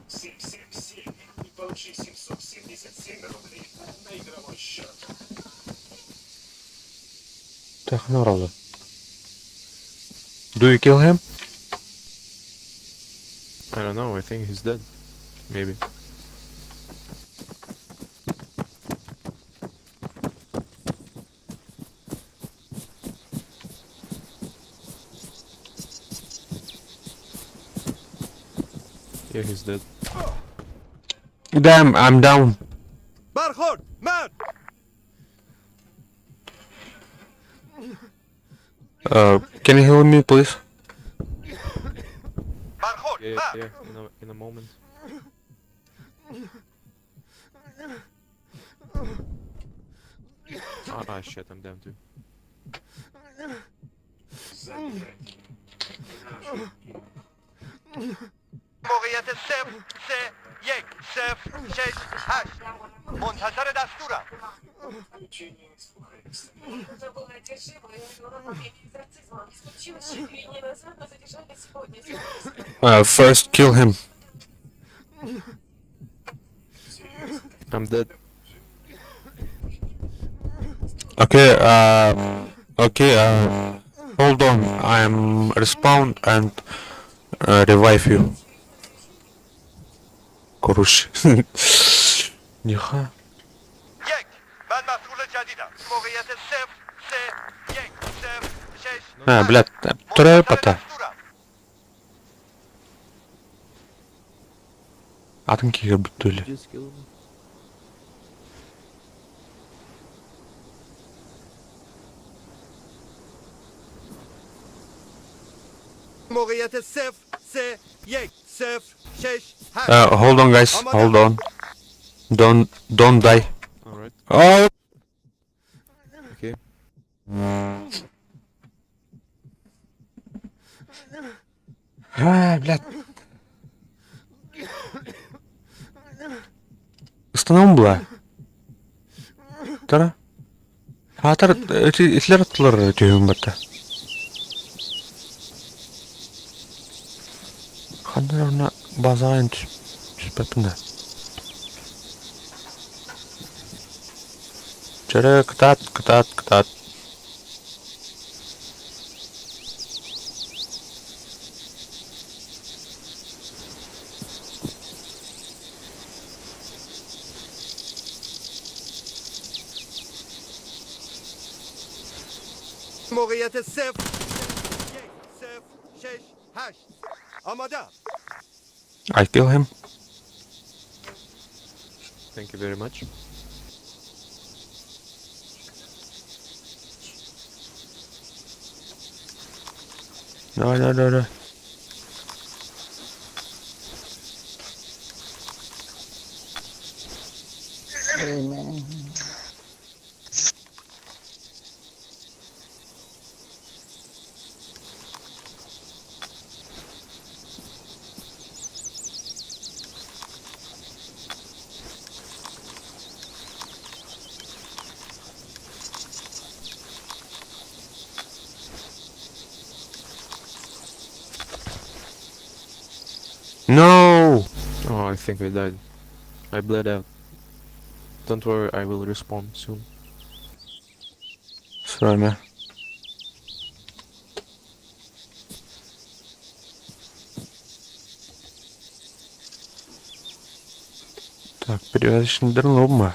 [SPEAKER 9] 777 и получи 777 рублей на игровой счет.
[SPEAKER 1] Так, ну Do you kill him?
[SPEAKER 16] I don't know, I think he's dead. Maybe. Yeah, he's dead.
[SPEAKER 1] Damn, I'm down.
[SPEAKER 15] برخورد مرد
[SPEAKER 1] Can you heal me, please?
[SPEAKER 16] Yeah, yeah, yeah, in a moment. Ah, shit, I'm down too.
[SPEAKER 15] موقعیت 0 3 1 0 6 8 منتظر دستورم
[SPEAKER 13] Была одержимая экзорцизмом. Случилось 4 дня назад, но задержали сегодня.
[SPEAKER 1] First kill him.
[SPEAKER 16] I'm dead.
[SPEAKER 1] Okay, okay, hold on. I'm respawn and revive you. Короче. Ниха.
[SPEAKER 15] یک من مسئول جدیدم موقعیت 0 3 1 0 6
[SPEAKER 1] А, блядь, трепота. Атын кигер бүттүлі.
[SPEAKER 16] Just kill him.
[SPEAKER 15] موقعیت 0 3 1 0 6 8
[SPEAKER 1] Hold on, guys. Hold on. Don't die.
[SPEAKER 16] Alright.
[SPEAKER 1] Oh!
[SPEAKER 16] Okay.
[SPEAKER 1] А, блядь. Установим была. Тара. Атар, эти аттылар түйін батта. Хандар орна базағайын түспәпін да. Чыры, кытат, кытат, кытат.
[SPEAKER 15] موقعیت 0 1 0 6 8 آماده
[SPEAKER 1] I kill him.
[SPEAKER 16] Thank you very much.
[SPEAKER 1] Давай, давай, давай, давай. No!
[SPEAKER 16] Oh, I think I died. I bled out. Don't worry, I will respawn soon.
[SPEAKER 1] Sorry, man. Так, перевязочный дрон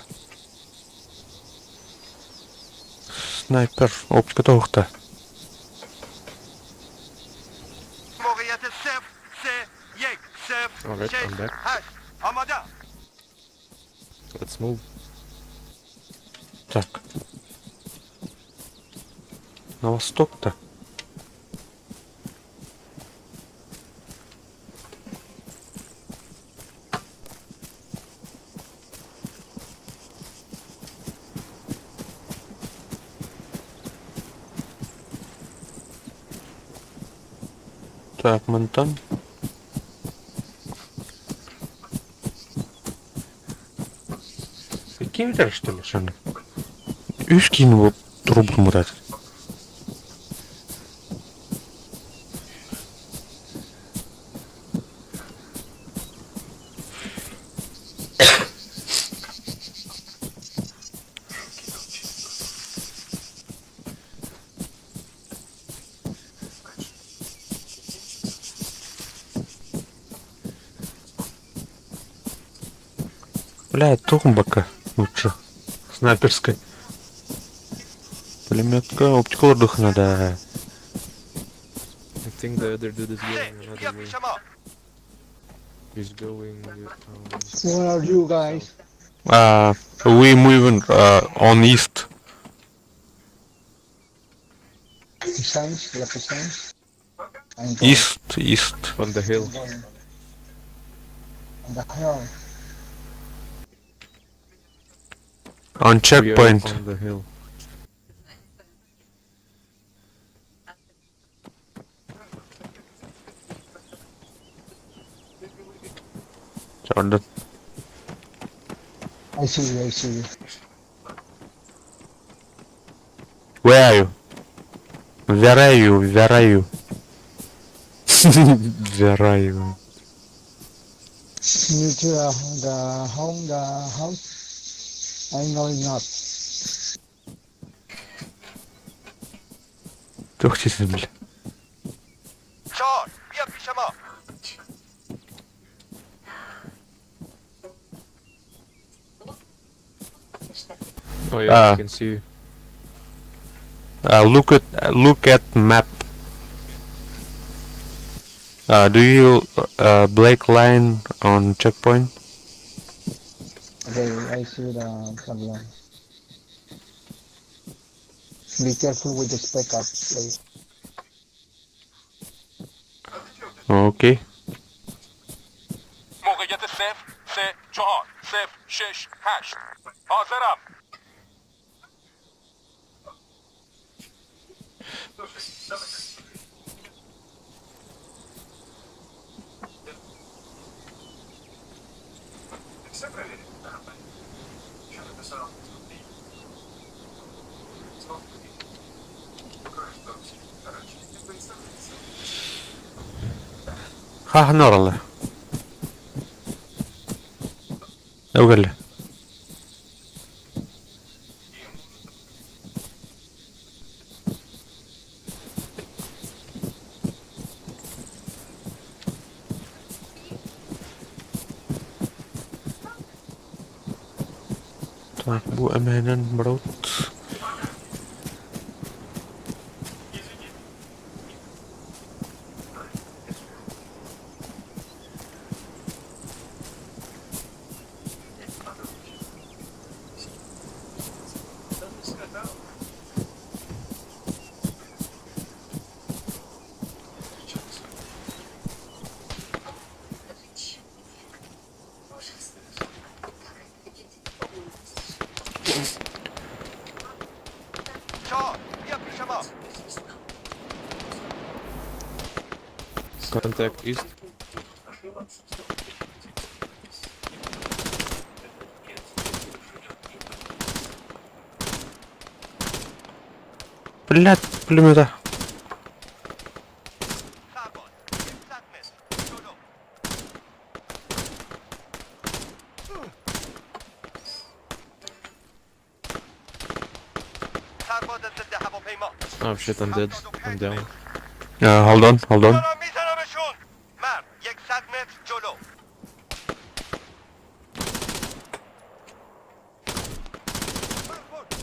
[SPEAKER 1] Снайпер, оптика тоқта.
[SPEAKER 15] موقعیت 0 3 1 0
[SPEAKER 16] Alright,
[SPEAKER 15] 6
[SPEAKER 16] I'm back.
[SPEAKER 15] 8 آماده
[SPEAKER 16] Let's move.
[SPEAKER 1] Так. На восток-то. Так, Монтан. Кемдер, что ли, шаны? Үш кейін болып трубку мұрат. Блядь, тухумбака лучше. Снайперской. Пулеметка, оптику дух надо.
[SPEAKER 16] I think the other dude is going another way. He's going.
[SPEAKER 17] Where are you guys?
[SPEAKER 1] We moving on east.
[SPEAKER 17] Signs, left signs. I'm going.
[SPEAKER 1] East, east.
[SPEAKER 16] On the hill.
[SPEAKER 17] Going. On the hill.
[SPEAKER 1] On
[SPEAKER 16] We are
[SPEAKER 1] checkpoint.
[SPEAKER 16] on the hill.
[SPEAKER 1] Jordan.
[SPEAKER 17] I see you, I see you.
[SPEAKER 1] Where are you? Where are you? Where are you? Where are you?
[SPEAKER 17] Near to the home, the house. I'm going up.
[SPEAKER 1] Туох хийсэн бэлээ?
[SPEAKER 15] چهار بیا پیش ما.
[SPEAKER 16] Oh yeah, I
[SPEAKER 1] Ah.
[SPEAKER 16] can see you.
[SPEAKER 1] Look at map. Do you black line on checkpoint?
[SPEAKER 17] Okay, I see the problem. Be careful with the spec up, please.
[SPEAKER 1] Okay.
[SPEAKER 5] موقعیت 0 3 4 0 6 8 حاضرم.
[SPEAKER 1] Хаһан оралар? Өгөл. Так, бу эмэһинэн барабыт.
[SPEAKER 15] چهار بیا پیش ما.
[SPEAKER 16] Contact east.
[SPEAKER 1] Блядь, пулемета.
[SPEAKER 15] سرباز 100 متر جلو. سرباز ضد هواپیما.
[SPEAKER 16] Oh shit, I'm dead. I'm down.
[SPEAKER 1] Hold on, hold on.
[SPEAKER 15] دارم میزنمشون. مرد 100 متر جلو.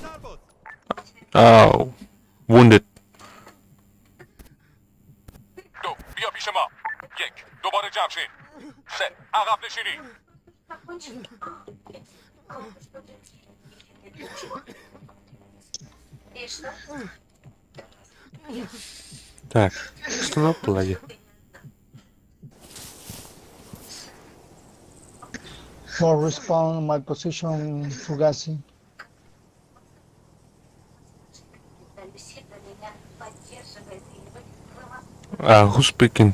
[SPEAKER 15] سرباز.
[SPEAKER 1] Oh, wounded.
[SPEAKER 5] دو بیا پیش ما. یک دوباره جمع شین. سه عقب نشینی.
[SPEAKER 12] И что?
[SPEAKER 1] Так, установка лаги.
[SPEAKER 17] For respawn my position, Fugazi.
[SPEAKER 12] Люсида меня поддерживает и любит.
[SPEAKER 1] Who's speaking?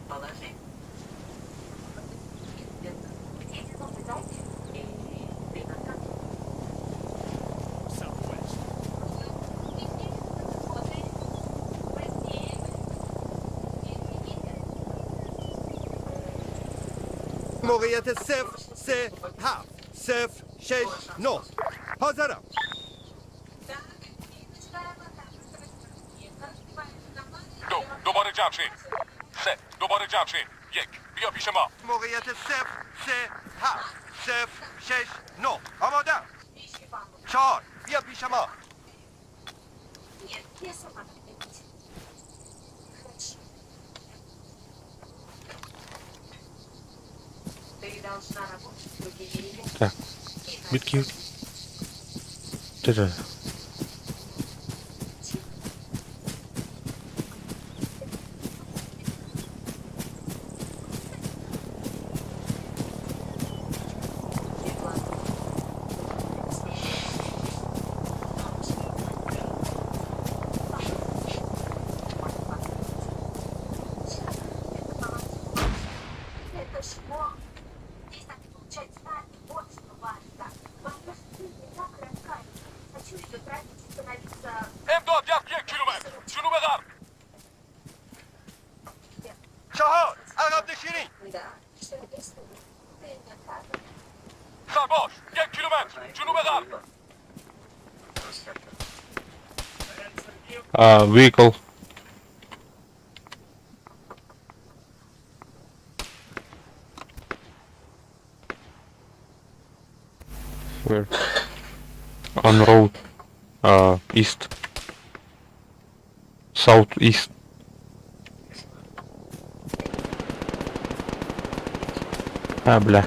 [SPEAKER 12] Положи. Эти наблюдайте. И ты на
[SPEAKER 15] موقعیت 0 3 7 0 6 9 حاضرم.
[SPEAKER 5] دو دوباره جمع شین. سه دوباره جمع شین. یک بیا. بیا پیش ما.
[SPEAKER 15] موقعیت 0 3 7 0 6 9 آماده. 4 بیا پیش ما.
[SPEAKER 12] Нет, я сама как-нибудь. Хорошо. Ты должна работать с другими ребятами.
[SPEAKER 1] Так. Битки. Это.
[SPEAKER 12] Это школа. Здесь надо получать знания, вот что важно. Моя жизнь не так раскаивается. Хочу ее тратить и становиться...
[SPEAKER 5] امداد 1 کیلومتر جنوب غرب.
[SPEAKER 15] 4 عقب نشینی.
[SPEAKER 12] Да, что если ты не отказываешь?
[SPEAKER 5] سرباز 1 کیلومتر جنوب غرب.
[SPEAKER 1] Vehicle.
[SPEAKER 16] Where?
[SPEAKER 1] On road. East. Southeast. А, бля.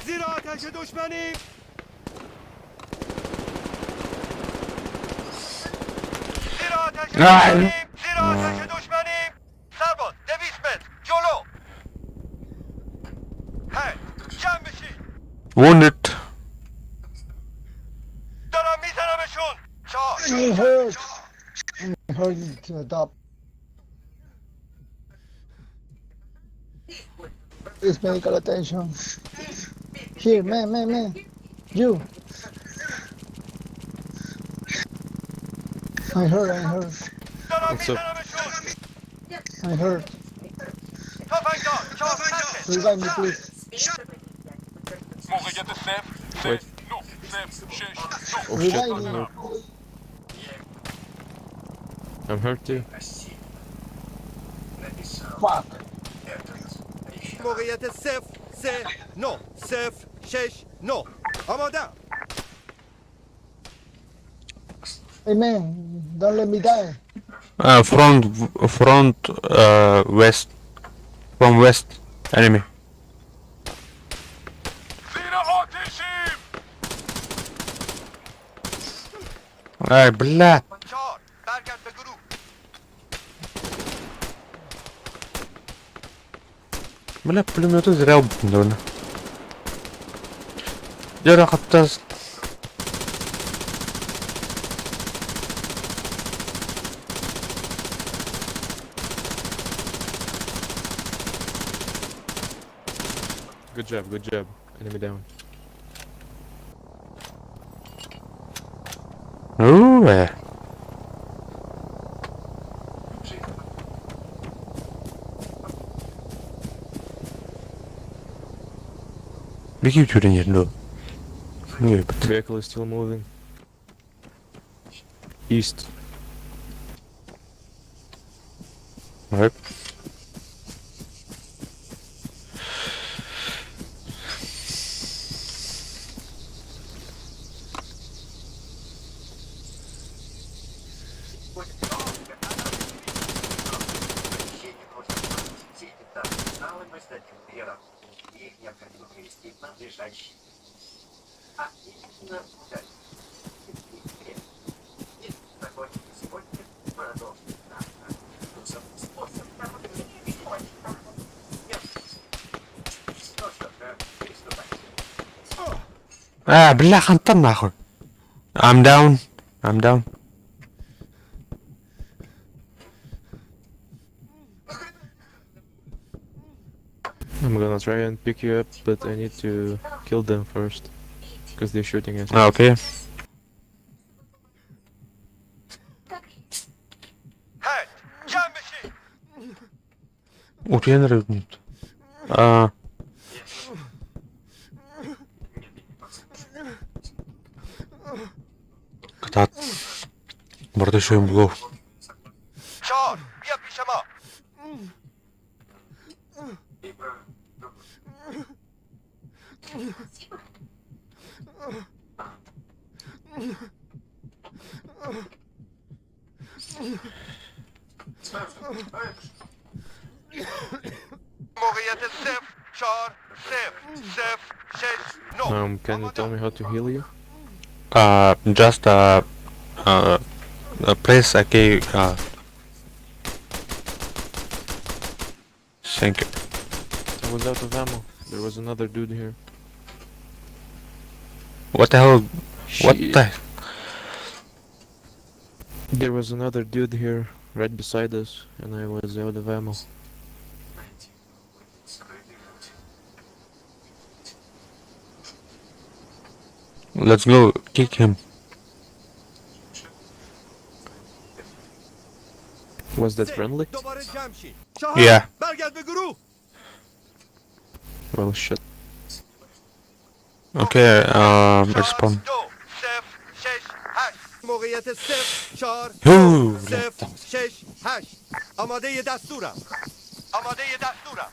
[SPEAKER 15] زیر آتش دشمنی. زیر آتش دشمنی. زیر آتش دشمنی. سرباز 200 متر جلو. 8 جمع بشین.
[SPEAKER 1] Wounded.
[SPEAKER 15] دارم میزنمشون. 4
[SPEAKER 17] I'm hurt. I'm hurt to the top. Please medical attention. Here, man, man, man. You. I hurt, I hurt,
[SPEAKER 15] دارم
[SPEAKER 16] What's up?
[SPEAKER 15] میزنمشون.
[SPEAKER 17] I hurt.
[SPEAKER 15] تفنگدار 4 سمت.
[SPEAKER 17] Revive me, please.
[SPEAKER 5] موقعیت 0 3
[SPEAKER 16] Wait.
[SPEAKER 5] 9 0 6 9
[SPEAKER 16] Oh shit,
[SPEAKER 17] Revive
[SPEAKER 16] I'm
[SPEAKER 17] me.
[SPEAKER 16] hurt. I'm hurt too.
[SPEAKER 17] Fuck.
[SPEAKER 15] موقعیت 0 3 9 0 6 9 آماده.
[SPEAKER 17] Hey, man, don't let me die.
[SPEAKER 1] Front, front, west. From west. Enemy.
[SPEAKER 5] زیر آتشیم.
[SPEAKER 1] Ай, бля.
[SPEAKER 15] 4 برگرد به گروه.
[SPEAKER 1] Бля, пулеметы зря убили. Дера хаптас.
[SPEAKER 16] Good job, good job. Enemy down.
[SPEAKER 1] Ooh, э. Беги тюрень, ну. Не,
[SPEAKER 16] Vehicle is still moving. East.
[SPEAKER 1] Right. А, бля, хантан нахуй. I'm down. I'm down.
[SPEAKER 16] I'm gonna try and pick you up, but I need to kill them first. Because they're shooting at
[SPEAKER 1] А,
[SPEAKER 16] us.
[SPEAKER 1] окей.
[SPEAKER 15] 8 جمع بشین.
[SPEAKER 1] Утуйан эрэ. А, кытаат. Барыта үчүгэй буолуо.
[SPEAKER 15] چهار بیا پیش ما موقعیت صفر چهار صفر صفر شش نه
[SPEAKER 16] Can you tell me how to heal you?
[SPEAKER 1] Just press OK. Thank you.
[SPEAKER 16] I was out of ammo. There was another dude here.
[SPEAKER 1] What the hell? What
[SPEAKER 16] Shit.
[SPEAKER 1] the?
[SPEAKER 16] There was another dude here, right beside us, and I was out of ammo.
[SPEAKER 1] Let's go kick him.
[SPEAKER 16] Was that friendly?
[SPEAKER 15] دوباره جمع شین چهار
[SPEAKER 1] Yeah.
[SPEAKER 15] برگرد به گروه
[SPEAKER 16] Well, shit.
[SPEAKER 1] Okay, respawn.
[SPEAKER 15] دو صفر شش هشت موقعیت صفر چهار
[SPEAKER 1] Ooh,
[SPEAKER 15] صفر شش هشت آماده دستورم آماده دستورم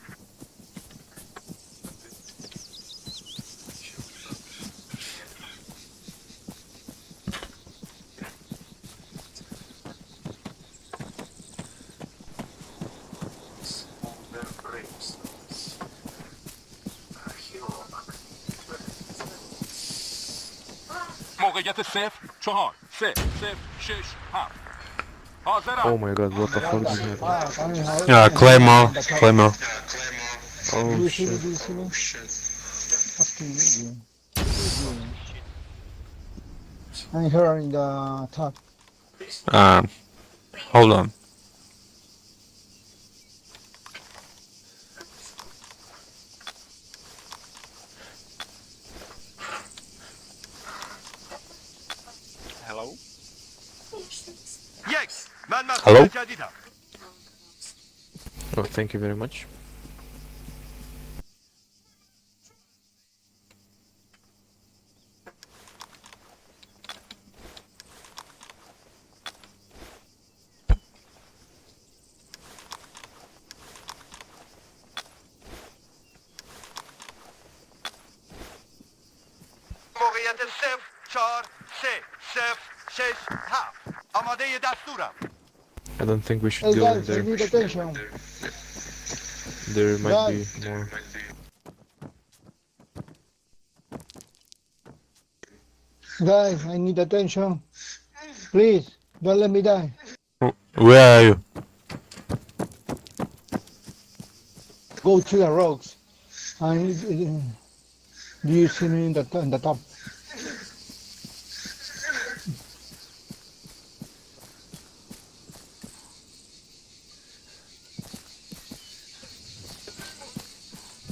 [SPEAKER 5] موقعیت 0 4 3 0 6 7 حاضرم
[SPEAKER 16] Oh my god, what the fuck just happened?
[SPEAKER 1] Claymore, Claymore.
[SPEAKER 16] Oh
[SPEAKER 17] Do you see me?
[SPEAKER 16] shit.
[SPEAKER 17] Do you see me? Fucking idiot. I'm here in the top.
[SPEAKER 1] Hold on.
[SPEAKER 3] Hello?
[SPEAKER 15] یک من
[SPEAKER 1] Hello?
[SPEAKER 15] مسئول جدیدم
[SPEAKER 16] Oh, thank you very much.
[SPEAKER 15] موقعیت صفر چهار سه صفر شش هفت آماده دستورم
[SPEAKER 16] I don't think we should
[SPEAKER 17] Hey
[SPEAKER 16] go in
[SPEAKER 17] guys, I
[SPEAKER 16] there.
[SPEAKER 17] need attention.
[SPEAKER 16] There might be
[SPEAKER 17] Guys.
[SPEAKER 16] more.
[SPEAKER 17] Guys, I need attention. Please, don't let me die.
[SPEAKER 1] Where are you?
[SPEAKER 17] Go to the rocks. I need, do you see me in the top?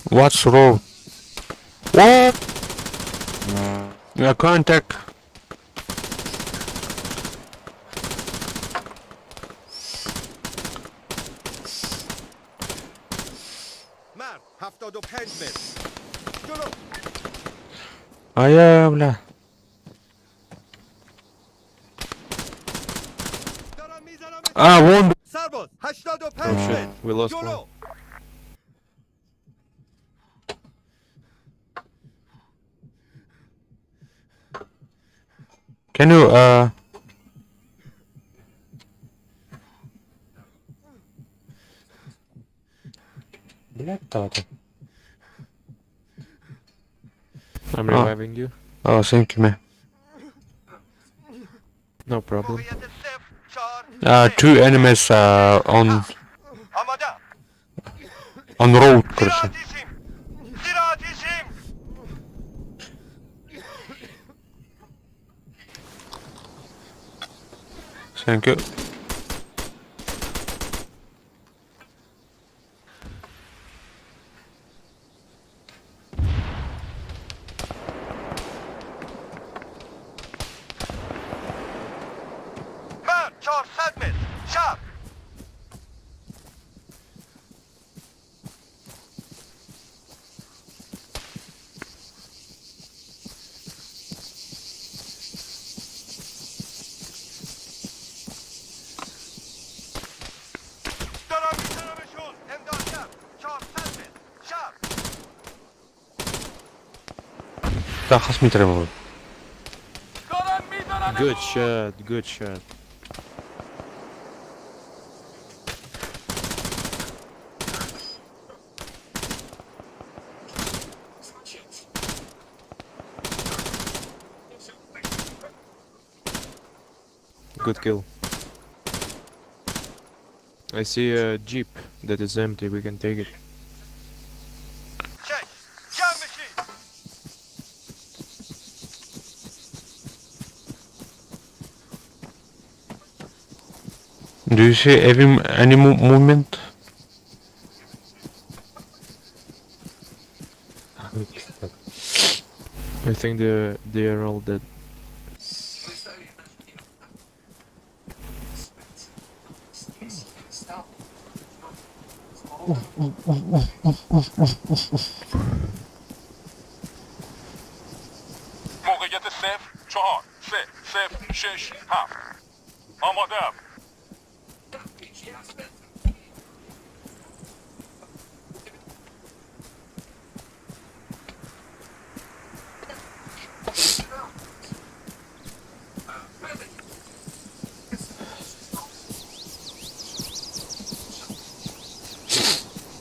[SPEAKER 1] What's wrong? What? Yeah, contact.
[SPEAKER 15] مرد 75 متر جلو
[SPEAKER 1] А я, бля.
[SPEAKER 15] دارم میزنم
[SPEAKER 1] А, вон.
[SPEAKER 15] سرباز 85
[SPEAKER 16] Oh shit,
[SPEAKER 15] متر
[SPEAKER 16] we lost one.
[SPEAKER 15] جلو
[SPEAKER 1] Can you? Блядь, это.
[SPEAKER 16] I'm
[SPEAKER 1] Oh.
[SPEAKER 16] reviving you.
[SPEAKER 1] Oh, thank you, man.
[SPEAKER 16] No problem.
[SPEAKER 15] موقعیت صفر چهار
[SPEAKER 1] Two enemies on
[SPEAKER 15] آماده
[SPEAKER 1] on road,
[SPEAKER 15] زیر
[SPEAKER 1] короче.
[SPEAKER 15] آتیشیم زیر آتیشیم
[SPEAKER 1] Thank you.
[SPEAKER 15] مرد 400 متر چپ
[SPEAKER 1] Так, хас метр буолуой?
[SPEAKER 16] Good shot, good shot. Good kill. I see a jeep that is empty, we can take it.
[SPEAKER 1] Do you see any movement?
[SPEAKER 16] I think they are all dead.
[SPEAKER 5] موقعیت 0 4 3 0 6 7 آماده.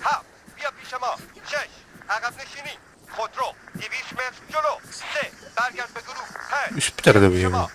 [SPEAKER 15] هفت بیا پیش ما. شش عقب نشینی. خودرو 200 متر جلو. سه برگرد به گروه. پنج
[SPEAKER 1] Үс бүтэрдэ бу.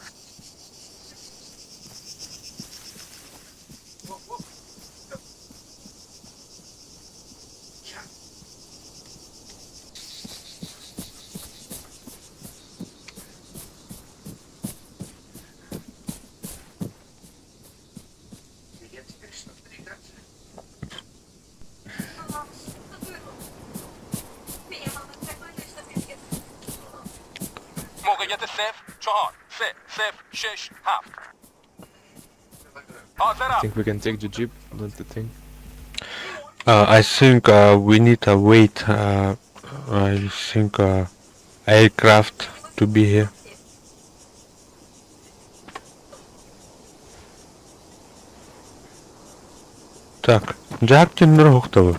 [SPEAKER 5] موقعیت 0 4 3 0 6 7 حاضرم.
[SPEAKER 16] I think we can take the jeep, don't you think?
[SPEAKER 1] I think we need to wait. I think aircraft to be here. Так, Jack тимнер хохтобу.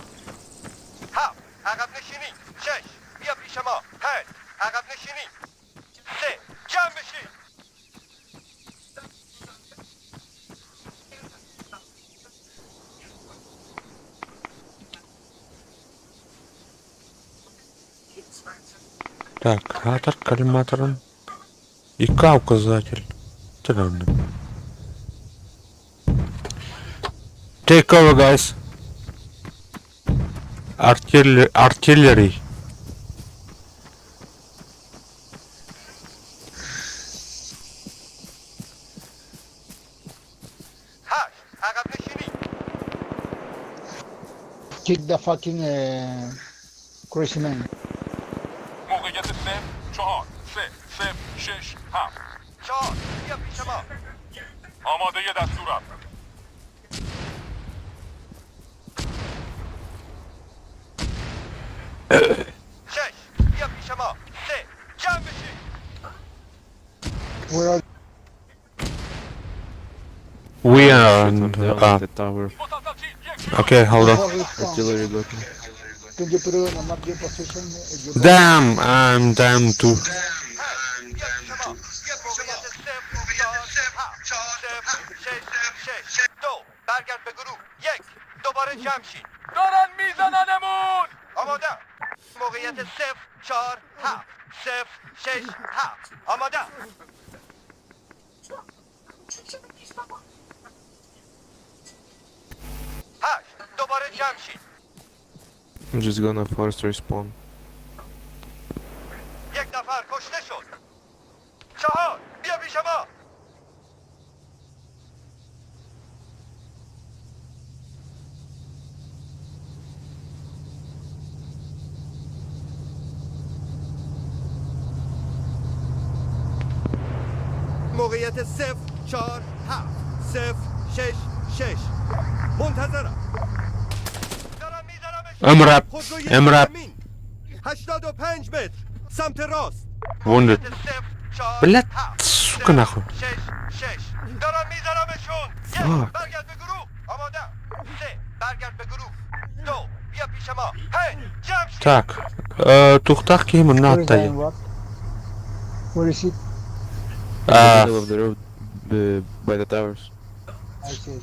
[SPEAKER 15] هفت عقب نشینی. شش بیا پیش ما. پنج عقب نشینی. سه جمع بشین.
[SPEAKER 1] Так, кратер коллиматором. И К указатель. Странно. Take cover, guys. Artillery.
[SPEAKER 15] هشت عقب نشینی.
[SPEAKER 17] Kick the fucking crazy man.
[SPEAKER 5] موقعیت 0 4 3 0 6 7
[SPEAKER 15] چهار بیا پیش ما.
[SPEAKER 5] آماده دستورم.
[SPEAKER 15] شش بیا پیش ما. سه جمع بشین.
[SPEAKER 17] Where are
[SPEAKER 1] We are
[SPEAKER 16] Shit,
[SPEAKER 1] on
[SPEAKER 16] I'm down at the tower.
[SPEAKER 1] Okay, hold on.
[SPEAKER 16] Artillery blocking.
[SPEAKER 17] Can you put it on a map your position? Your
[SPEAKER 1] Damn, I'm down too.
[SPEAKER 15] موقعیت 0 4 7 0 6 6 دو برگرد به گروه. یک دوباره جمع شین.
[SPEAKER 5] دارن میزننمون.
[SPEAKER 15] آماده. موقعیت 0 4 7 0 6 7 آماده. هشت دوباره جمع شین.
[SPEAKER 16] I'm just gonna force respawn.
[SPEAKER 15] یک نفر کشته شد. چهار بیا پیش ما. موقعیت 0 4 7 0 6 6 منتظرم. دارم میزنمشون.
[SPEAKER 1] MRAP.
[SPEAKER 15] خودروی
[SPEAKER 1] MRAP.
[SPEAKER 15] زمین. 85 متر سمت راست.
[SPEAKER 1] Wounded.
[SPEAKER 15] 0 4
[SPEAKER 1] Блядь, сука нахуй.
[SPEAKER 15] 6 6 دارم میزنمشون. یک
[SPEAKER 16] Fuck.
[SPEAKER 15] برگرد به گروه. آماده. سه برگرد به گروه. دو بیا پیش ما. پنج جمع شین.
[SPEAKER 1] Так, тухтах киһи
[SPEAKER 17] Where is the
[SPEAKER 1] манна
[SPEAKER 17] MRAP? Where is it?
[SPEAKER 16] In the middle of the road, by the towers.
[SPEAKER 17] I see.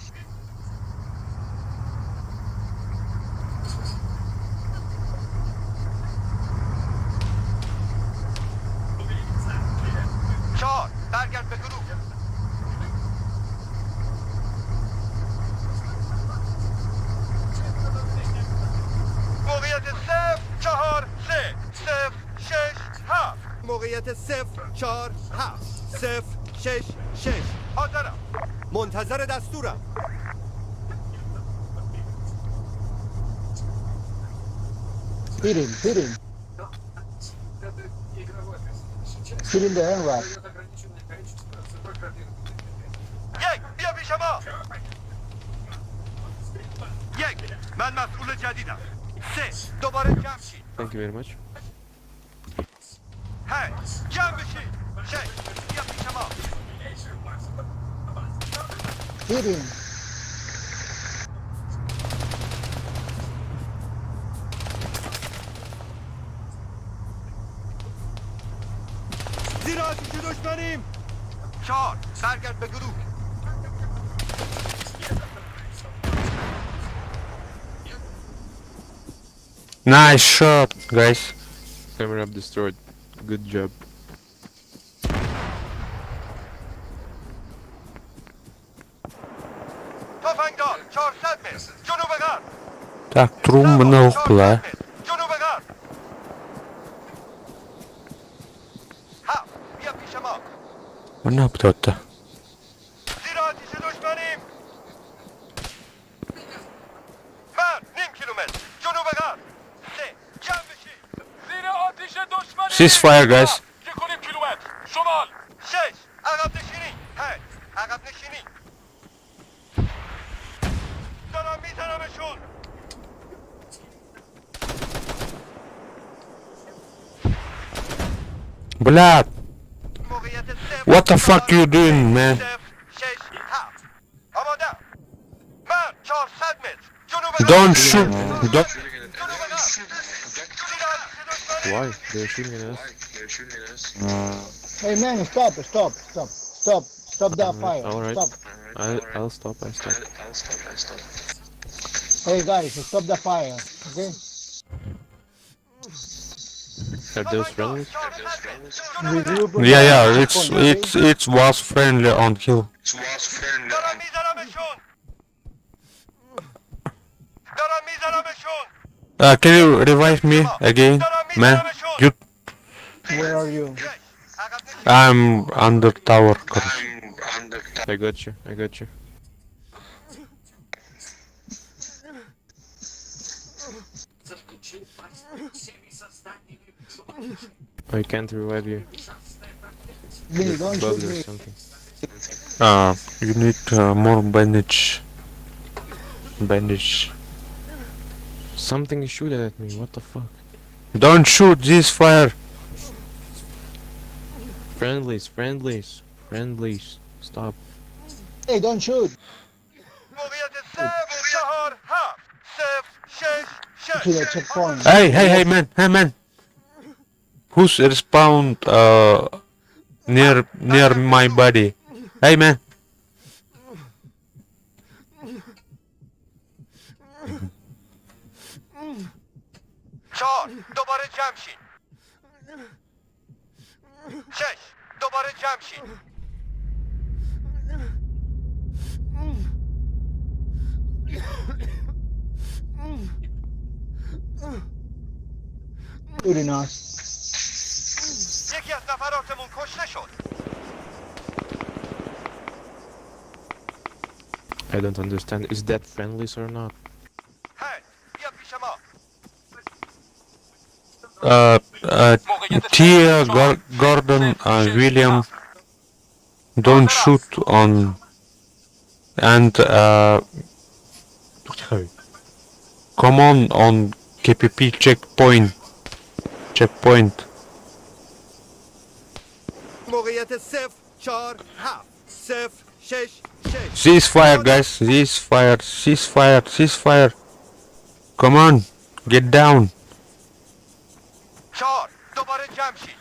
[SPEAKER 15] چهار برگرد به گروه موقعیت صفر چهار سه صفر شش هفت موقعیت صفر چهار هفت صفر شش شش حاضرم منتظر دستورم
[SPEAKER 17] Hit him, hit him. Hit him the MRAP.
[SPEAKER 15] یک بیا پیش ما یک من مسئول جدیدم سه دوباره جمع شید
[SPEAKER 16] Thank you very much.
[SPEAKER 15] هشت جمع بشید شش بیا پیش ما
[SPEAKER 17] Hit him.
[SPEAKER 15] زیر آتیش دشمنیم چهار برگرد به گروه
[SPEAKER 1] Nice shot, guys.
[SPEAKER 16] Camera up destroyed. Good job.
[SPEAKER 15] تفنگدار 400 متر جنوب غرب
[SPEAKER 1] Так, трумна ухла.
[SPEAKER 15] جنوب غرب هفت بیا پیش ما
[SPEAKER 1] Mana кто-то.
[SPEAKER 15] زیر آتیش دشمنیم مرد نیم کیلومتر جنوب غرب سه جمع بشید
[SPEAKER 5] زیر آتیش دشمنی
[SPEAKER 1] Ceasefire, guys.
[SPEAKER 5] یک و نیم کیلومتر شمال
[SPEAKER 15] شش عقب نشینی هشت عقب نشینی دارم میزنمشون
[SPEAKER 1] Бля,
[SPEAKER 15] موقعیت صفر
[SPEAKER 1] what the fuck you doing, man?
[SPEAKER 15] صفر شش هفت آماده مرد 400 متر جنوب غرب
[SPEAKER 1] Don't shoot. Don't.
[SPEAKER 15] جنوب غرب زیر آتیش دشمنی
[SPEAKER 16] Why? They're shooting at us.
[SPEAKER 17] Hey man, stop, stop, stop, stop, stop that fire.
[SPEAKER 16] Alright.
[SPEAKER 17] Stop.
[SPEAKER 16] I'll stop. I stop.
[SPEAKER 17] Hey guys, stop the fire, okay?
[SPEAKER 16] Are those friendlies?
[SPEAKER 17] Regroup on
[SPEAKER 1] Yeah,
[SPEAKER 17] the
[SPEAKER 1] yeah, it's
[SPEAKER 17] checkpoint, okay?
[SPEAKER 1] it's it was friendly on hill.
[SPEAKER 15] دارم میزنمشون دارم میزنمشون
[SPEAKER 1] Can you revive me again, man? You,
[SPEAKER 17] Where are you?
[SPEAKER 1] I'm under tower, короче.
[SPEAKER 16] I got you. I got you. I can't revive you.
[SPEAKER 17] Me,
[SPEAKER 16] You're
[SPEAKER 17] don't
[SPEAKER 16] bugged
[SPEAKER 17] shoot
[SPEAKER 16] or
[SPEAKER 17] me.
[SPEAKER 16] something.
[SPEAKER 1] You need more bandage. Bandage.
[SPEAKER 16] Something is shooting at me. What the fuck?
[SPEAKER 1] Don't shoot this fire.
[SPEAKER 16] Friendlies, friendlies, friendlies. Stop.
[SPEAKER 17] Hey, don't shoot.
[SPEAKER 15] موقعیت صفر چهار هفت صفر شش
[SPEAKER 17] To
[SPEAKER 15] شش
[SPEAKER 17] the checkpoint.
[SPEAKER 1] Hey, hey, hey, man, hey, man. Who's respawned near my body? Hey, man.
[SPEAKER 15] چهار دوباره جمع شین شش دوباره جمع شین
[SPEAKER 17] Shooting us.
[SPEAKER 15] یکی از نفراتمون کشته شد
[SPEAKER 16] I don't understand. Is that friendlies or not?
[SPEAKER 15] هشت بیا پیش ما
[SPEAKER 1] Tia, Gordon, William, don't shoot on. And come on KPP checkpoint. Checkpoint.
[SPEAKER 15] موقعیت صفر چهار هفت صفر شش شش
[SPEAKER 1] Ceasefire, guys. Ceasefire. Ceasefire. Ceasefire. Come on, get down.
[SPEAKER 15] چهار دوباره جمع شین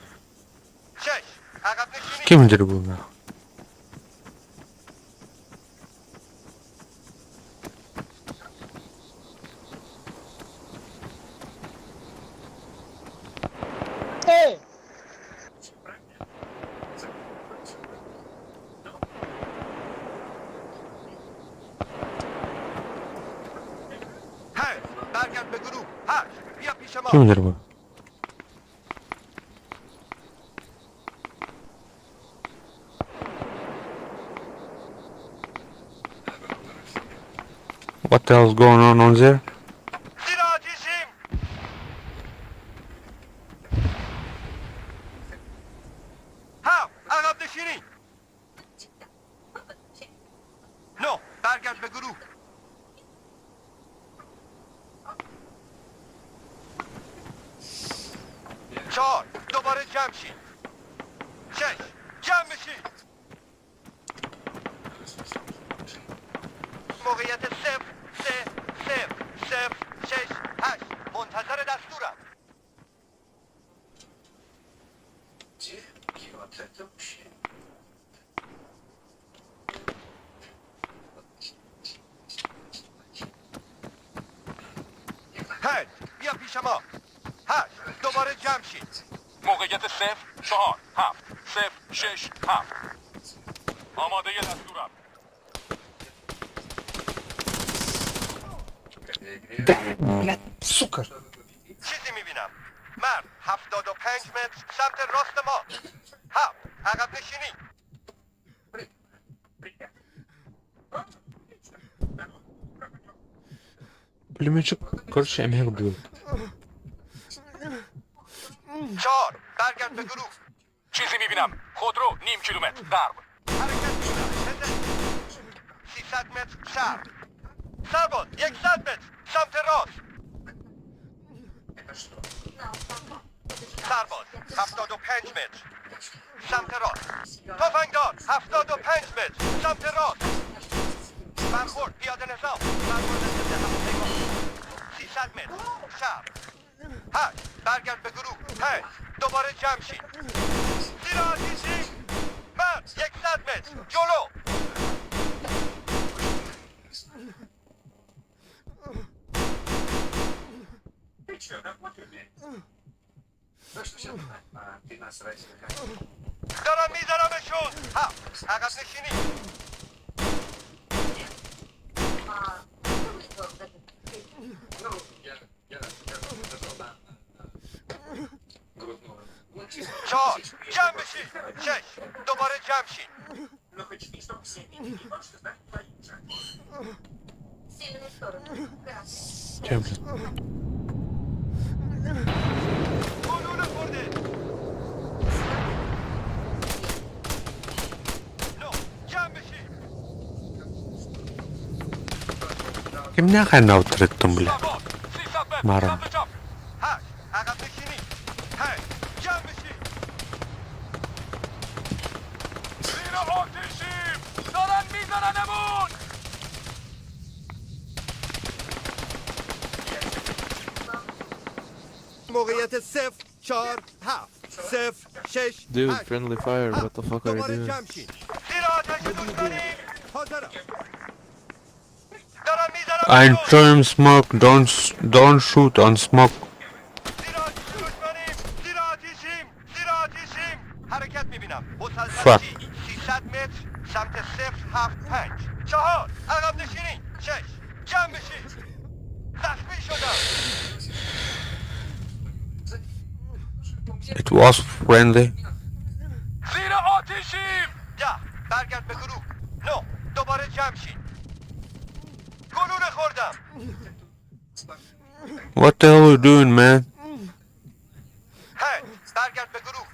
[SPEAKER 15] شش عقب نشینی
[SPEAKER 1] Ким дир бу нахуй?
[SPEAKER 17] Hey!
[SPEAKER 15] پنج برگرد به گروه هشت بیا پیش ما
[SPEAKER 1] Ким дир бу? What the hell's going on on there?
[SPEAKER 15] زیر آتیشیم هفت عقب نشینی نه برگرد به گروه چهار دوباره جمع شید شش جمع بشید موقعیت صفر سه صفر صفر شش هشت منتظر دستورم پنج بیا پیش ما هشت دوباره جمع شید
[SPEAKER 5] موقعیت 0 4 7 0 6 7 آماده دستورم
[SPEAKER 1] Блядь, сука.
[SPEAKER 15] چیزی میبینم مرد 75 متر سمت راست ما هفت عقب نشینی
[SPEAKER 1] Пулеметчик, короче, я убил.
[SPEAKER 15] چهار برگرد به گروه
[SPEAKER 5] چیزی میبینم خودرو نیم کیلومتر غرب
[SPEAKER 15] حرکت میکنم بزن 300 متر شرق سرباز 100 متر سمت راست سرباز 75 متر سمت راست تفنگدار 75 متر سمت راست برخورد پیاده نظام برخورد ضد هواپیما 300 متر شرق هشت برگرد به گروه پنج دوباره جمع شید زیر آتیشی مرد 100 متر جلو دارم میزنمشون هفت عقب نشینی چهار جمع بشین شش دوباره جمع شین
[SPEAKER 1] Чем, блядь?
[SPEAKER 15] گلوله خورده نه جمع بشین
[SPEAKER 1] Кимнех айнаутырыттым, бля.
[SPEAKER 5] سرباز 300 متر
[SPEAKER 1] Маран.
[SPEAKER 5] سمت چپ
[SPEAKER 15] هشت عقب نشینی پنج جمع بشین
[SPEAKER 5] زیر آتیشیم دارن میزننمون
[SPEAKER 15] موقعیت صفر چهار هفت صفر شش
[SPEAKER 16] Dude,
[SPEAKER 15] هشت
[SPEAKER 16] friendly fire, what the fuck are you
[SPEAKER 15] دوباره
[SPEAKER 16] doing?
[SPEAKER 15] جمع شین زیر آتش دشمنی حاضرم دارم
[SPEAKER 1] I'm
[SPEAKER 15] میزنم
[SPEAKER 1] throwing smoke, don't shoot on smoke.
[SPEAKER 15] زیر آتش دشمنیم زیر آتیشیم زیر آتیشیم حرکت میبینم
[SPEAKER 1] Fuck.
[SPEAKER 15] مسلسل 300 متر سمت صفر هفت پنج چهار عقب نشینی شش جمع بشین زخمی شدم
[SPEAKER 1] It was friendly.
[SPEAKER 5] زیر آتیشیم
[SPEAKER 15] ده برگرد به گروه نه دوباره جمع شین گلوله خوردم
[SPEAKER 1] What the hell are you doing, man?
[SPEAKER 15] پنج برگرد به گروه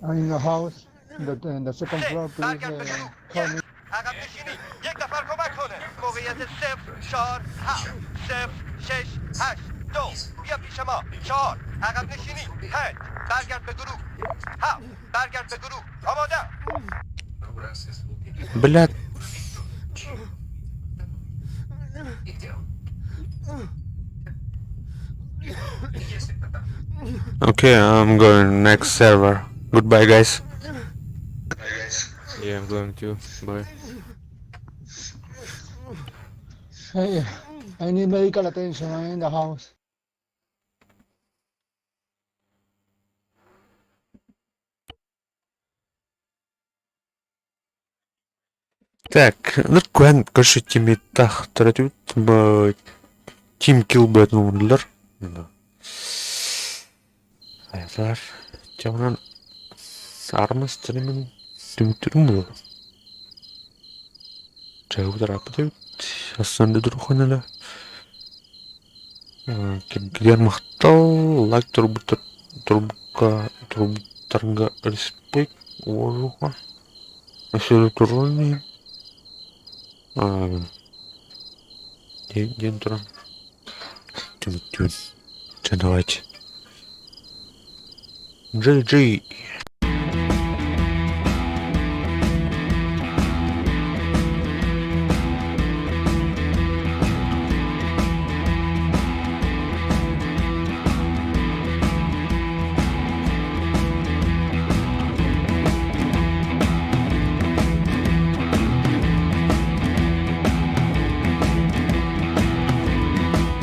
[SPEAKER 17] I'm in the house, in the second
[SPEAKER 15] سه
[SPEAKER 17] floor, please
[SPEAKER 15] برگرد به گروه
[SPEAKER 17] call me.
[SPEAKER 15] یک عقب نشینی یک نفر کمک کنه موقعیت صفر چهار هفت صفر شش هشت دو بیا پیش ما چهار عقب نشینی پنج برگرد به گروه هفت برگرد به گروه آماده
[SPEAKER 1] Блядь. Okay, I'm going next server. Goodbye, guys.
[SPEAKER 16] Yeah, I'm going to. Bye.
[SPEAKER 17] Hey, I need medical attention. I'm in the house.
[SPEAKER 1] Так, ну куһэн көрсө тимиттах төрөтүбүт Team Kill бөтүн оҥордулар. Айатар. Дьэ онон армас стримин түмүктүүрүм буолуо. Чаһыбыт ырааппыт эбит. Астан да туруххун Киргилиэр махтал, лайк турбуттар турбукка турбуттарга респект уоруха. Өссө турун иһин. Диэн туран түмүктүүн. Чэ давайте. Джи-джи.